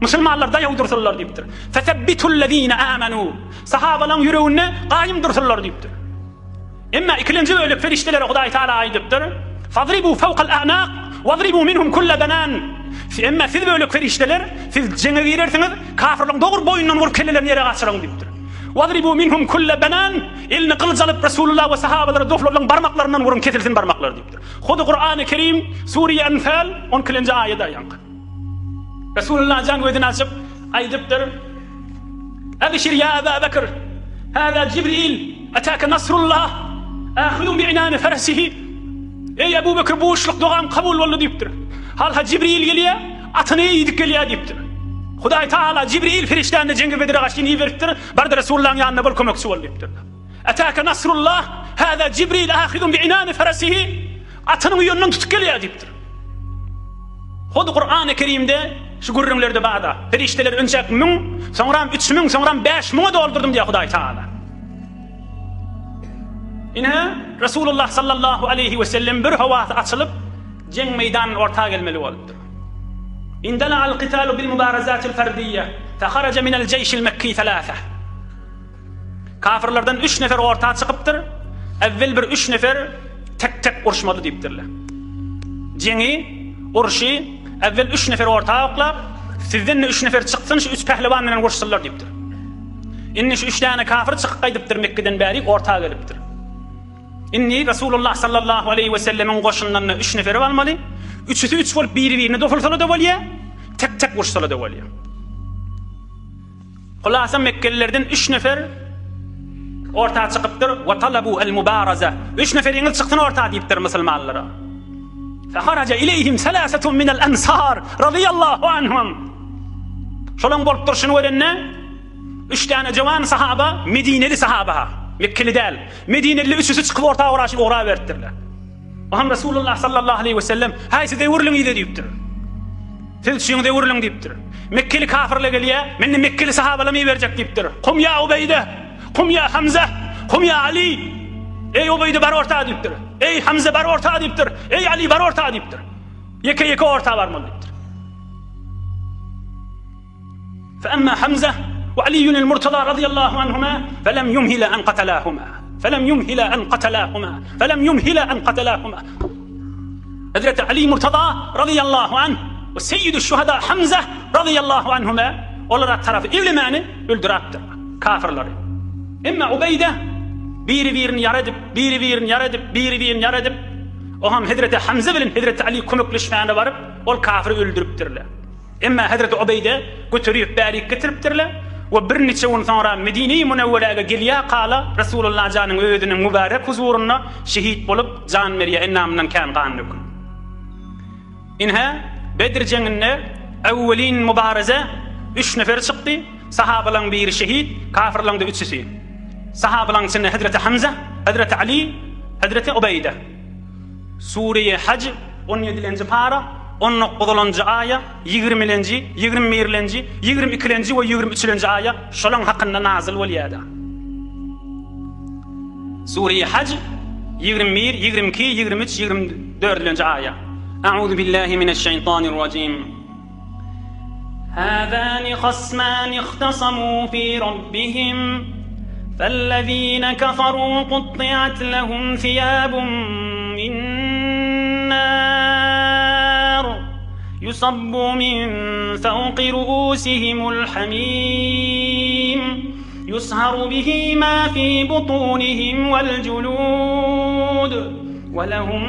Musulmanlar daýaw dursunlar diýipdir. Fesebbitullezine amanu. Sahabalaryň ýüreginde gaýym dursunlar diýipdir. Emma ikilenji bölek perişdelere Hudaý Taala aýdypdyr, Fadribu fawkal a'naq, wadribu minhum kulla banan. Emma siz bölek perişdeler, siz jeňe girersiňiz, kafirleriň dogry boýundan urup kellelerini ýere gaçyryň diýipdir. Wadribu minhum kulla banan, eline gylyç alyp Resulullah we sahabalara doflaryň barmaklaryndan uruň kesilsin barmaklary diýipdir. Hudy Kurany Kerim, Sure Enfal, 12-nji aýada ýaňky. Resulullah jan gözüni açyp aýdypdyr, Ebşir ýa Eba Bekr, hâzâ Jibril, etâke nasrullah, âhidun bi'inâni feresihi. Eý Ebu Bekr, buşluk dogam kabul boldy diýipdir. Halha Jibril gelýär, atyny eýdip gelýär diýipdir. Hudaý Taala Jibril perişdäni Jeňgi Bedre gaşyn iberipdir, bar-da Resulullahyň ýanyna bol kömekçi bol diýipdir. Etâke nasrullah, hâzâ Jibril âhidun bi'inâni feresihi. Atynyň uýanyndan tutup gelýär diýipdir. Hut Kurany Kerimde şu gürrüňlerde bar-da. Perişdeler önçäk müň, soňram 3000, soňram bäş müňe doldurdym diýýär Hudaý Tagala. Ine, Resulullah sallallahu aleýhi we sellem bir howasy açylyp, jeň meýdanyna orta gelmeli bolupdyr. Indala al-qitalu bil mubarazatil fardiyya, fa haraja minel jeýşil mekki thalatha. Kafyrlardan üç nefer orta çykypdyr. Äwwel bir üç nefer tek-tek uruşmaly diýipdirler. Jeňi, urşy äwwel üç nefer orta oklap, sizden-de üç nefer çyksyn, şu üç pählewan bilen uruşsynlar diýipdir. Indi şu üç däne kafyr çykyp gaýdypdyr Mekgeden bäri orta gelipdir. Indi Resulullah sallallahu aleýhi we sellemiň goşundan-da üç neferi almaly. Üçüsi üç bolup biri-birine dofulsala-da bolýar, tek-tek uruşsala-da bolýar. Hulasa mekgelilerden üç nefer orta çykypdyr, we talabu el-mubaraza. Üç neferiňiz çyksyn orta diýipdir musulmanlara. Feharaja ileyhim selasetun minel ensar radiyallahu anhum. Şolaň bolup durşuny görende üç däne jowan sahaba, Medineli sahaba, Mekkeli däl. Medineli üçüsi çykyp orta ugraşyp ugra beripdirler. Oňa Resulullah sallallahu aleýhi we sellem, Häý siz öwrüliň yza diýipdir. Siz üçiňiz öwrüliň diýipdir. Mekgeli kafirler gelýär, mende mekgeli sahabalamy iberjek diýipdir. Kum ýa Ubeýde, kum ýa Hamza, kum ýa Ali. Eý Ubeýde bar orta diýipdir. Eý Hamza bar orta diýipdir. Eý Ali bar orta diýipdir. Ýeke-ýeke orta barmaly diýipdir. Fe emma Hamza we Aliýun el-Murtaza razyýallahu anhuma felem yumhila an katalahuma. Felem yumhila an katalahuma. Felem yumhila an katalahuma. Hazreti Ali Murtaza razyýallahu anh we Seýýidü Şuhada Hamza razyýallahu anhuma olara tarapy eglemäni öldüripdir kafirleri. Emma Ubeýde biri-birini ýara edip, biri-birini ýara edip, biri-birini ýara edip, o hem Hazreti Hamza bilen Hazreti Ali kömekleşmäne baryp, ol kafiri öldüripdirler. Emma Hezreti Ubeýde göterip bärik getiripdirler we birniçe gün soňra Medine-i Münewweräge gelýärkala Resulullah janyň özüniň mübärek huzurynda şehit bolup jan berýär, endamyndan kän gan dökülip. Ine, Bedr jeňinde öwwelin mübareze üç nefer çykdy, sahabalaň biri şehit, kafirlaň-da üçüsi. Sahabalaň içinde Hezreti Hamza, Hezreti Ali, Hezreti Ubeýde. Sureýi Haj, on ýedilenji para, on dokuzylanjy aýa, ýigrimilenji, ýigrim birlenji, ýigrim ikilenji we ýigrim üçülenji aýa şolaň hakynda nazyl bolýar-da. Sureýi Haj, 21, 22, 23, 24-lenji aýa. A'uzu billahi mineş-şeýtanir-rajim. Hâzâni hasmâni ihtasamû fî rabbihim, fellezîne keferû kutti'at lehum thiyâbun min nâr, yusabbu min fewki ru'ûsihimul hamîm, yusharu bihi mâ fî butûnihim vel julûd. We lehum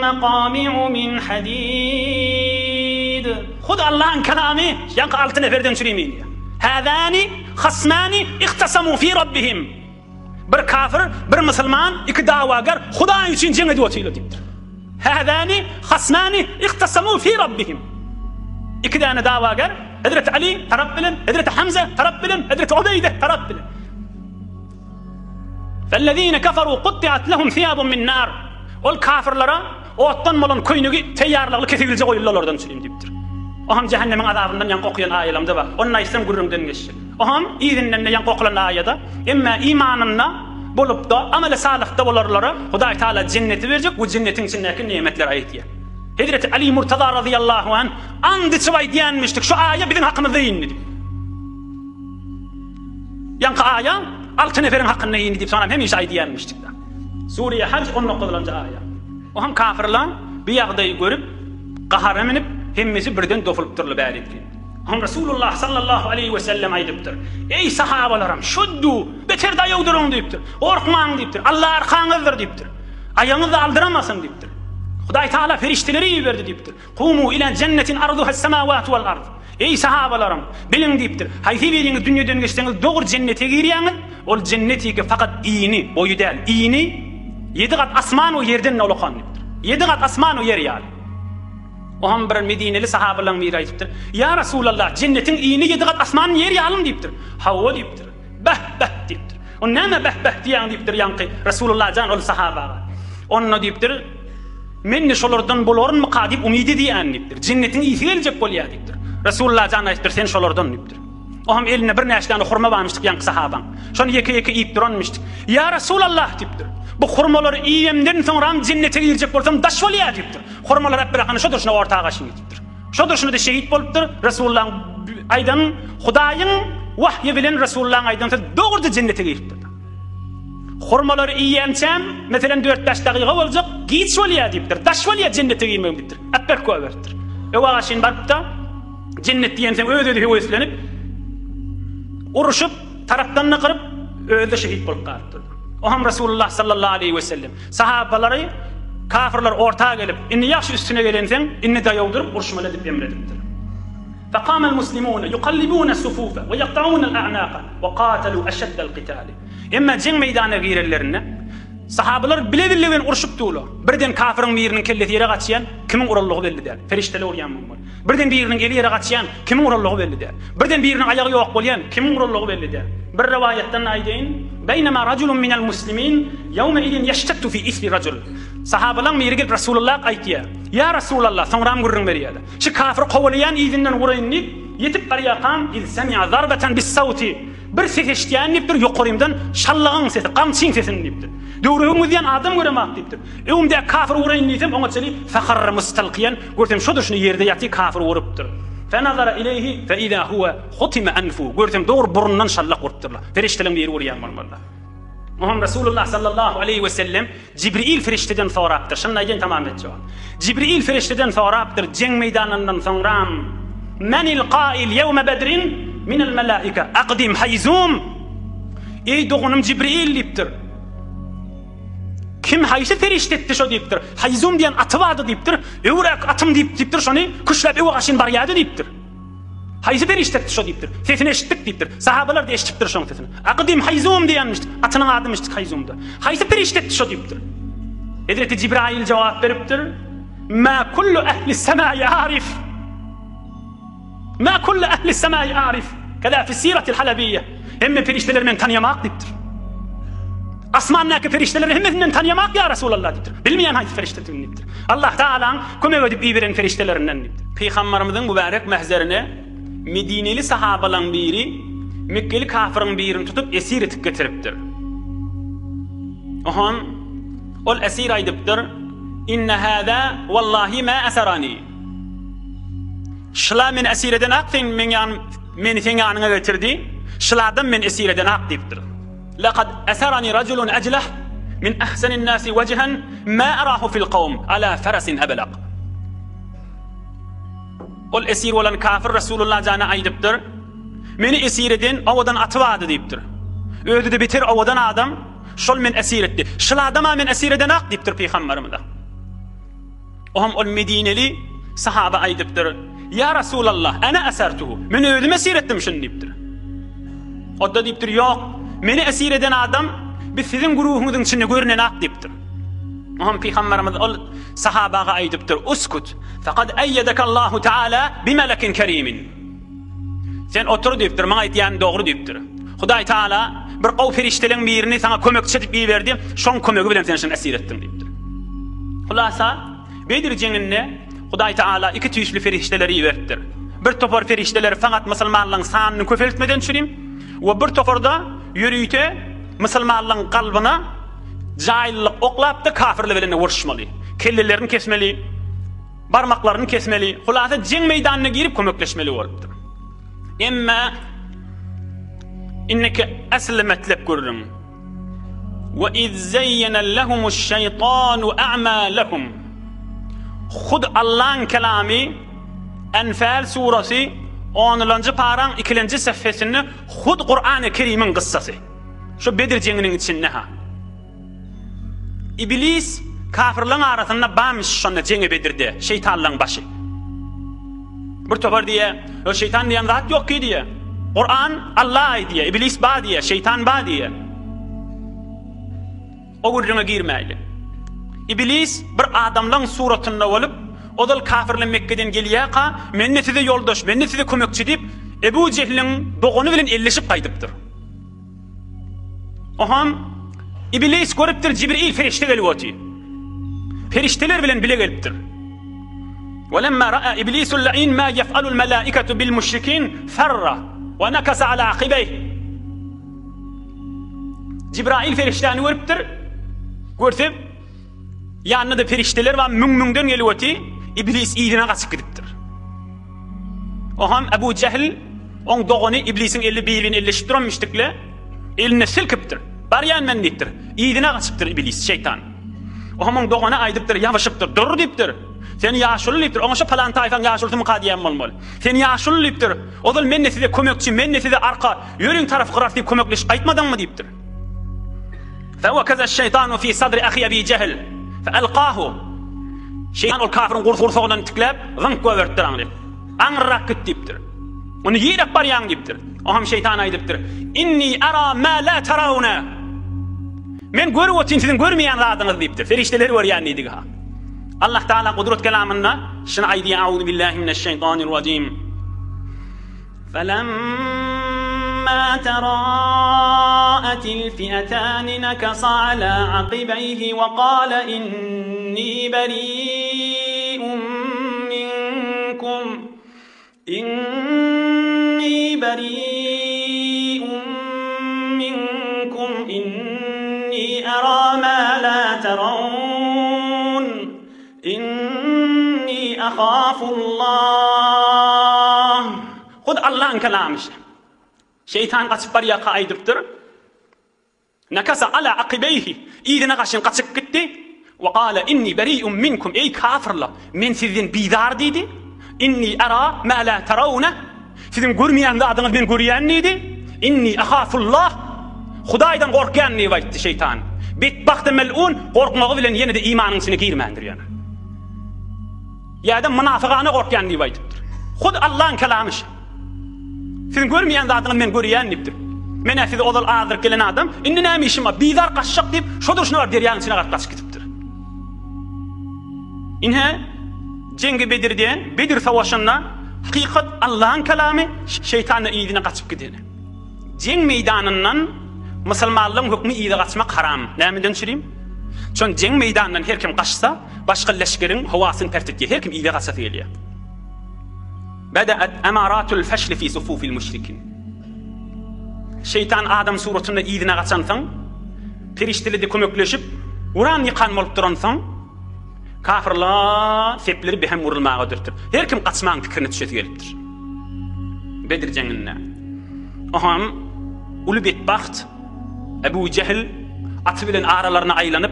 mekami'u min hadid. Hut Allahyň kelamy ýaňky alty neferden çürim inýär. Häzäni hasmani ihtasamu fi rabbihim. Bir kafir, bir musulman, iki dawagar Hudaý üçin jeň edip otyrlar diýipdir. Häzäni hasmani ihtasamu fi rabbihim. Iki däne dawagar, Hezreti Ali tarap bilen, Hezreti Hamza tarap bilen, Hezreti Ubeýde tarap bilen. Fellezine kafaru kuttiat lehum siyabun min nar. Ol kafirlere otdan bolan köýnegi teýýarlykly kesigilje goýuldy olardan üçin diýipdir. O hem jähennemiň azabyndan ýaňky okaýan aýalamda bar. Ony aýtsam gürrüňden geçjek. O hem yzyndan-da ýaňky okalan aýada, emma imanynda bolupda, ameli salyhda bolarlara Hudaý Taala jenneti berjek we jennetiň içindäki nemetleri aýtýar. Hezreti Ali Murtaza razyýallahu anh and içip aýdýanmyşdyk, şu aýa biziň hakymyzda indi diýip. Ýaňky aýa alty neferiň hakynda indi diýip soňam hemişe aýdýanmyşdyk-da. Sure Haj on dokuzynjy aýa. O hem kafirler bu ýagdaýy görüp, gahara münüp, hemmesi birden dofulypdyrlar bärik diýip. Oňa Resulullah sallallahu aleýhi we sellem aýdypdyr, Eý sahabalarym, şuddu, beter daýaw duruň diýipdir. Gorkmaň diýipdir. Allah arkaňyzdyr diýipdir. Aýagyňyzy aldyramasyn diýipdir. Hudaý Taala perişdeleri iberdi diýipdir. Kumu ila jennetin arduha semawatu wal ard. Eý sahabalarym, biliň diýipdir, haýsy biriňiz dünýeden geçseňiz dogry jennete girýäňiz, ol jennetiki fakat ini, boýy däl, ini ýedi gat asman we ýerden dolakan diýipdir. Ýedi gat asman we ýer ýaly. Oňam bir medineli sahabalaryň biri aýdypdyr, Ýa Rasulallah, jennetiň ini ýedi gat asman ýer ýalymy diýipdir. Hawa diýipdir. Beh, beh diýipdir. O näme beh, beh diýýäň diýipdir ýaňky Resulullah jan ol sahabaga. Onda diýipdir, Men-de şolardan bolarynmyka diýip umyt edýän diýipdir. Jennetiň ysy geljek bolýar diýipdir. Resulullah jan aýdypdyr, sen şolardan diýipdir. O hem elinde birnäçe däne hurma barmyşdyk ýaňky sahabaň. Şony ýeke-ýeke iýip duranmyşdyk. Ýa Resulallah diýipdir. Bu hurmalary iýemden soňram jennete girjek bolsam daş bolýar diýipdir. Hurmalary äp birakany şo durşuna orta gaşyn diýipdir. Şo durşuna-da şehit bolupdyr. Resulullahyň aýdan Hudaýyň wahýy bilen Resulullahyň aýdan sözi dogruja jennete giripdir. Hurmalary iýýänçäm, meselem, dört-bäş dagyga boljak, giç bolýar diýipdir. Daş bolýar jennete girmegim diýipdir. Äpberk goýberipdir. Öw agaçyn baryp-da, jennet diýensoň öz-özi höweslenip, uruşyp, tarapdan-da gyryp, özi-de şehit bolup galypdyr. O hem Resulullah sallallahu aleýhi wesellem. Sahabalary kafirler orta gelip, indi ýagşy üstüne gelenseň, indi daýaw durup uruşmaly edip emr edipdir. Faqamal muslimune yukallibune sufufe we ýaktaunel a'naka we katalu eşeddel kitali. Emma jeň meýdanyna girenlerinde, sahabalar bile-bile bilen urşup durlar. Birden kafiriň biriniň kellesi ýere gaçýan, kimiň uranlygy belli däl. Perişdeler urýan bolmaly. Birden biriniň eli ýere gaçýan, kimiň uranlygy belli däl. Birden biriniň aýagy ýok bolýan, kimiň uranlygy belli däl. Bir rowaýatdan aýdaýyn, Beýnema rajulun minel muslimin ýewme izin ýeştettu fi isri rajul. Sahabalaň biri gelip Resulullaha aýtýar, Ýa Resulallah, soňram gürrüň berýärler. Şu kafiri kowalaýan yzyndan uraýyn diýip, ýetip barýarkam, iz semi'a zarbeten bis-sawti. Bir ses eşidýän diýipdir, ýokarymdan şallagyň sesi, gamçyň sesini diýipdir. Döwregim üzýän adam göremok diýipdir. Öňümdäki kafir uraýyn diýsem, oňa çenli faharra mustalkiýan, görsem şo durşuna ýerde ýatyr, kafir urupdyr. Fenazara ileýhi fe iza huwe hutime anfu, görsem dogry burnundan şallak urupdyrlar. Perişdeleň biri urýan bolmalylar. Oňam Resulullah sallallahu aleýhi we sellem Jibril perişdeden sorapdyr. Şuny aýdýan tamam etjek. Jibril perişdeden sorapdyr, jeň meýdanyndan soňram, Menil kail ýewme bedrin minel melaika akdim haýzum. Eý doganym Jibril diýipdir. Kim haýsy perişde etdi şo diýipdir. Haýzum diýen aty bardy diýipdir. Öwräk atym diýip diýipdir şony küşläp öwe gaşyn barýardy diýipdir. Haýsy perişde etdi şo diýipdir. Sesini eşitdik diýipdir. Sahabalar-da eşidipdir şoň sesini. Akdym Haýzum diýenmiş. Atynyň adymyş Haýzumda. Haýsy perişde etdi şo diýipdir. Hezreti Jibraýyl jogap beripdir. Mä kullu ehli semai arif. Mä kullu ehli semai arif. Keda fi siratil halabiyye. Hemme perişdeleri men tanýamak diýipdir. Asmandaky perişdeleri hemmesini men tanýamak ýa Resulallah diýipdir. Bilmeýän haýsy perişdedigini diýipdir. Allah Taalaň kömek edip iberen perişdelerinden diýipdir. Pygambarymyzyň mübärek mähzerine Medineli sahabalaň biri Mekgeli kafyryň birini tutup esir etip getiripdir. Ohan ol esir aýdypdyr, Inne hâzâ wallahi mâ esarani. Şyla meni esir eden ak sen meň ýanym meni seň ýanyňa getirdi. Şyladan meni esir eden ak diýipdir. Laqad esarani rajulun ajlah min ahsenin nasi wejhen ma arahu fil kawm ala farasin ablaq. Ol esir bolan kafir Resulullah jana aýdypdyr. Meni esir eden owadan aty bardy diýipdir. Özi-de beter owadan adam, şol meni esir etdi. Şul adama men esir eden ak diýipdir pygamberimize. Oňam ol medineli sahaba aýdypdyr, Ýa Resulallah, ene esertuhu, men özüm esir etdim şuny diýipdir. O-da diýipdir, Ýok, meni esir eden adam biz siziň güruhyňyzyň içinde görünenak diýipdir. Oňam pygamberimiz ol sahabaga aýdypdyr, Uskut, fekad eýýedekallahu teala bimelekin kerimin. Sen otur diýipdir, maňa aýtýanyň dogry diýipdir. Hudaý Taala bir gowy perişdeleň birini saňa kömekçi edip iberdi, şoň kömegi bilen sen şuny esir etdiň diýipdir. Hulasa, Bedir jeňinde Hudaý Taala iki tüýsli perişdeleri iberipdir. Bir topar perişdeleri fakat musulmanlaryň sanyny köpeltmeden üçin we bir topar-da ýörite musulmanlaryň kalbyna jaýlylyk oklapdy, kafirler bilen uruşmaly, kellelerini kesmeli, barmaklaryny kesmeli, hulasa jeň meýdanyna girip kömekleşmeli bolupdyr. Emma indiki asly metlep gürrüň. Ve iz zeyyene lehumuş şeytanu a'malahum. Hud Allaň kelamy Enfal surasy 10-njy paraň 2-nji sahifesinde hud Kur'an-ı Kerimiň gyssasy. Şu Bedir jeňiniň içinde ha. Iblis kafirleň arasynda barmyş şonda jeňe Bedirde, şeýtanlaň başy. Bir topar diýe, Ö şeýtan diýen zat ýok ki diýe. Kuran Alla aýdýa, iblis bar diýe, şeýtan bar diýe. O gürrüňe girmäýli. Iblis bir adamlaň suratynda bolup, ozal kafirler Mekgeden gelýärka, men-de size ýoldaş, men-de size kömekçi diýip, Ebu Jehliň dogany bilen elleşip gaýdypdyr. Oham Iblis görüpdir Jibril perişde gelip oty. Perişdeler bilen bile gelipdir. Welemma ra'a iblisul la'in ma yef'alul malaikatu bil müşrikin farra we nakasa ala akibeyh. Jibrail perişdäni görüpdir. Görse ýanynda-da perişdeler bar, müň-müňden gelip oty. Iblis yzyna gaçyp gidipdir. Oham Ebu Jehl oň dogany Iblisiň eli bir-birini elleşip duran müşdikle elini silkipdir. Barýan men diýipdir. Yzyna gaçypdyr Iblis, şeýtan. Oham oň dogany aýdypdyr, ýabyşypdyr. Dur diýipdir. Sen ýaşuly diýipdir. Oňa şo palan taýfaň ýaşulusymyka diýen bolmaly. Sen ýaşuly diýipdir. Ozal men-de size kömekçi, men-de size arka, ýörüň tarapy gyras diýip kömekleşip gaýtmadyňmy diýipdir. Fewekeze şeýtanu fi sadri ahi Ebi Jehl feelkahu. Şeýtan ol kafiriň gursagyndan tikläp, zyňk goýberipdir aňryk. Aňryrak git diýipdir. Ony ýerek barýaň diýipdir. O hem şeýtan aýdypdyr. Inni ara ma la tarawna. Men görüp otyryn siziň görmeýän zadyňyzy diýipdir. Perişdeler görýän diýdigi ha. Allah Taala gudrat kelamynda şuny aýdýar: Auzu billahi mineşşeýtanirrajim. Felemma tera'atil fi'etani nekasa ala akibeyhi ve kâle inni beri'un minkum inni beri'un. Inni ara ma la tarawn. Inni ahafullah. Hut Allaň kelamy. Şeýtan gaçyp barýarka aýdypdyr. Nakasa ala akybeýhi, yzyna gaşyn gaçyp gitdi. We gale inni beri'un minkum, eý kafyrlar, men sizden bizar diýdi. Inni ara ma la tarawne, siziň görmeýän zadyňyzy men görýän diýdi. Inni ahafullah, Hudaýdan gorkýan diýip aýtdy şeýtan. Betbagt mel'un gorkmagy bilen ýene-de imanyň içine girmändir ýöne. Ýa-da mynafygana gorkýan diýip aýdypdyr. Hut Allaň kelamy şu. Siziň görmeýän zadyňyzy men görýän diýipdir. Men-ä sizi ozal azdyryp gelen adam, indi näme işim bar, bizar gaçjak diýip, şo durşuna baryp derýanyň içine garyp gaçyp gidipdir. Ine, Jeňgi Bedir diýen, Bedir savaşynda hakykat Allaň kelamy, şeýtan-da yzyna gaçyp gideni. Jeň meýdanyndan musulmanlaryň hökmi yza gaçmak haram. Nämeden çürim? Çün jeň meýdanyndan her kim gaçsa, başga leşgeriň howasyny pert etýär. Her kim yza gaçasy gelýär. Bede'et emaratul feşli fi sufufil müşrikin. Şeýtan adam suratynda yzyna gaçansoň, perişdeler-de kömekleşip, uran ýykan bolup duransoň, kafirler sepleri behem urulmaga dürtüp, her kim gaçmagyň pikirine düşesi gelipdir. Bedir jeňinde. Oham uly betbagt Ebu Jehil aty bilen aralaryna aýlanyp,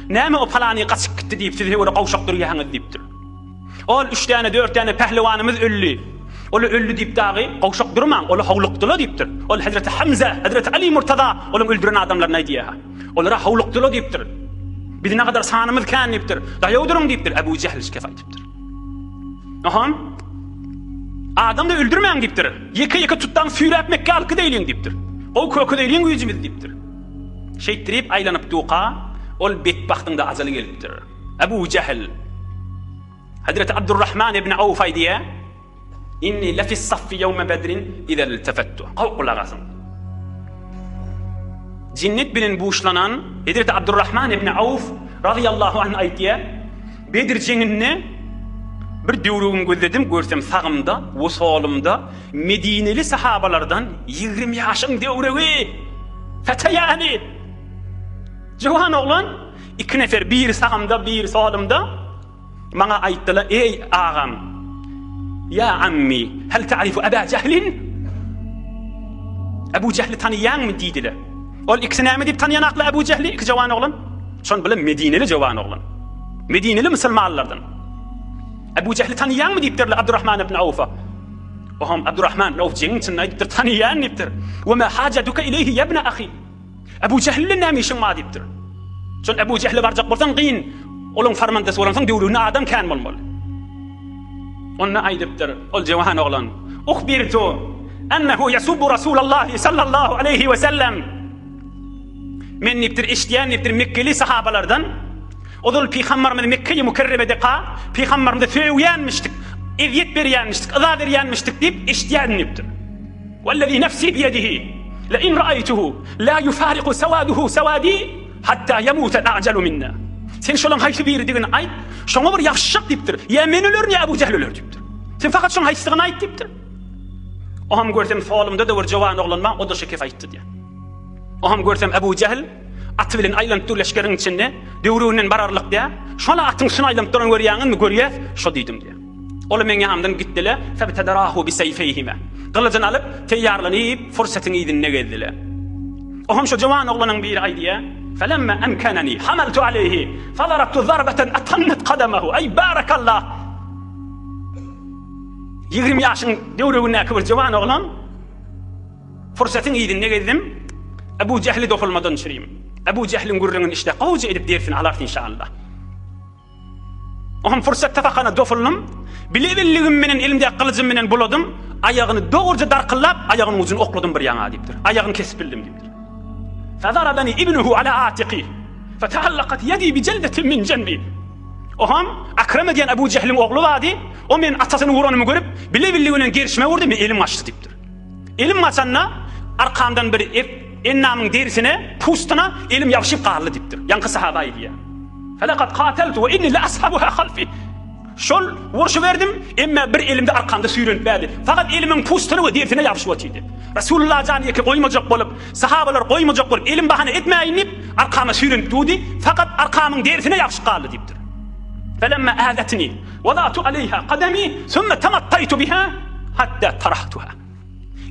Näme o palany gaçyp gitdi diýip siz höwre gowşak durýaňyz diýipdir. Ol üç däne, dört däne pählewanymyz öldi. Ol öldi diýip dagy gowşak durmaň, ola howlukdyla diýipdir. Ol hezreti Hamza, hezreti Ali Murtaza olaň öldüren adamlaryny aýdýar. Olara howlukdyla diýipdir. Biz nägadar sanymyz kän diýipdir. Daýaw duruň diýipdir. Ebu Jähl şikes aýdypdyr. Ohan Adam-da öldürmäň diýipdir. Ýeke-ýeke tutdaň süýräp Mekgä alyp gideýliň diýipdir. Gowy kökezeýliň güýjümizi diýipdir. Şeýtdirip aýlanyp duka, ol betbagtyň-da ajaly gelipdir. Ebu Jähl Hezreti Abdurrahman ibn Awf aýdýar, Inni lefis saffi ýewme bedrin ize iltefettu. Gowy gulak asyň. Jennet bilen buşlanan Hezreti Abdurrahman ibn Awf razyýallahu anh aýdýar, Bedir jeňinde bir döwrügimi gözledim, görsem sagymda we solumda medineli sahabalardan 20 ýaşyň döwrügi, feteýani, juwan oglan, Iki nefer, biri sagymda, biri solumda, maňa aýtdylar, Eý, agam! Ýa ammi, hel ta'rifu Aba Jählin? Ebu Jähli tanaýaňmy? diýdiler. Ol ikisi näme diýip tanaýanaklar Ebu Jähli, iki jowan oglan? Şon bilen medineli jowan oglan. Medineli musulmanlardan. Ebu Jähli tanaýaňmy diýipdirler Abdurrahman ibn Awfa. Oham Abdurrahman ibn Awf jeňiň içinde aýdypdyr, tanaýan diýipdir. Wa ma hajatuka ileýhi ya ibn ahi? Ebu Jähl bilen näme işiň bar diýipdir. Şol Ebu Jähle barjak bolsaň gyn, olaň farmandasy bolansoň döwrüginde adam kän bolmaly. Onda aýdypdyr ol jewan oglan, Uhbirtu ennehu yasubbu Rasulallahi sallallahu aleýhi we sellem. Men diýipdir, eşidýän diýipdir Mekgeli sahabalardan, ozal pygambarymyz Mekge-i Mükerremedeka pygambarymyza sögýänmişdik, ezýet berýänmişdik, yza berýänmişdik diýip eşidýän diýipdir. Wellezî nefsî biýedihi, le in ra'aýtuhu, lâ ýufâriku sewâduhu sewâdî, hattâ ýemûtel a'jalu minnâ. Sen şolaň haýsy biridigini aýt, şoňa bir ýapyşjak diýipdir. Ýa men ölerin, ýa Ebu Jähl öler diýipdir. Sen fakat şoň haýsydygyny aýt diýipdir. Oham görsem solumda-da bir jowan oglan bar, o-da şu kef aýtdy diýýär. Oham görsem Ebu Jähl aty bilen aýlanyp dur leşgeriň içinde, döwrüginden bararlyk diýýär. Şol atyň üstüne aýlanyp duran görýäňizmi? Görýäs, şo diýdim diýýär. Olar meň ýanymdan gitdiler, febtederahu biseýfeýhime. Gylyjyny alyp, teýýarlanyp, fursatyň yzynda gezdiler. Oňam şo jowan oglanyň biri aýdýar, Felemme emkeneni, hamaltu aleýhi, fadarabtu zarbeten atannat kadamahu, eý barakallah! 20 ýaşyň döwregindäki bir jowan oglan, Fursatyň yzynda gezdim, Ebu Jähli dopulmadan düşüreyim. Ebu Jähliň gürrüňini işde gowja edip dersini alarys inşallah. Oňam pursat tapakana dofuldym. Bile-billigim menen elimdäki gylyjym menen buladym. Aýagyny dogruja darkyllap, aýagynyň ujuny okladym bir ýaňa diýipdir. Aýagyny kesip bildim diýipdir. Fazarabani ibnuhu ala atiqi. Fata'allaqat yadi bi jaldatin min janbi. Oňam Akrama diýen Abu Jehliň ogly bardy. O men atasyny uranymy görüp, bile-billigi bilen gerşime urdy, men elim gaçdy diýipdir. Elim gaçanda arkamdan bir endamyň derisine, pustuna elim ýapyşyp galdy diýipdir. Ýaňky sahaba aýdýar. Felakad kateltu we inni la ashabuha halfi. Şol urşuberdim, emme bir elimde arkamda süýrenip bärdi. Fakat elimiň pustuna we derisine ýapyşyp otyrdy. Resulullah jany ýeke goýmajak bolup, sahabalar goýmajak bolup, elim bahana etmäýin diýip, arkama süýrenip durdy, fakat arkamyň derisine ýapyşyp galdy diýipdir. Felemma azatni, wadatu aleýha kadami, sümme tamattaýtu biha, hatta tarahtuha.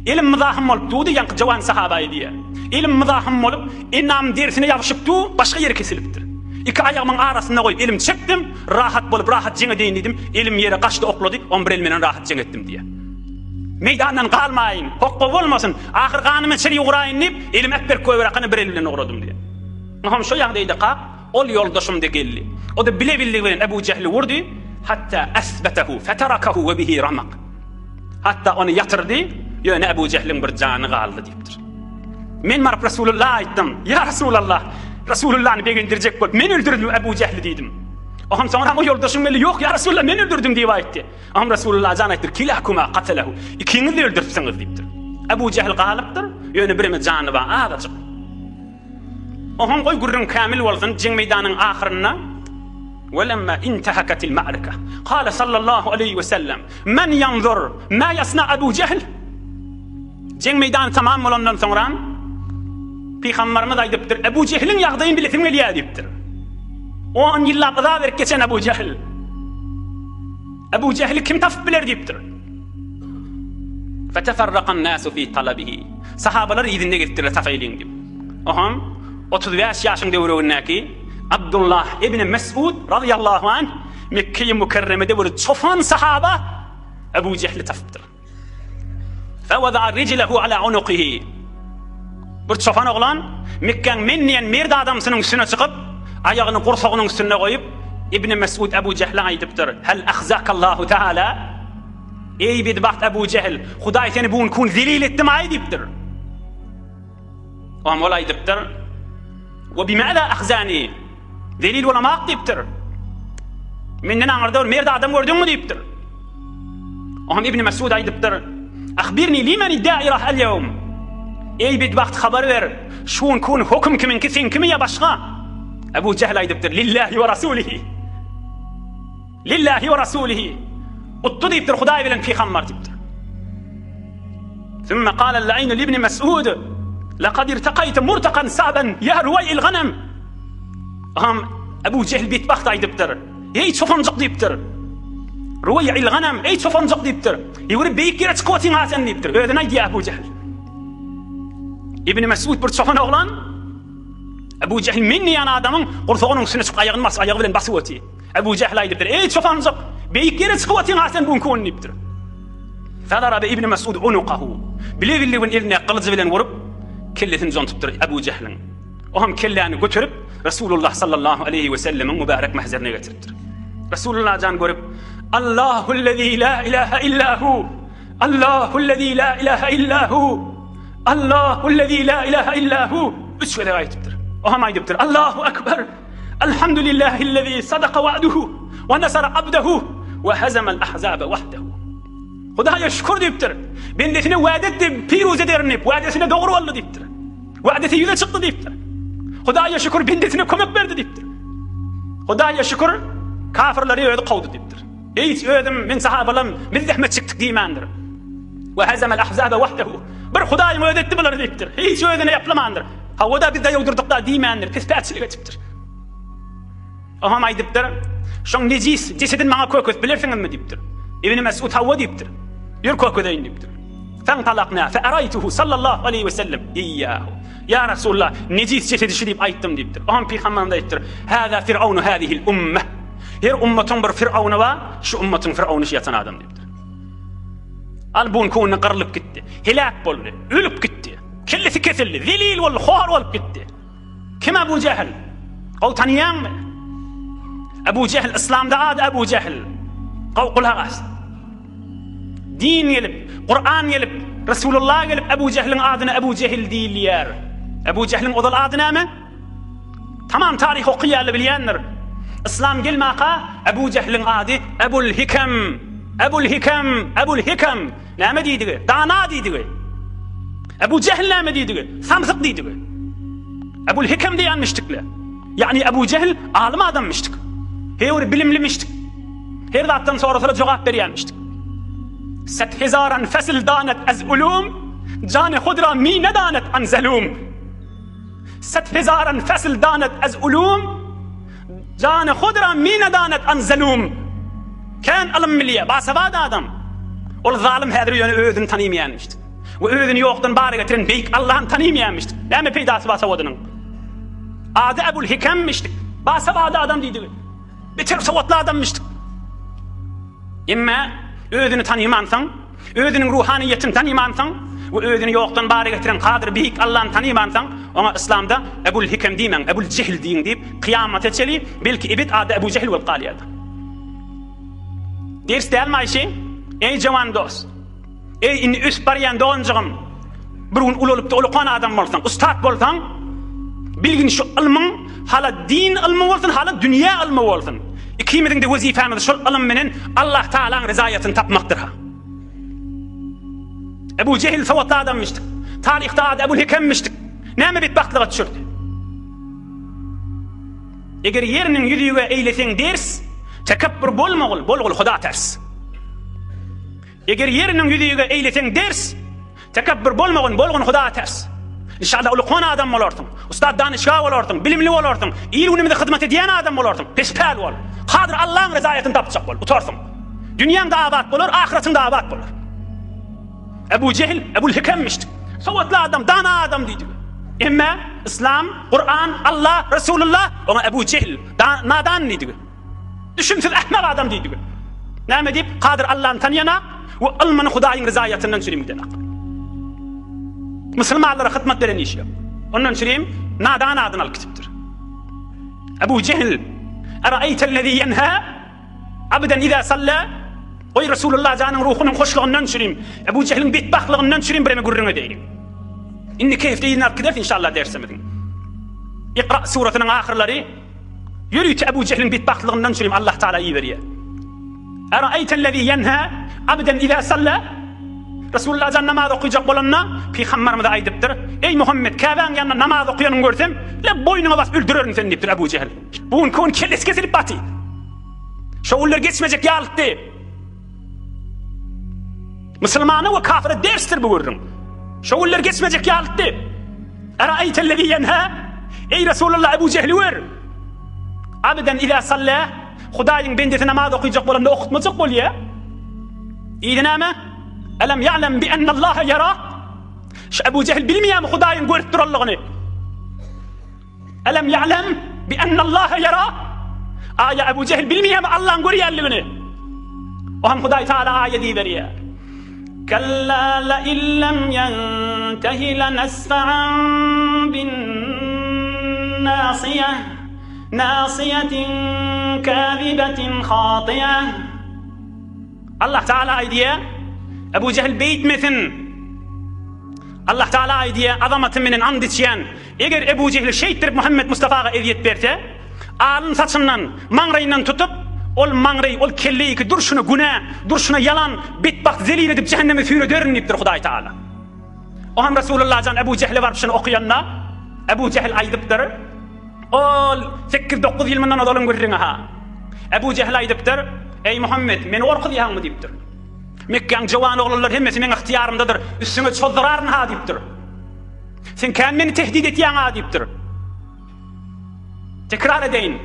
Elim myzahym bolup durdy, ýaňky jawan sahaba diýýär. Elim myzahym bolup, endamyň derisine ýapyşyp dur, başga ýeri kesilipdir. Iki aýagymyň arasynda goýup elimi çekdim, rahat bolup rahat jeň edeýin diýdim, elim ýere gaçdy oklady, on bir el menen rahat jeň etdim diýýär. Meýdandan galmaýyn, hokga bolmasyn, ahyr ganymy içeri ýuguraýyn diýip, elimi äpberip goýberakana bir el bilen ugradym diýýär. Onsoň şo ýagdaýdaka ol ýoldaşym-da geldi. O-da bile-billigi bilen Ebu Jähli urdy, hatda asbatahu feterakahu we bihi ramak. Hatda ony ýatyrdy, ýöne Ebu Jähliň bir jany galdy diýipdir. Men baryp Resulullaha aýtdym, Ýa Resulallah, Resulullany begendirjek bolup, men öldürdim Ebu Jähli diýdim. Oňam soňram o ýoldaşym geldi, Ýok, ýa Resulallah, men öldürdim diýip aýtdy. Oňam Resulullah jan aýtdyr, Kilakuma katalahu, ikiňiz-de öldüripsiňiz diýipdir. Ebu Jähl galypdyr, ýöne bireme jany bar, azajyk. Oňam goý gürrüň kämil bolsun, jeň meýdanyň ahyrynda, Welemma intehakatil ma'rika, kale sallallahu aleýhi we sellem, Men ýanzur, ma ýasna Ebu Jehl? Jeň meýdany tamam bolandan soňra Pygambarymyz aýdypdyr, Ebu Jehliň ýagdaýyny bilesim gelýär diýipdir. On ýyllap yza berip geçen Ebu Jehl. Ebu Jehli kim tapyp biler diýipdir. Feteferrakan nasu fi talabihi. Sahabalar yzynda gezipdirler tapaýlyň diýip. Oham 35 ýaşyň döwregindäki Abdullah ibn Mesud razyýallahu anh Mekge-i Mükerremede bir çopan sahaba Ebu Jehli tapypdyr. Fewada'a rijlehu ala unukihi. Bir çopan oglan Mekgäň men diýen merd adamsynyň üstüne çykyp, aýagyny gursagynyň üstünde goýup, Ibn Mesud Ebu Jehle aýdypdyr, Hel ahzakallahu taala? Eý bedbagt Ebu Jehl, Hudaý seni bu gün kun zelil etdimi-aý diýipdir. Oňa ol aýdypdyr, Wa bimäza ahzani? Zelil bolamak diýipdir. Menden aňyrda bir merd adam gördüňmi diýipdir. Oňa Ibn Mesud aýdypdyr, Ahbirni limeni dairah al-ýewm? Eý bedbagt habar ber, şu günki gün höküm kimiňki, seňkimi ýa başga? Ebu Jehl aýdypdyr, Lillahi we rasulihi. Lillahi we rasulihi. Utdy diýipdir, Hudaý bilen pygambar diýipdir. Sümme kâle l-la'inu li-ibni Mes'ud, Lekad irtekayte murtakan sa'ben ýa ruweý'il ganem. Aham Ebu Jehl betbagt aýdypdyr. Eý çopanjyk diýipdir. Ruweý'il ganem, eý çopanjyk diýipdir. Ýöne beýik ýere çykyp otyň ha sen diýipdir. Özüne aýdýar Ebu Jehl. Ibn Mes'ud bir çopan oglan Ebu Jehl men diýen adamyň gursagynyň üstüne çykyp aýagyny basyp aýagy bilen basyp otyr. Ebu Jehl aýdypdyr, Eý çopanjyk, beýik ýere çykyp otyň ha sen bu günki gün diýipdir. Fedarabe Ibn Mesud unukahu. Bile bildigin eline gylyjy bilen urup, kellesini jontupdyr Ebu Jehliň. O hem kelläni göterip, Resulullah sallallahu aleýhi we sellemiň mübärek mähzerine getiripdir. Resulullah jan görüp, Allahullezî la ilahe illa hu. Allahullezî la ilahe illa hu. Allahullezî la ilahe illa hu. Üç gezek aýdypdyr. O hem aýdypdyr, Allahu ekber. Elhamdülillahillezî sadaka wa'duhu we nasara abdehu we hezemal ahzabe wahdehu. Hudaýa şükür diýipdir. Bendesine wade etdi, piruz ederin diýip, wadesine dogry boldy diýipdir. Wadesi ýüze çykdy diýipdir. Hudaýa şükür bendesine kömek berdi diýipdir. Hudaýa şükür kafirleri özi kowdy diýipdir. Hiç özüm men sahabalam biz zähmet çekdik diýmändir. We hezemal ahzabe wahdehu. Bir Hudaýyň özi etdi bulary diýipdir. Hiç özüne ýaplamandyr. Hawa-da biz daýaw durduk-da diýmändir, pespäçilik edipdir. Oňam aýdypdyr, Şoň nejis jesedini maňa kökezip bilersiňizmi diýipdir. Ibn Mesud hawa diýipdir. Ýör kökezeýin diýipdir. Fantalakna fe araýtuhu sallallahu aleýhi we sellem iýýahu. Ýa Resulallah, nejis jesedi şu diýip aýtdym diýipdir. Oňam pygamberimiz aýdypdyr, Haza firawnu hazihil ummah. Her ummatyň bir firawny bar, şu ummatyň firawny şu ýatan adam diýipdir. Al bu günki günde gyrlyp gitdi. Heläk boldy, ölüp gitdi. Kellesi kesildi, zelil boldy, hor bolup gitdi. Kim Ebu Jähil? Gowy tanaýaňmy? Ebu Jähil yslamda ady Ebu Jähil. Gowy gulak as. Din gelip, Kur'an gelip, Resulullah gelip Ebu Jähiliň adyna Ebu Jähil diýilýär. Ebu Jähiliň ozal ady näme? Tamam taryh okaýarlar bilýändir. Yslam gelmaka Ebu Jähiliň ady Ebul Hikem. Ebul Hikem, Ebul Hikem. Näme diýdigi? Dana diýdigi. Ebu Jehl näme diýdigi? Samsyk diýdigi. Ebul Hikem diýenmişdikle. Ýagny Ebu Jehl alym adammişdik. Heýwir bilimlimişdik. Her zatdan sorasalar jogap berýärmişdik. Set hezaran fesl danet ez ulum, jany hudra mi nedanet an zelum. Set hezaran fesl danet ez ulum, jany hudra mi nedanet an zelum. Kän ylym bilýär, basawat adam. Ol zalym häzir ýöne özüni tanymaýarmyşdy. We özüni ýokdan bara getiren beýik Allahny tanymaýarmyşdy. Näme peýdasy bar sowadynyň? Ady Ebul Hikemmişdi. Basawat adam diýdigi. Beter sowatly adammyşdyk. Emma özüni tanymansoň, özüniň ruhanyýetini tanymansoň we özüni ýokdan bara getiren Kadyr Beýik Allany tanymansoň, oňa yslamda Ebul Hikem diýmäň, Ebul Jehil diýiň diýip, kyýamata çeli, belki ebet ady Ebu Jehil bolup galýardy. Ders dälmi Aýşe? Eý jowan dost! Eý, indi ösüp barýan doganjygym, bir gün ulalyp-da ulukan adam bolsaň, ussat bolsaň, bilgin şu ylmyň hala din ylmy bolsun, hala dünýä ylmy bolsun. Ikimiziň-de wezipämiz şol ylym bilen Allah Tagalaň rezaýatyny tapmakdyr-ha. Ebu Jehil sowatly adammyşdyk. Taryhda ady Ebul Hekemmişdik. Näme betbagtlyga düşürdi? Eger ýeriniň ýüzüge eýleseň ders, tekepbür bolmagyl, bolgul Huda ters. Eger ýeriniň ýüzüge eýleseň ders, Tekepbür bolmagyn, bolgun Hudaýa ters. Inşallah ulkan adam bolarsyň, ussat danyşgah bolarsyň, bilimli bolarsyň, il-günümize hyzmat edýän adam bolarsyň. Pespäl bol. Kadyr Allaň rezaýatyny tapjak bol, utarsyň. Dünýäň-de abat bolar, ahyratyň-da abat bolar. Ebu Jehil, Ebul Hekemmişdi. Sowatly adam, dana adam diýdi. Emma Yslam, Kuran, Allah, Resulullah oňa Ebu Jehil, nadan diýdi. Düşümsiz ähmak adam diýdigi. Näme diýip, Kadyr Allany tanaýanak we ylmyny Hudaýyň ryzaýatyndan çürim gidenak. Musulmanlara hyzmat beren işi ýok. Ondan çürim nadan adyny alyp gitipdir. Ebu Jehil, Eraeýtellezî ýenhâ abden izâ sallâ Goý Resulullah janyň ruhunyň hoşlugyndan çürim, Ebu Jehiliň betbagtlygyndan çürim bireme gürrüň edeýin. Indiki hepde yzyna alyp gideris inşallah dersimiziň. Ikra surasynyň ahyrlary Ýörite Ebu Jehliň betbagtlygyndan çürim Allah Tagala iberýär. Eraeýtellezî ýenhâ abden izâ sallâ Resulullah jan namaz okyjak bolanda pygambarymyza aýdypdyr, Eý Muhammet, Käbäň ýanynda namaz okaýanyňy görsem, le boýnuňa basyp öldürerin seni diýipdir Ebu Jehil. Bu günki gün kellesi kesilip baty. Şo günler geçmejek ýalytdy. Musulmana we kafire dersdir bu gürrüň. Şo günler geçmejek ýalytdy. Eraeýtellezî ýenhâ Eý Resulallah Ebu Jehli gör. Abden izâ sallâ Hudaýyň bendesi namaz okyjak bolanda okutmajak bolýar. Yzy näme? Elem ýa'lem bi ennallaha ýara Şu Ebu Jehil bilmeýärmi Hudaýyň görüp duranlygyny? Elem ýa'lem bi ennallaha ýara Aýa Ebu Jehil bilmeýärmi Allaň görýänligini? O hem Hudaý Taala aýa diýiberýär. Kella la illem ýentehi lenasfa'an bin nasiýe nasiýetin kazibetin hatiýe Allah Taala aýdýar, Ebu Jehil beýtmesin. Allah Taala aýdýar, azamatym menen and içýän, eger Ebu Jehil şeýtdirip Muhammet Mustafaga ezýet berse, alyn saçyndan, maňraýyndan tutup, ol maňraý, ol kelleýiki durşuna günä, durşuna ýalan, betbagt zelil edip jähenneme süýrederin diýipdir Hudaý Taala. O hem Resulullah jan Ebu Jehle baryp şuny okaýanda, Ebu Jehil aýdypdyr, Ol sekiz-dokuz ýyl mundan ozalyň gürrüňi-ha. Ebu Jehil aýdypdyr, Eý Muhammet, meni gorkuzýaňmy diýipdir. Mekgäň jowan oglanlary hemmesi meň ygtyýarymdadyr, üstüňe çozduraryn-ha diýipdir. Sen kän meni tehdit etýäň-a diýipdir. Tekrar edeýin.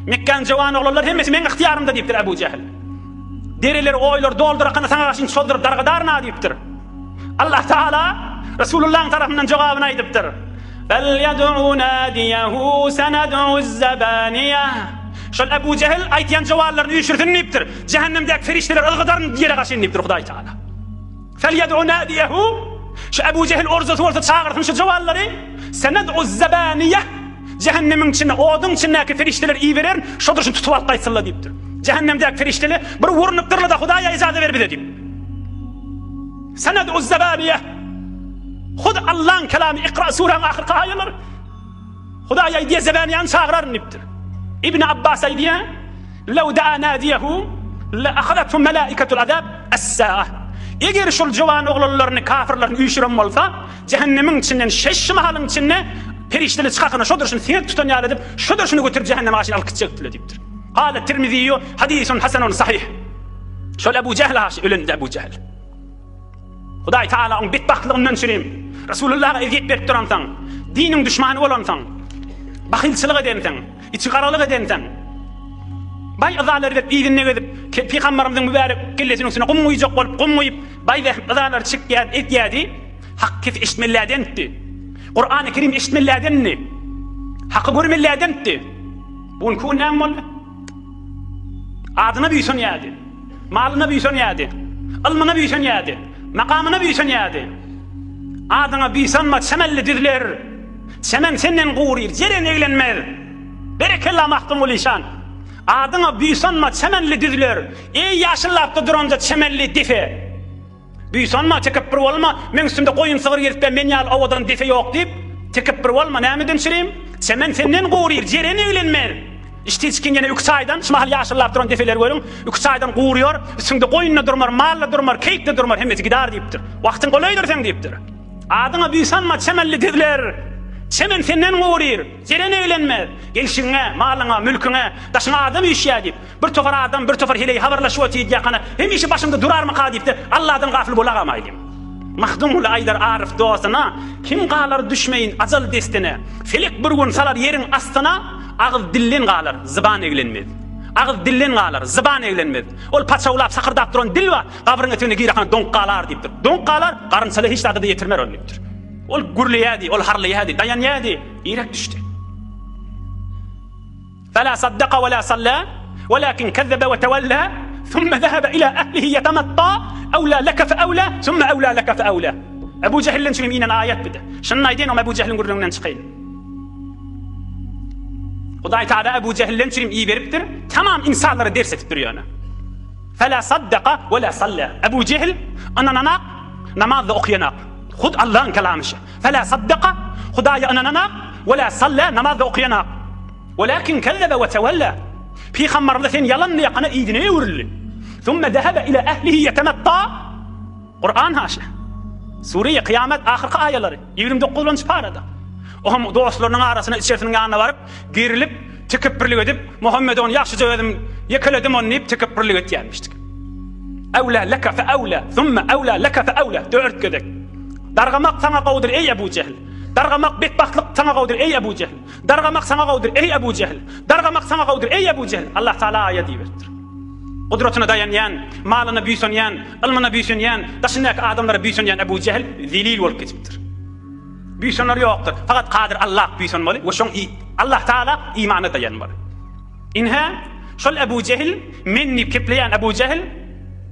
Mekgäň jowan oglanlary hemmesi meň ygtyýarymda diýipdir Ebu Jehil. Dereleri, oýlary doldurakana saňa garşy çozduryp dargadaryn-a diýipdir. Allah Taala Resulullahyň tarapyndan jogabyny aýdypdyr. Felýed'u nadiýehu sened'uz zebaniýe. Şol Ebu Jehil aýtýan jowanlaryny üýşürsin diýipdir. Jähennemdäki perişdeler ylgadaryn ýere gaşyn diýipdir Hudaý Taala. Felýed'u nadiýehu. Şu Ebu Jehil orzasy bolsa çagyrsyn şu jowanlary. Sened'uz zebaniýe. Jähennemiň içinde, oduň içindäki perişdeler ibererin, şodur şuny tutup alyp gaýtsynlar diýipdir. Jähennemdäki perişdeler bir urunupdyrlar-da Hudaýa ijaza ber bize diýip. Sened'uz zebaniýe. Hut Allaň kelamy Ikra suraň ahyrky aýalary. Hudaý aýdýar zebaniýany çagyraryn diýipdir. Ibn Abbas aýdýar, Lew daa nadiýehu le ahadathu melaikatul azab es-saa. Eger şol jowan oglanlaryny, kafirlerini üýşüren bolsa, jähennemiň içinden şeş mahalyň içinde perişdeler çykakyna şodur şuny siňek tutan ýaly edip, şodur şuny göterip jähenneme garşy alyp gitjekdiler diýipdir. Kâle Tirmiziýu hadisun hasenun sahih. Şol Ebu Jähl haşy ölen Ebu Jähl. Hudaý Taala oň betbagtlygyndan çürim. Resulullaha ezýet berip duransaň, diniň düşmany bolansaň, bahylçylyk edenseň, içi garalyk edenseň, baý yzalary berip yzynda gezip, pygambarymyzyň mübärek kellesiniň üstüne gum guýjak bolup gum guýup, baý yzalary çekýär, edýärdi. Hak kes eşitmeliädenitdi. Kurany Kerim eşitmeliädendi. Haky görmeliädenitdi. Bu günki gün näme boldy? Adyna buýsanýardy. Malyna buýsanýardy. Ylmyna buýsanýardy. Makamyna buýsanýardy. Adyňa buýsanma çemenli düzler. Çemen senden guryr, jeren eglenmez. Berekella Magtymguly işan. Adyňa buýsanma çemenli düzler. Eý ýaşyllapda duranja çemenli depe. Buýsanma, tekepbir bolma, meň üstümde goýun sygyr gezipdä men ýaly owadan depe ýok diýip, tekepbir bolma, nämeden çürim? Çemen senden guryr, jeren eglenmez. Içdi içgin ýene üki çaýdan, şu mahal ýaşyllap duran depeleri görüň, üki çaýdan guryar, üstüňde goýun-da durmar, mal-da durmar, keýik-de durmar, hemmesi gidar diýipdir. Wagtyň golaýdyr seň diýipdir. Adyňa buýsanma, çemenli düzler, çemen senden guryr, jeren eglenmez. Gelşigiňe, malyňa, mülküňe, daşyňa adam üýşýär diýip, Bir topar adam, bir topar heleý habarlaşyp otyr diýýärkana, hemişe başymda durarmyka diýip-de, Alladan gafyl bolagamaý diýip. Magtymguly aýdar aryf dostuna, Kim galar düşmeýin ajal destine, Felek bir gün salar ýeriň astyna, Agyz dilden galar, zyban eglenmez. Agyz dilden galar, zyban eglenmez. Ol paçawlap, sakyrdap duran dil bar, gabryň etegine giräkana doňup galar diýipdir. Doňup galar, garynçala hiç zada-da ýetirmer ol diýipdir. Ol gürleýärdi, ol harlaýardy, daýanýardy, ýerek düşdi. Fela saddaka we la salla, welakin kezzebe we tewella, thumme zehebe ila ehlihi yetematta, ewla leke fe ewla, thumme ewla leke fe ewla. Ebu Jehilden çürim inen aýat bide. Şuny aýdaýyn, oňa Ebu Jehiliň gürrüňinden çykaýyn. Hudaý Taala Ebu Jehilden çürim iberipdir, tamam insanlara ders etip dur ýöne. Fela saddaka we la salla. Ebu Jehil ynananak, namaz da okaýanak. Hut Allahyň kelamy şu. Fela saddaka, Hudaýa ynananak, we la salla, namaz da okaýanak. Welakin kezzebe we tewella. Pygamberimize sen ýalan diýakana yzyna öwrüldi. Summe zehebe ila ehlihi yetemetta. Kur'an haşa. Sure-i Kyýamet ahyrky aýalary, 29-njy parada. O hem dostlarynyň arasyna içerisiniň ýanyna baryp, gerilip, tekepbirlik edip, Muhammed ony ýagşyja özüm ýekeledim ony diýip tekepbirlik etýärmişdik. Awla leke fe awla, summe awla leke fe awla. Dört gezek. Dargamak saňa gowudyr eý Ebu Jehl. Dargamak betbagtlyk saňa gowudyr eý Ebu Jehl. Dargamak saňa gowudyr, eý Ebu Jehl! Dargamak saňa gowudyr, eý Ebu Jehl! Allah Taala aýat iberipdir. Gudratyna daýanýan, malyna buýsanýan, ylmyna buýsanýan, daşyndaky adamlara buýsanýan Ebu Jehl zelil bolup geçipdir. Buýsanar ýokdur. Fakat Kadyr Allah buýsanmaly we şoň Allah Taala imana daýanmaly. Inhä, şol Ebu Jehl, men diýip kepleýän Ebu Jehl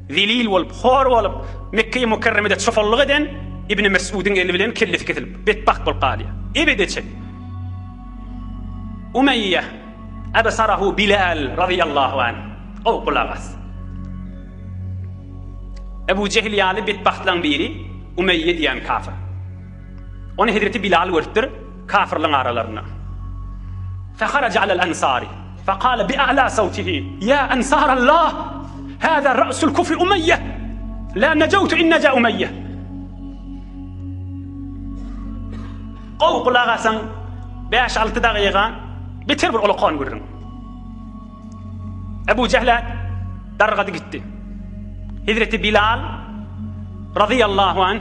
zelil bolup, hor bolup, Mekge-i Mükerremede çopanlyk eden Ibn Mes'udyň eli bilen kellesi kesilip, betbagt bolup galýar. Ebede çek. Umeýýe ebsarahu Bilal razyýallahu anh. Gowy gulak as. Ebu Jehil ýaly betbagtlaryň biri Umeýýe diýen kafir. Ony hezreti Bilal görüpdir kafirliň aralarynda. Feharaja alal ansari fekale bi a'la sawtihi ya ansarallah hada ra'sul kufri Umeýýe la nejawtu in neja Umeýýe. Gowy gulak asaň bäş-alty dagyga beter bir ulakan gürrüň. Ebu Jähle dargady gitdi. Hezreti Bilal razyýallahu anh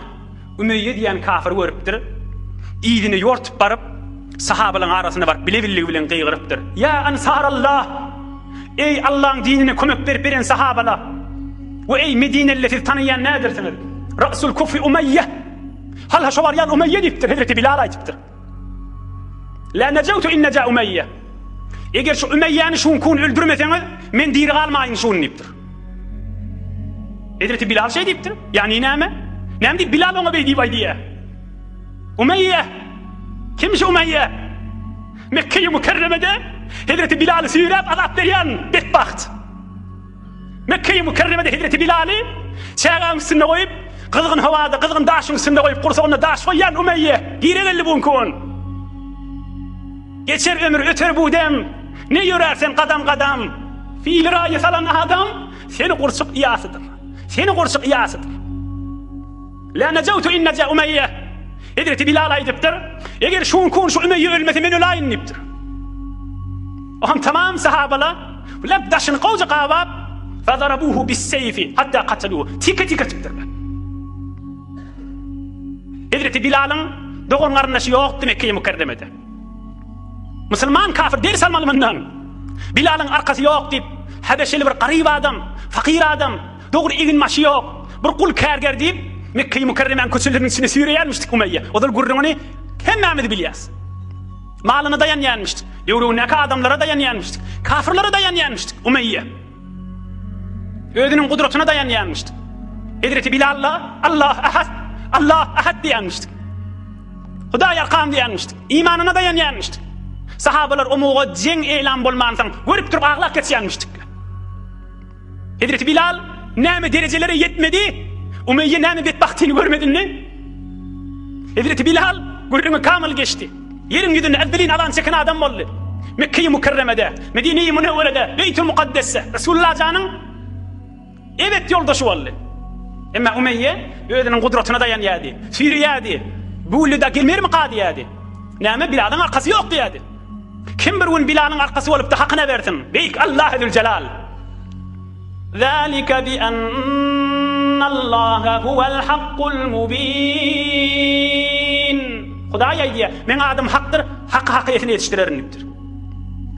Ümeýýe diýen kafyry görüpdir. Yzyny ýortup baryp, sahabalaryň arasyna baryp bile-billigi bilen gygyrypdyr. Ýa Ansarallah! Eý Allaň dinine kömek berip beren sahabalar! We eý Medineliler siz tanaýan nädirsiňiz? Ra'sul kufri Umeýýe! Halha şo barýan Umeýýe diýipdir, hezreti Bilal aýdypdyr. La nejawtu in neja Umeýýe. Eger şu Umeýýäni şuňkun öldürmeseňiz, men diri galmaýyn şun diýipdir. Hezreti Bilal şeý diýipdir. Ýagny näme? Näme diýip Bilal oňa beý diýip aýdýar? Umeýýe. Kim şu Umeýýe? Mekge-i Mükerremede Hezreti Bilaly süýräp azap berýän betbagt. Mekge-i Mükerremede hezreti Bilaly çägäň üstünde goýup, gyzgyn howada, gyzgyn daşyň üstünde goýup, gursagynda daş goýýan Umeýýe, gire geldi bu günki gün. Geçer ömür, öter bu dem, ne ýörär sen gadam-gadam, Fili raýa salan adam, seni gurçuk iýasydyr. Seni gurçuk iýasydyr. La nejawtu in neja Umeýýe. Hezreti Bilal aýdypdyr, Eger şu günki gün şu Umeýýe ölmese men öläýin diýipdir. Oňam tamam sahabala. Bular daşyny gowja gabap, fadarabuhu bis-seýfi hatta kataluhu. Tike-tike etipdirler. Hezreti Bilalyň dogan garyndaşy ýokdy Mekge-i Mükerremede. Musulman kafir ders almaly mundan. Bilalyň arkasy ýok diýip, habeşeli bir garyp adam, fakyr adam, dogry egin-başy ýok, bir gul kärger diýip, Mekge-i Mükerremäň köçeleriniň içinde süýreýärmişdik Umeýýe. Ozal gürrüňini hemmämiz bilýäs. Malyna daýanýarmyşdyk. Döwründäki adamlara daýanýarmyşdyk. Kafirlere daýanýarmyşdyk. Umeýýe. Özüniň gudratyna daýanýarmyşdyk. Hezreti Bilal-la Allah ahad, Allah ahad diýýärmişdik. Hudaý arkam diýýärmişdik. Imanyna daýanýarmyşdyk. Sahabalar omuga jeň elan bolmansoň, görüp durup aglap geçýärmişdik. Hezreti Bilal näme derejelere ýetmedi? Umeýýe näme betbagtyny görmedi indi? Hezreti Bilal gürrüňi kamyl geçdi. Ýeriň ýüzünde ezbilin azan çeken adam boldy. Mekge-i Mükerremede, Medine-i Münewwerede, Beýtül Mukaddesde Resulullah janyň ebet ýoldaşy boldy. Emma Umeýýe özüniň gudratyna daýanýardy, süýreýärdi. Bu ülüde gelmermika diýýärdi. Näme Bilalyň arkasy ýok diýýärdi. Kim bir gün Bilalyň arkasy bolupdy hakyna bersin. Beýik Allah Züljelal. Zalika bi ennallaha huwal hakkul mubin. Hudaý aýdýar, Meň adym hakdyr, haky hak eýesine ýetişdirerin diýipdir.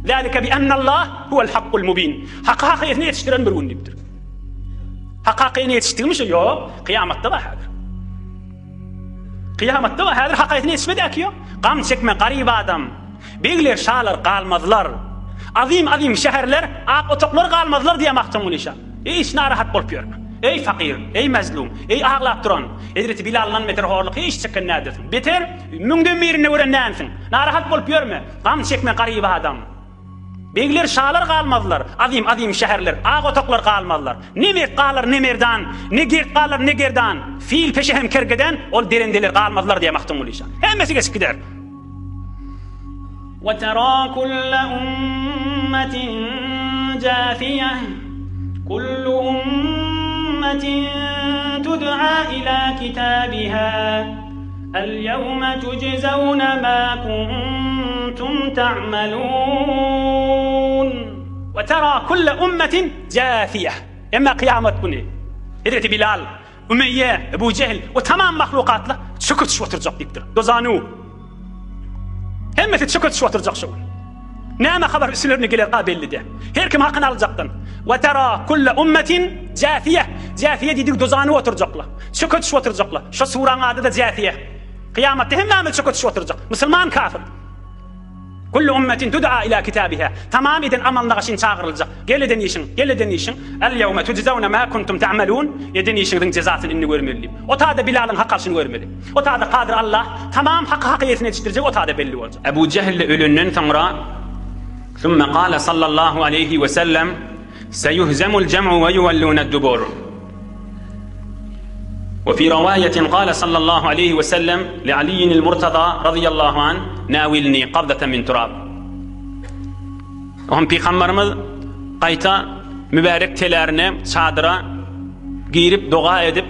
Zalika bi ennallah huwal hakkul mubin. Haky hak eýesine ýetişdirerin bir gün diýipdir. Hak hak eýesine ýetişdigimi şo ýok, kyýamatda bar häzir. Kyýamatda bar, häzir hak eýesine ýetişmedäki ýok. Gam çekme garyp adam. Begler, şalar galmazlar. Azym-azym şäherler, ak otaglar galmazlar diýýär Magtymguly şa. Hiç narahat bolup ýörme. Eý fakyr, eý mazlum, eý aglap duran, Hezreti Bilaldan beter horluk hiç çeken nädirsiň. Beter, müňden birinde gören dälsiň. Narahat bolup ýörme. Gam çekme garyp adam. Begler, şalar galmazlar, azym-azym şäherler, ak otaglar galmazlar. Ne mert galar, ne merdan, ne gert galar, ne gerdan. Fil, peşe hem kergeden, ol derendeler galmazlar diýýär Magtymguly şa. Hemmesi geçip gider. We tera kulle ummetin jafiýe, kullu ummetin tud'a ila kitabiha, el ýewme tujzewne ma kuntum ta'melun. We tera kulle ummetin jafiýe. Emma kyýamat güni Hezreti Bilal Ümeýýe, Ebu Jehl we tamam mahlukatlar çöke düşüp oturjak diýipdir. Dozanu. Hemmesi çöke düşüp oturjak şu gün. Näme habar üstlerine geler-a belli däl. Her kim hakyny aljakdan. Ve tera kulle ummetin jafiye. Jafiye diýdigi dozanu oturjaklar. Çöke düşüp oturjaklar. Şo suraň ady-da Jafiye. Kyýamatda hemmämiz çöke düşüp oturjak. Musulman kafir. Kullu ummetin tud'a ila kitabiha. Tamam eden amalyna gaşyn çagyryljak. Gel eden işiň, gel eden işiň. El ýewme tujzauna ma kuntum ta'malun. Eden işiňiziň jezasyny indi görmeli diýip. O tada Bilalyň hak alşyny görmeli. O tada Kadyr Allah tamam haky hak eýesine ýetişdirjek o tada belli boljak. Ebu Jehl ölenden soňra Sümme kâle sallallahu aleýhi we sellem Seyuhzemul cem'u ve yuvellûne dubur. Ve fi rivayetin kâle sallallahu aleyhi ve sellem li Aliyyinil Murtaza radıyallahu anh nâvilni qabdeten min turab. Oňa Pygamberimiz gaýta mübärek telärine, çadyra girip doga edip,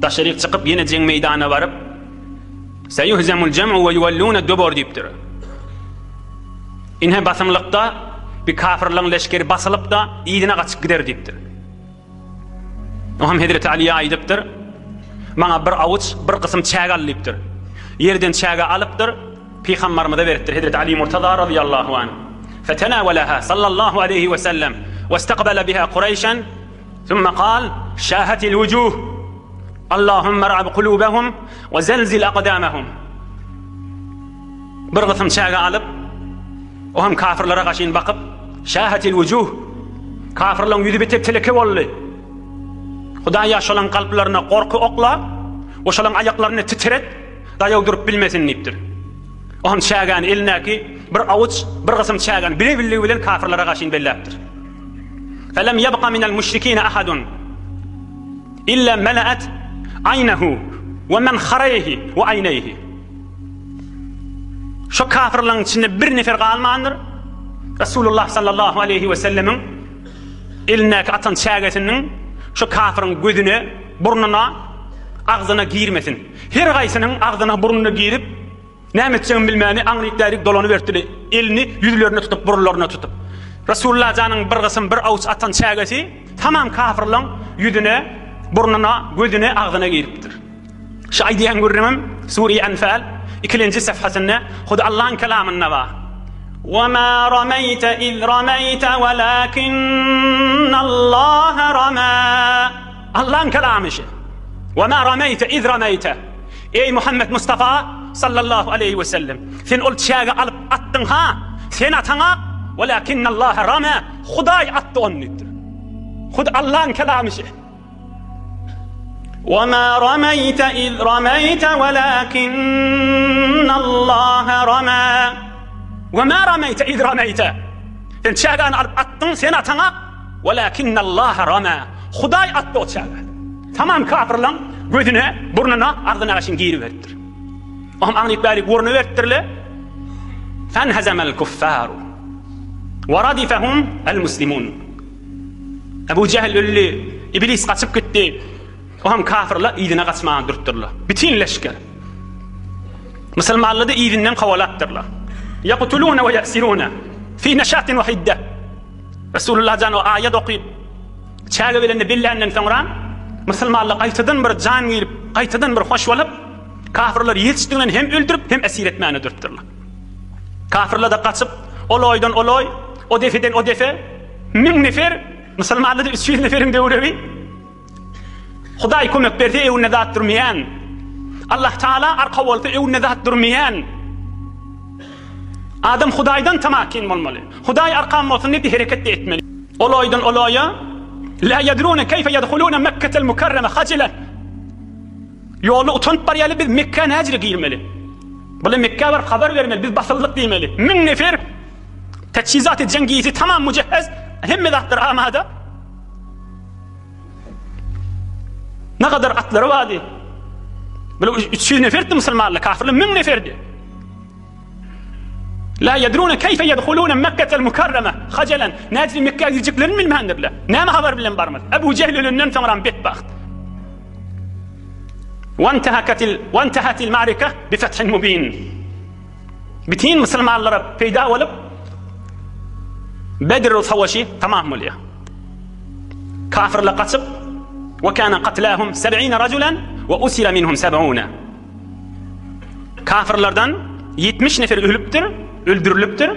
daşaryk çykyp ýene jeň meýdanyna baryp, Seyuhzemul cem'u ve yuvellûne dubur diýipdir. Ine basymlykda bir kafirleň leşgeri basylyp-da yzyna gaçyp gider diýipdir. O hem Hezreti Alyýa aýdypdyr, Maňa bir awuç, bir gysym çäge al diýipdir. Ýerden çäge alypdyr, Pygambarymyza beripdir Hezreti Aly Murtaza razyýallahu anh. Fetenawalaha sallallahu aleýhi we sellem we istakbala biha Kureýşen thumma kal şahatil wujuh Allahumma ra'b kulubahum we zelzil aqdamahum. Bir gysym çäge alyp, o hem kafirlere gaşyn bakyp, Şahatil wujuh! Kafirleň ýüzi beter teleke boldy. Hudaý ýa şolaň kalplaryna gorky okla, we şolaň aýaklaryny titret, daýaw durup bilmesin diýipdir. O hem çägäni elindäki bir awuç, bir gysym çägäni bile-billigi bilen kafirlere gaşyn belläpdir. Felem ýebka minel müşrikine ahadun illa melaat aýnahu we menhareýhi we aýneýhi. Şo kafirlaryň içinde bir nefer galmandyr. Resulullah sallallahu aleýhi we sellemiň elindäki atan çägesiniň şo kafiriň gözüne, burnuna, agzyna girmesin. Her gaýsynyň agzyna, burnuna girip, näme etjegini bilmäni aňryk-bärik dolanyberipdir. Elini ýüzlerine tutup, burunlaryna tutup. Resulullah janyň bir gysym bir awuç atan çägesi tamam kafirlaň ýüzüne, burnuna, gözüne, agzyna giripdir. Şu aýdýan gürrüňim Sure-i Enfal ikilenji safhasynda hut Allaň kelamynda bar. Wa ma rameýte iz rameýte walakinnallaha rama. Allaň kelamy şu. Wa ma rameýte iz rameýte. Eý Muhammet Mustafa sallallahu aleýhi we sellem. Sen ol çäge alyp atdyň ha. Sen ataňa walakinnallaha rama. Hudaý atdy ony diýipdir. Hut Allaň kelamy şu. Wa ma rameýte iz rameýte walakinnallaha rama. Wa ma rameýte iz rameýte. Sen çägäni alyp atdyň, sen ataňa walakinnallaha rama. Hudaý atdy o çägäni. Tamam kafirlaň gözüne, burnuna, agzyna gaşyn giriberipdir. Oňam aňryk bärik burny beripdirle. Fenhezemel kuffaru. Wa radifahum el muslimun. Ebu Jehil öldi, Iblis gaçyp gitdi. O hem kafirler yzyna gaçmaga durupdyrlar. Bütin leşger. Musulmanlary yzyndan kowalapdyrlar. Yaqtuluna we yasiruna fi neşatin we hidde. Resulullah jan o aýat okyp, çäge bilen billänden soňra musulmanlar gaýtadan bir jan girip, gaýtadan bir hoş bolup, kafirleri ýetişdiginden hem öldürip, hem esir etmäne durupdyrlar. Kafirler-de gaçyp, ol oýdan ol oý, o depeden o depe, 1000 nefer, musulmanlar-da 300 neferiň döwregi. Hudaý kömek berse öwünde zat durmaýan. Allah Taala arka bolsa öwünde zat durmaýan. Adam Hudaýdan tamakin bolmaly. Hudaý arkam bolsun diýip hereket de etmeli. Ol oýdan ol oýa La yadruna keyfe yadhuluna Mekketel Mukarrama hajilan. Ýolda utanyp barýarlar biz Mekkä näjire girmeli. Bular Mekkä baryp habar bermeli, biz basyldyk diýmeli. 1000 nefer teçhizaty jengisi tamam mujehhez, hemme zatlar amada. Ne kadar atlary bardy. Bular 300 neferdi musulmanlar, kafirler 1000 neferdi. La yadruna keyfe yedhuluna Mekketel Mukarrama hajalan. Nädip Mekkä girjeklerini bilmändirler. Näme habar bilen barmaly? Ebu Jehl ölenden soňram betbagt. Wantahakatil wantahatil ma'rika bi fethin mubin. Bütün musulmanlara peýda bolup Bedr savaşy tamam bolýar. Kafirler gaçyp we kana katlahum 70 rajulan we usira minhum 70. Kafirlerden 70 nefer ölüpdir, öldürilipdir.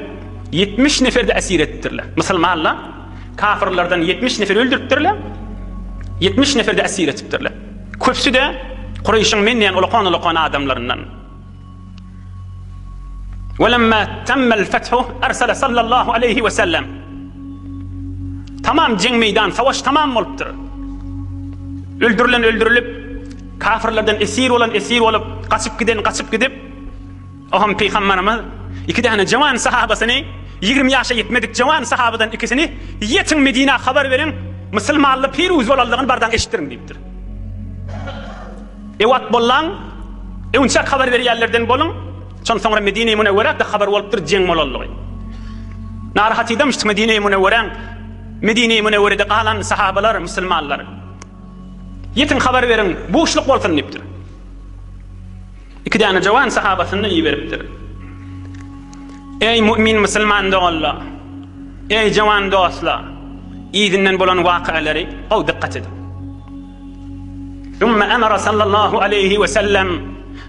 70 nefer de esir etdirler. Musulmanlar kafirlerden 70 nefer öldüripdirler. 70 nefer de esir etipdirler. Köpüsi de Kureýşiň men diýen ulakan-ulakan adamlaryndan. Welemma temmel fethu ersele sallallahu aleyhi we sellem. Tamam jeň meýdan, savaş tamam bolupdyr. Öldürilen öldürilip, kafirlerden esir bolan esir bolup, gaçyp giden gaçyp gidip, Oham pygamberimiz iki däne jawan sahabasyny, 20 ýaşa ýetmedik jawan sahabadan ikisini ýetiň Medinä habar beriň, musulmanly piruz bolanlygyny bardan eşitdiriň diýipdir. Ewat bollaň, öňçäk habar berýänlerden boluň, şon soňra Medine-i Münewwerä-de habar bolupdyr jeň bolanlygy. Narahatydamyşdyk Medine-i Münewweräň, Medine-i Münewwerede galan sahabalar, musulmanlar. Ýetiň habar beriň, buşluk bolsun diýipdir. Iki däne jawan sahabasyny iberipdir. Eý mu'min musulman doganlar! Eý jawan dostlar! Yzyndan bolan wakalary gowy dykgat ediň. Summa amara sallallahu aleýhi we sellem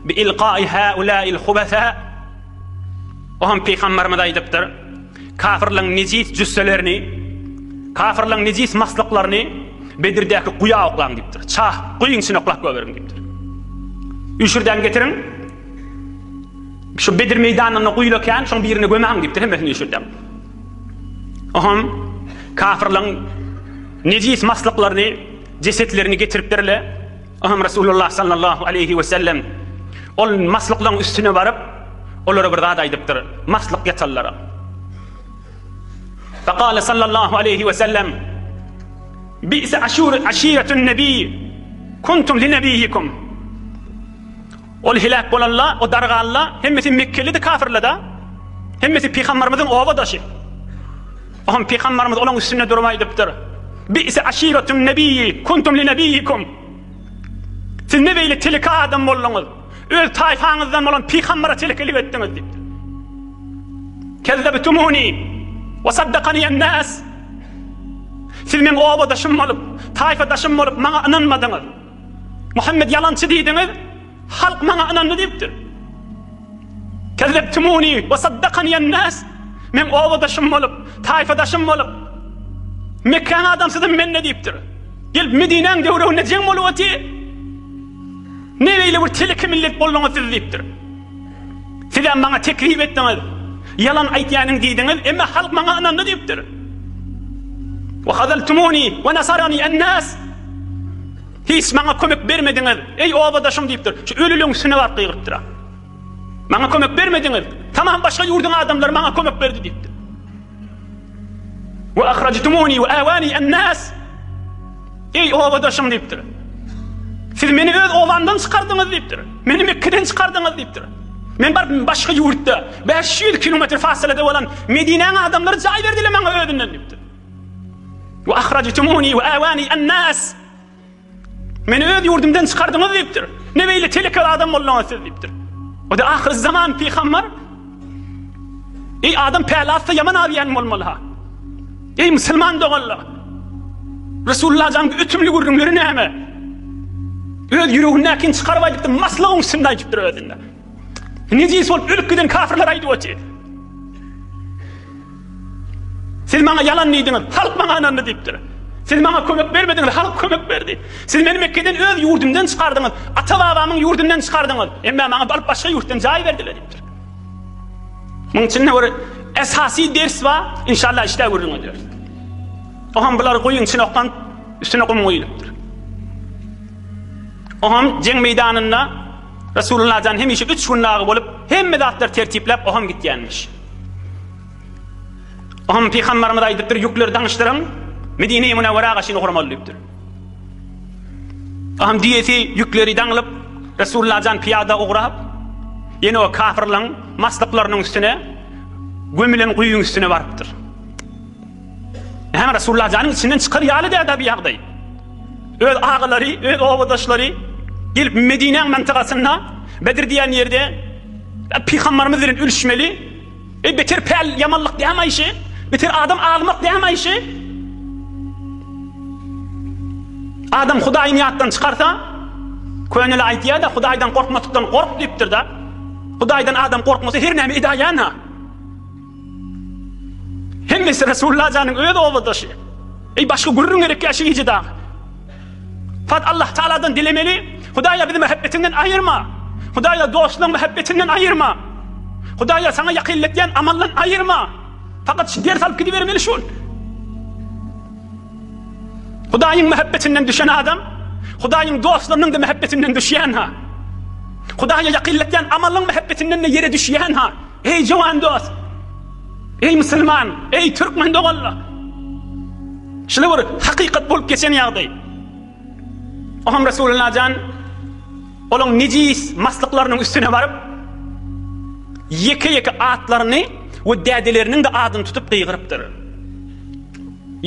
bi ilqai haula'il hubasa. O hem pygamberimiz aýdypdyr. Kafirleň nejis jüsselerini, kafirleň nejis maslyklaryny Bedirdäki guýa oklaň diýipdir. Çah, guýyň içine oklap goýberiň diýipdir. Üşürden getiriň. Şu Bedir meýdanynda guýula kän, şoň birine gömäň diýipdir, hemmesini üşürden. Oham kafirleň nejis maslyklaryny, jesetlerini getiripdirler. Oham Resulullah sallallahu aleyhi we sellem ol maslyklaryň üstüne baryp, olara bir zat aýdypdyr, maslyk ýatanlara. Fekale sallallahu aleyhi we sellem Bi'se aşur aşiretun nebi kuntum li nebiyikum. Ol helak bolanlar, o darganlar hemmesi Mekkelidi kafirler-da. Hemmesi pygamberimiziň obadaşy. Ohm pygamberimiz olaň üstünde durup aýdypdyr. Bi'se aşiretun nebi kuntum li nebiyikum. Siz ne beýle teleke adam bolduňyz? Öz taýfaňyzdan bolan pygambere telekelik etdiňiz diýipdir. Kezzebtumuni. Wa saddakaniyen-nas. Siz meň obadaşym bolup, taýfadaşym bolup maňa ynanmadyňyz. Muhammet ýalançy diýdiňiz, halk maňa ynandy diýipdir. Kezzebtumuni we saddakaniyen-nas. Meň obadaşym bolup, taýfadaşym bolup, Mekgäň adamsydym men-de diýipdir. Gelip Medinäň döwreginde jeň bolup otyr. Ne beýle bir teleke millet bolduňyz siz diýipdir. Sizem maňa teklip etdiňiz. Ýalan aýtýanyň diýdiňiz, emma halk maňa ynandy diýipdir. Wa hazaltumuni wa nasarani an-nas. Hiç maňa kömek bermediňiz, eý obadaşym diýipdir. Şu ölüleň üstüne baryp gygyrypdyr. Maňa kömek bermediňiz. Tamam başga ýurduň adamlary maňa kömek berdi diýipdir. Wa ahrajtumuni wa awani an-nas. Eý obadaşym diýipdir. Siz meni öz obamdan çykardyňyz diýipdir. Meni Mekgeden çykardyňyz diýipdir. Men baryp başga ýurtda 500 kilometr fasylada bolan Medinäň adamlary jaý berdiler maňa özünden diýipdir. Wa ahrajtumuni wa awani an-nas. Meni öz ýurdumdan çykardyňyz diýipdir. Ne beýle teleke adam bolduňyz siz diýipdir. O da ahyr zaman pygamber. Ey adam päli atsa ýaman azýan bolmaly ha. Ey musulman doganlar. Resulullah jan ötümli gürrüňleri näme? Öz ýüregindäkini çykaryp aýdypdyr, maslygyň üstünde aýdypdyr özünde. Nejis bolup ölüp giden kafirler aýdyp otyr. Siz maňa ýalan diýdiňiz, halk maňa ynandy diýipdir. Siz maňa kömek bermediňiz, halk kömek berdi. Siz meni Mekgeden öz ýurdumdan çykardyňyz, ata-babamyň ýurdundan çykardyňyz. Emma maňa baryp başga ýurtdan jaý berdiler diýipdir. Munuň içinde bir esasy ders bar, inşallah işde gürrüň ederis. Oňam bular guýyň içine oklan, üstüne gum guýulypdyr. Oňam jeň meýdanynda Resulullah jan hemişe üç gün dagy bolup, hemme zatlar tertipläp, oňam gitýänmiş. Oňam pygambarymyz aýdypdyr, ýükleri daňyşdyryň, Medine-i Münewwerä gaşyn ugramaly diýipdir. Oňam düýesi ýükleri daňylyp, Resulullah jan pyýada ugrap, ýene o kafirlaryň maslyklarynyň üstüne, gömülen guýyň üstüne barypdyr. Näme Resulullah janyň içinden çykar ýaly däl-de bu ýagdaý. Öz agalary, öz obadaşlary gelip Medinäň mantykasynda Bedir diýen ýerde pygambarymyz bilen ülüşmeli. Eý beter päl ýamanlyk dämi aýşy? Beter adam azmak dämi aýşy? Adam Hudaýyny ýatdan çykarsa, könele aýdýar-da, Hudaýdan gorkmasykdan gork diýipdir-de. Hudaýdan adam gorkmasa her näme edäýän-ha. Hemmesi Resulullah janyň öz obadaşy. Eý başga gürrüň gerek ýa şu gije dagy. Fat Allah Taaladan dilemeli. Hudaýa bizi mähebbetiňden aýyrma. Hudaýa dostlaryň mähebbetinden aýyrma. Hudaýa saňa ýakynlatýan amaldan aýyrma. Fakat şu ders alyp gidibermeli şul. Hudaýyň mähebbetinden düşen adam Hudaýyň dostlarynyň da mähebbetinden düşýän ha. Hudaýa ýakynlatýan amalyň mähebbetinden de ýere düşýän ha. Eý jowan dost! Eý musulman! Eý türkmen doganlar! Şuly bir hakykat bolup geçen ýagdaý. Oňam Resulullah jan olaň nejis maslyklarynyň üstüne baryp ýeke-ýeke atlaryny we dädeleriniň-de adyny tutup gygyrypdyr.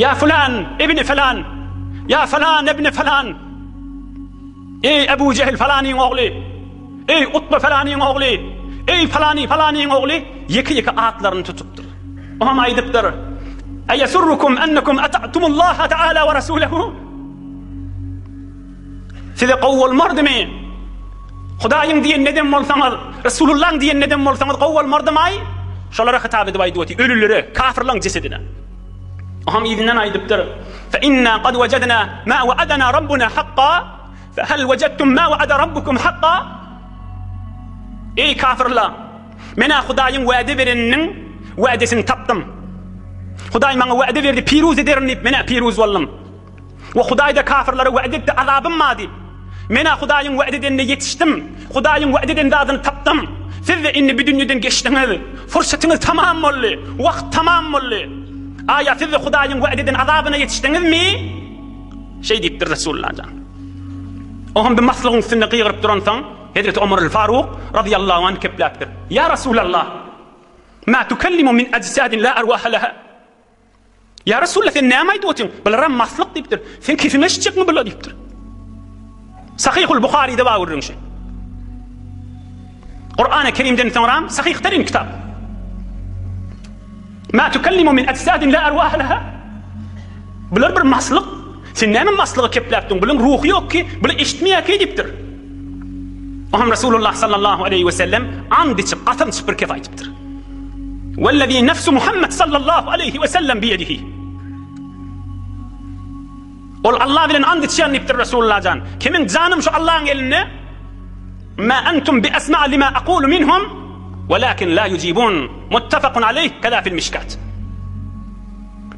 Ýa fulan ibni falan! Ýa falan ibni falan! Eý Ebu Jehil falanyň ogly! Eý Utba falanyň ogly! Eý falany falanyň ogly! Ýeke-ýeke atlaryny tutupdyr. Oňam aýdypdyr, Eýesurrukum ennekum ata'tumullaha ta'ala we rasulehu? Size gowy bolmardymy? Hudaýyň diýenini eden bolsaňyz, Resulullahyň diýenini eden bolsaňyz gowy bolmardymaý? Şolara hitap edip aýdyp otyr, ölülere, kafirlaryň jesedine. Oňam yzyndan aýdypdyr, Fe inna kad wejadna ma wa'adana rabbuna hakka, fe hel wejadtum ma wa'ada rabbukum hakka? Eý kafirler! Men-ä Hudaýyň wada bereniniň wadesini tapdym. Hudaý maňa wada berdi, piruz ederin diýip, men-ä piruz boldum. We Hudaý-da kafirlere wada etdi, azabym bar diýip. Men-ä Hudaýyň wada edenine ýetişdim. Hudaýyň wada eden zadyny tapdym. Siz-de indi bu dünýeden geçdiňiz. Pursatyňyz tamam boldy. Wagt tamam boldy. Aýa siz-de Hudaýyň wada eden azabyna ýetişdiňizmi? Şeý diýipdir Resulullah jan. Oňam bir maslygyň üstünde gygyryp duransoň, Hezreti Omar el-Faruk razyýallahu anh kepläpdir. Ýa Resulallah! Ma tukellimu min ajsadin la arwaha laha. Ýa Resulallah sen näme aýdyp otyň? Bularam maslyk diýipdir. Sen kesiňe eşitjekmi bular diýipdir. Sahyhul Buharyda bar gürrüň şu. Kur'an-ı Kerimden soňram sahyh terin kitap. Ma tukallimu min ajsadin la arwaha laha. Bular bir maslyk. Sen näme maslygy kepläpdiň? Bularyň ruhy ýok ki, bular eşitmeýär ki diýipdir. Oňam Resulullah sallallahu aleýhi we sellem and içip, kasam içip bir kep aýdypdyr. Wellezî nefsu Muhammed sallallahu aleýhi we sellem biýedihi. Ol Allah bilen and içýän diýipdir Resulullah jan. Kimiň janym şu Allahyň elinde? Ma entum bi esma'a lima aqulu minhum walakin la yujibun. Muttafaqun aleyh keza fil mişkat.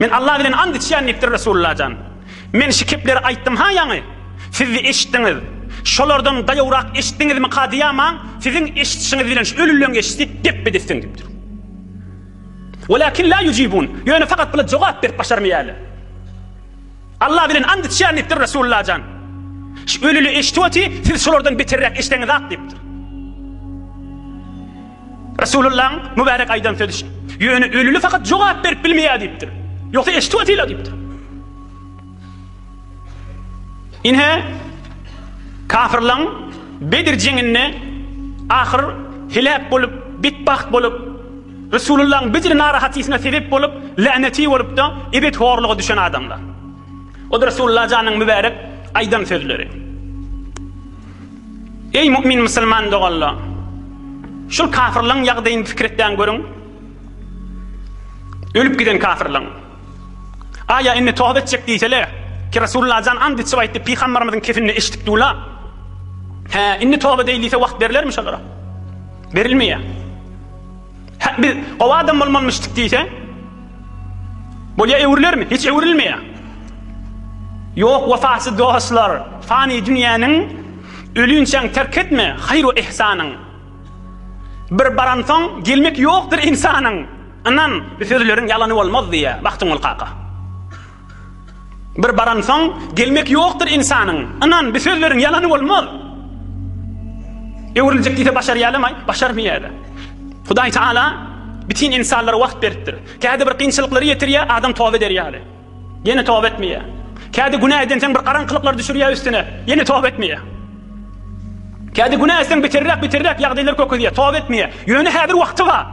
Men Allah bilen and içýän diýipdir Resulullah jan. Men şu kepleri aýtdym ha ýaňy. Siz-de eşitdiňiz. Şolardan daýawrak eşitdiňizmi kadyýamaň, siziň eşitişiňiz bilen şu ölüleň eşitsi depbe-depseň diýipdir. Walakin la yujibun. Ýöne fakat bular jogap berip başarmaýarlar. Allah bilen and içýän diýipdir Resulullah jan. Şu ölüli eşitip oty, siz şolardan beterräk eşdeňizak diýipdir. Resulullahyň mübärek aýdan sözi şu. Ýöne ölüli fakat jogap berip bilmeýär diýipdir. Ýogsa eşitip otylar diýipdir. Ine, kafirlaň Bedir jeňinde ahyr heläk bolup, betbagt bolup, Resulullahyň bijir narahatysyna sebep bolup, läneti bolup-da, ebet horluga düşen adamlar. O-da Resulullah janyň mübärek aýdan sözleri. Eý mu'min musulman doganlar! Şul kafirlaň ýagdaýyny pikir etdäň görüň. Ölüp giden kafirlaň. Aýa indi toba etjek diýseler, ki Resulullah jan and içip aýtdy, pygambarymyzyň kefinde eşitdik dula. Hä, indi toba edeýin diýse wagt berlermi şolara? Berilmeýär. Hä, biz gowy adam bolmalymyşdyk diýse, bolýa öwrülermi? Hiç öwrülmeýär. Ýok, wefasyz dostlar, fany dünýäniň ölünçäň terk etme haýr we ihsanyň. Bir baransoň gelmek ýokdur ynsanyň. Ynan, bu sözleriň ýalany bolmaz diýýär Magtymguly kaka. Bir baransoň gelmek ýokdur ynsanyň. Ynan, bu sözleriň ýalany bolmaz. Öwrüljek diýse başarýarlarmy? Başarmaýarlar. Hudaý Taala bütin ynsanlara wagt beripdir. Käde bir kynçylyklary ýetirýär, adam toba eder ýaly. Ýene toba etmeýär. Käde günä edenseň bir garaňkylyklar düşürýär üstüne, ýene toba etmeýär. Käde günä etseň beterräk beterräk ýagdaýlar kökezýär, toba etmeýär. Ýöne häzir wagty bar.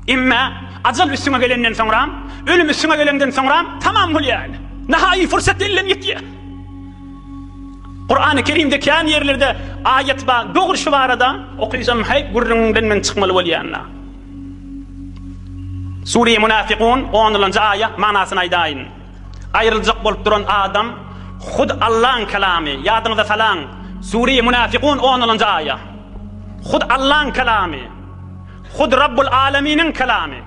Emma ajal üstüňe gelenden soňram, ölüm üstüňe gelenden soňram tamam bolýar. Nahaýy fursat elden gitýär. Kurany Kerimde kän ýerlerde aýat bar, dogry şu barada okysam haý gürrüňden men çykmaly bolýan-da. Sure-i Münafykun onunjy aýa manysyny aýdaýyn. Aýryljak bolup duran adam hut Allaň kelamy, ýadyňyza salaň, Sure-i Münafykun onunjy aýa. Hut Allaň kelamy, hut Rabbul Aleminiň kelamy.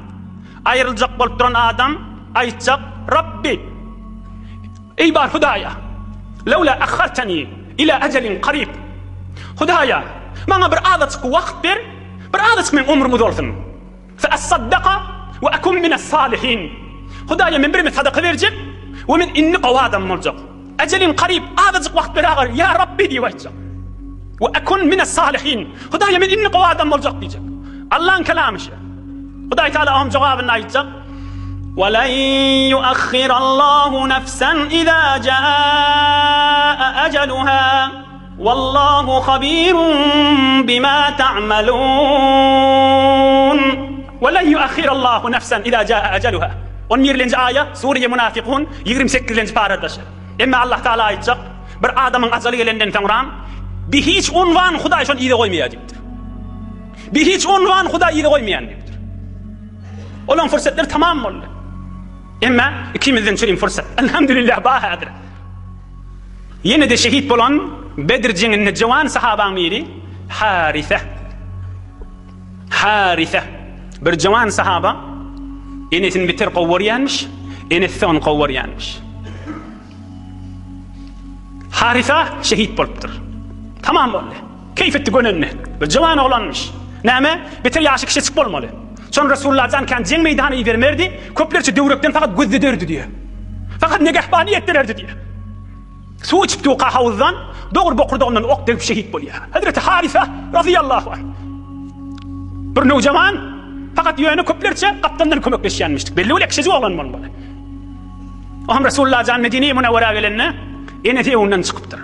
Aýryljak bolup duran adam aýtjak, Rabbi, eý bar Hudaýa, lewla ahhartani ila ejelin karib. Hudaýa, maňa bir azajyk wagt ber, Bir azajyk meň ömrüm uzalsyn. Fe assaddaka we akun mines salihin. Hudaýa men bireme sadaka berjek we men indi gowy adam boljak. Ejelin karyp azajyk wagt ber agar ýa Rabbi diýip aýtjak. We akun mines salihin. Hudaýa men indi gowy adam boljak diýjek. Allaň kelamy şu. Hudaý Taala onuň jogabyny aýtjak. Ve len yuakhirallahu nefsen iza jaa ejeluha. Wallahu habirun bima ta'malun. We len yuahhirallahu nefsen iza jaa ejeluha. On birlenji aýa, Sure-i Münafykun, 28-lenji paradaşy. Emma Allah Taala aýtjak, bir adamyň ajaly gelenden soňra bi hiç unwan Hudaý şony yza goýmaýar diýipdir. Bi hiç unwan Hudaý yza goýmaýan diýipdir. Olaň fursatlary tamam boldy. Emma ikimizden çürim fursat. Elhamdülillah ba häzir. Ýene-de şehit bolan Bedr jeňinde jowan sahabaň biri Harise. Harise bir jowan sahaba enesini beter gowy görýänmiş, enesi-de ony gowy görýänmiş. Harisa şehit bolupdyr. Tamam boldy. Keýf etdi gönenini. Bir jowan oglanmyş. Näme? Beter ýaşy kiçijik bolmaly. Şony Resulullah jan kän jeň meýdana ibermerdi, köplerçe döwrekden fakat gözlederdi diýýär. Fakat negehbani etdirerdi diýýär. Suw içip durka howuzdan, dogry bokurdagyndan ok degip şehit bolýar. Hezreti Harisa razyýallahu anh. Bir nowjawan, fakat ýöne köplerçe gapdaldan kömekleşýänmişdik. Belli bolýar, kiçijik oglan bolmaly. O hem Resulullah jan Medine-i Münewwerä gelende, enesi öňünden çykypdyr.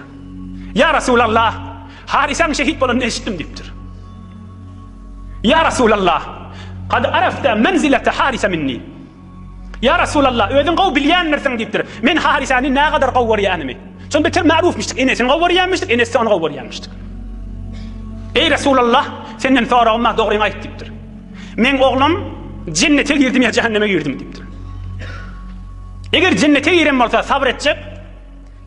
Ýa Resulallah, Harisaň şehit bolanyny eşitdim diýipdir. Ýa Resulallah, kad arafta menzilete Harisa minni. Ýa Resulallah, özüň gowy bilýändirsiň diýipdir. Men Harisany nägadar gowy görýänimi. Şon beter marufmyşdyk, enesini gowy görýänmişdik, enesi ony gowy görýänmişdik. Eý Resulallah, senden soragym bar, dogryňy aýt diýipdir. Meň oglum jennete girdimi ýa jähenneme girdimi diýipdir. Eger jennete giren bolsa sabyr etjek,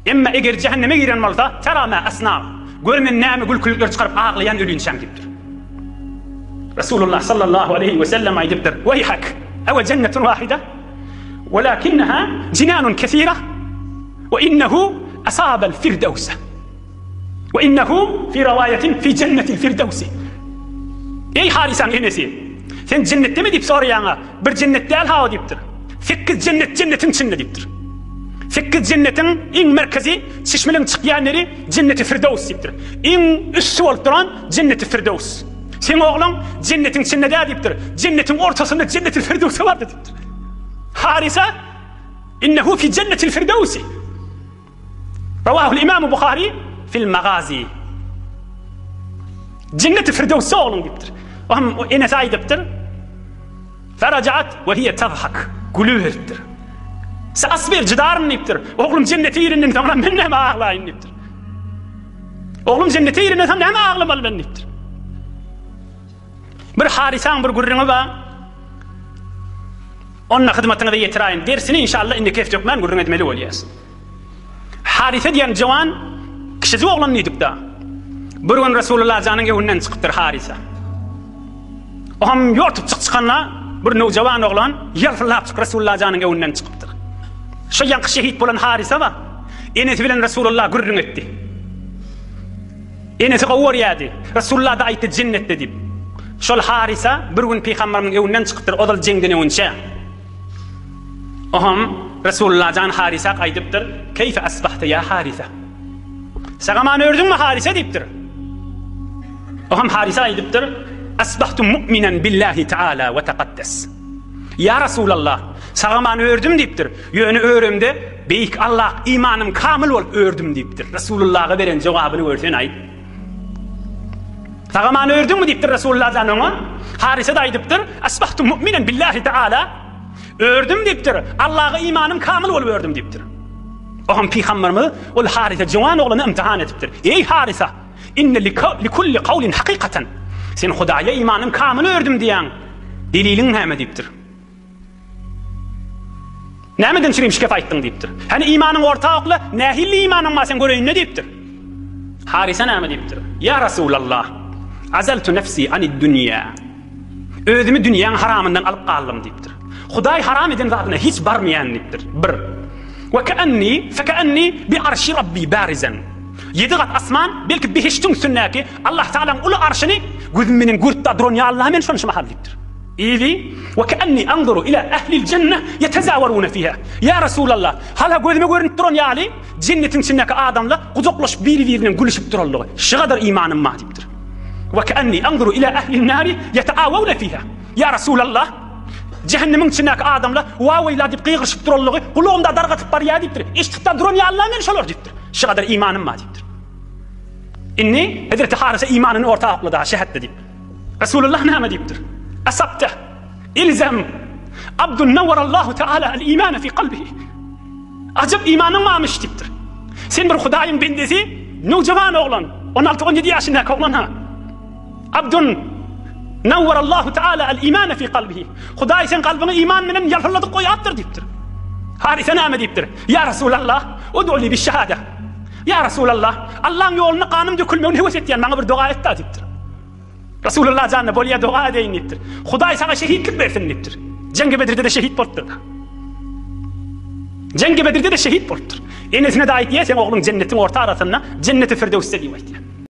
Emma eger jähenneme giren bolsa, tera ma asna, gör men näme gülkülikler çykaryp aglaýan ölinçäm diýipdir. Resulullah sallallahu aleýhi we sellem aýdypdyr, Weýhak, ewe jennetun wahida, welakinneha jinanun kesira, we innehu asabel firdewse. We innehu fi rawaýatin fi jennetil firdewsi. Eý Harisaň enesi, sen jennetdemi diýip soraýaňa, bir jennet däl ha o diýipdir. Sekiz jennet jennetiň içinde diýipdir. Sekiz jennetiň iň merkezi, çeşmeleň çykýan ýeri jenneti firdews diýipdir. Iň üsti bolup duran jenneti firdews. Seň ogluň jennetiň içinde däl diýipdir. Jennetiň ortasynda jennetil firdewse bardy diýipdir. Harisa innehu fi jennetil firdewsi. Rawahul Imamu Buhari fil Magazi. Jenneti Firdewsde ogluň diýipdir. O hem enesi aýdypdyr. Ferajaat we hiye tadhak. Gülüberipdir. Asbir jydaryn diýipdir. Oglum jennete girenden soňra men näme aglaýyn diýipdir. Oglum jennete girenden soň näme aglamaly men diýipdir. Bir hadysaň bir gürrüňi bar. Onda hyzmatyňyza ýetiräýin. Dersini inşallah indiki hepde hökmän gürrüň etmeli bolýas. Harysa diýen jowan kişijik oglan diýdik-de. Bir gün Resulullah janyň öwünden çykypdyr Harysa. O hem ýortup çyk çykanda bir nowjawan oglan ýalpyldap çyk Resulullah janyň öwünden çykypdyr. Şo ýaňky şehit bolan Harysa bar. Enesi bilen Resulullah gürrüň etdi. Enesi gowy görýärdi. Resulullah-da aýtdy jennetde diýip. Şol Harysa bir gün pygamberimiziň öwünden çykypdyr, ozal jeňden öňünçä. Oňam Resulullah jan Harysa aýdypdyr, Keýfe asbahte ýa Harysa? Sag-aman ördüňmi Harysa diýipdir. Oňam Harysa aýdypdyr, Asbahtu mu'minen billahi taala we taqaddas. Ýa Resulallah, sag-aman ördüm diýipdir. Ýöne öremde Beýik Allah imanym kamyl bolup ördüm diýipdir. Resulullaha beren jogabyny görsen aýt. Sag-aman ördüňmi diýipdir Resulullah jan oňa. Harysa-da aýdypdyr, Asbahtu mu'minen billahi taala. Ördüm diýipdir. Allaha imanym kamyl bolup ördüm diýipdir. Oňam pygamberimiz ol Harysa jowan oglany imtihan edipdir. Eý Harysa, inne likulli kawlin hakykatan. Sen Hudaýa imanym kamyl ördüm diýýäň. Deliliň näme diýipdir. Nämeden çürim şikep aýtdyň diýipdir. Hany imanyň orta okla, nähilli imanyň bar sen göreýin-de diýipdir. Harysa näme diýipdir? Ýa Rasulallah, azaltu nefsi anid dünýä. Özümi dünýäň haramyndan alyp galdym diýipdir. Hudaý haram eden zadyna hiç barmaýan diýipdir. Bir. Ve ke'enni, feke'enni bi arşi Rabbi barizen. Ýedi gat asman, belki behiştiň üstündäki Allah Tagalaň uly arşyny gözüm menen görüp-de duran ýaly-la men şonça mahal diýipdir. Yzy, Ve ke'enni anzuru ila ehlil jenne yetezawerune fiha. Ýa Resulallah, hala gözüme görünip duran ýaly, jennetiň içindäki adamlar gujaklaşyp biri-birinden gülüşip duranlygy. Şugadar imanym bar diýipdir. Ve ke'enni anzuru ila ehlin nari yeteawewne fiha. Ýa Resulallah, jähennemiň içindäki adamlar wa-weýla diýip gygyryşyp duranlygy gulagymda dargatyp barýar diýipdir. Eşidip duran ýaly-la men şolar diýipdir. Şugadar imanym bar diýipdir. Indi Hezreti Harysa imanyny orta oklady, şähetde diýip. Resulullah näme diýipdir? Asabte, ilzem, abdun nawwarallahu teala el-imane fi kalbihi. Ajap imanyň barmyş diýipdir. Sen bir Hudaýyň bendesi, nowjawan oglan, 16-17 ýaşyndaky oglan ha. Abdun nawwarallahu teala el-imane fi kalbihi. Hudaý sen kalbyňy iman bilen ýalpylladyp goýapdyr diýipdir. Harise näme diýipdir? Ýa Resulallah, ud'u li biş-şehade. Ýa Resulallah, Allaň ýolunda ganym dökülmegini höwes etýän, maňa bir doga et-dä diýipdir. Resulullah jana bolýa doga edeýin diýipdir. Hudaý saňa şehitlik bersin diýipdir. Jeňgi Bedirde-de şehit bolupdyr. Jeňgi Bedirde-de şehit bolupdyr. Enesine-de aýtýar, seň ogluň jennetiň orta arasynda, jenneti Firdewsde diýip aýtýar.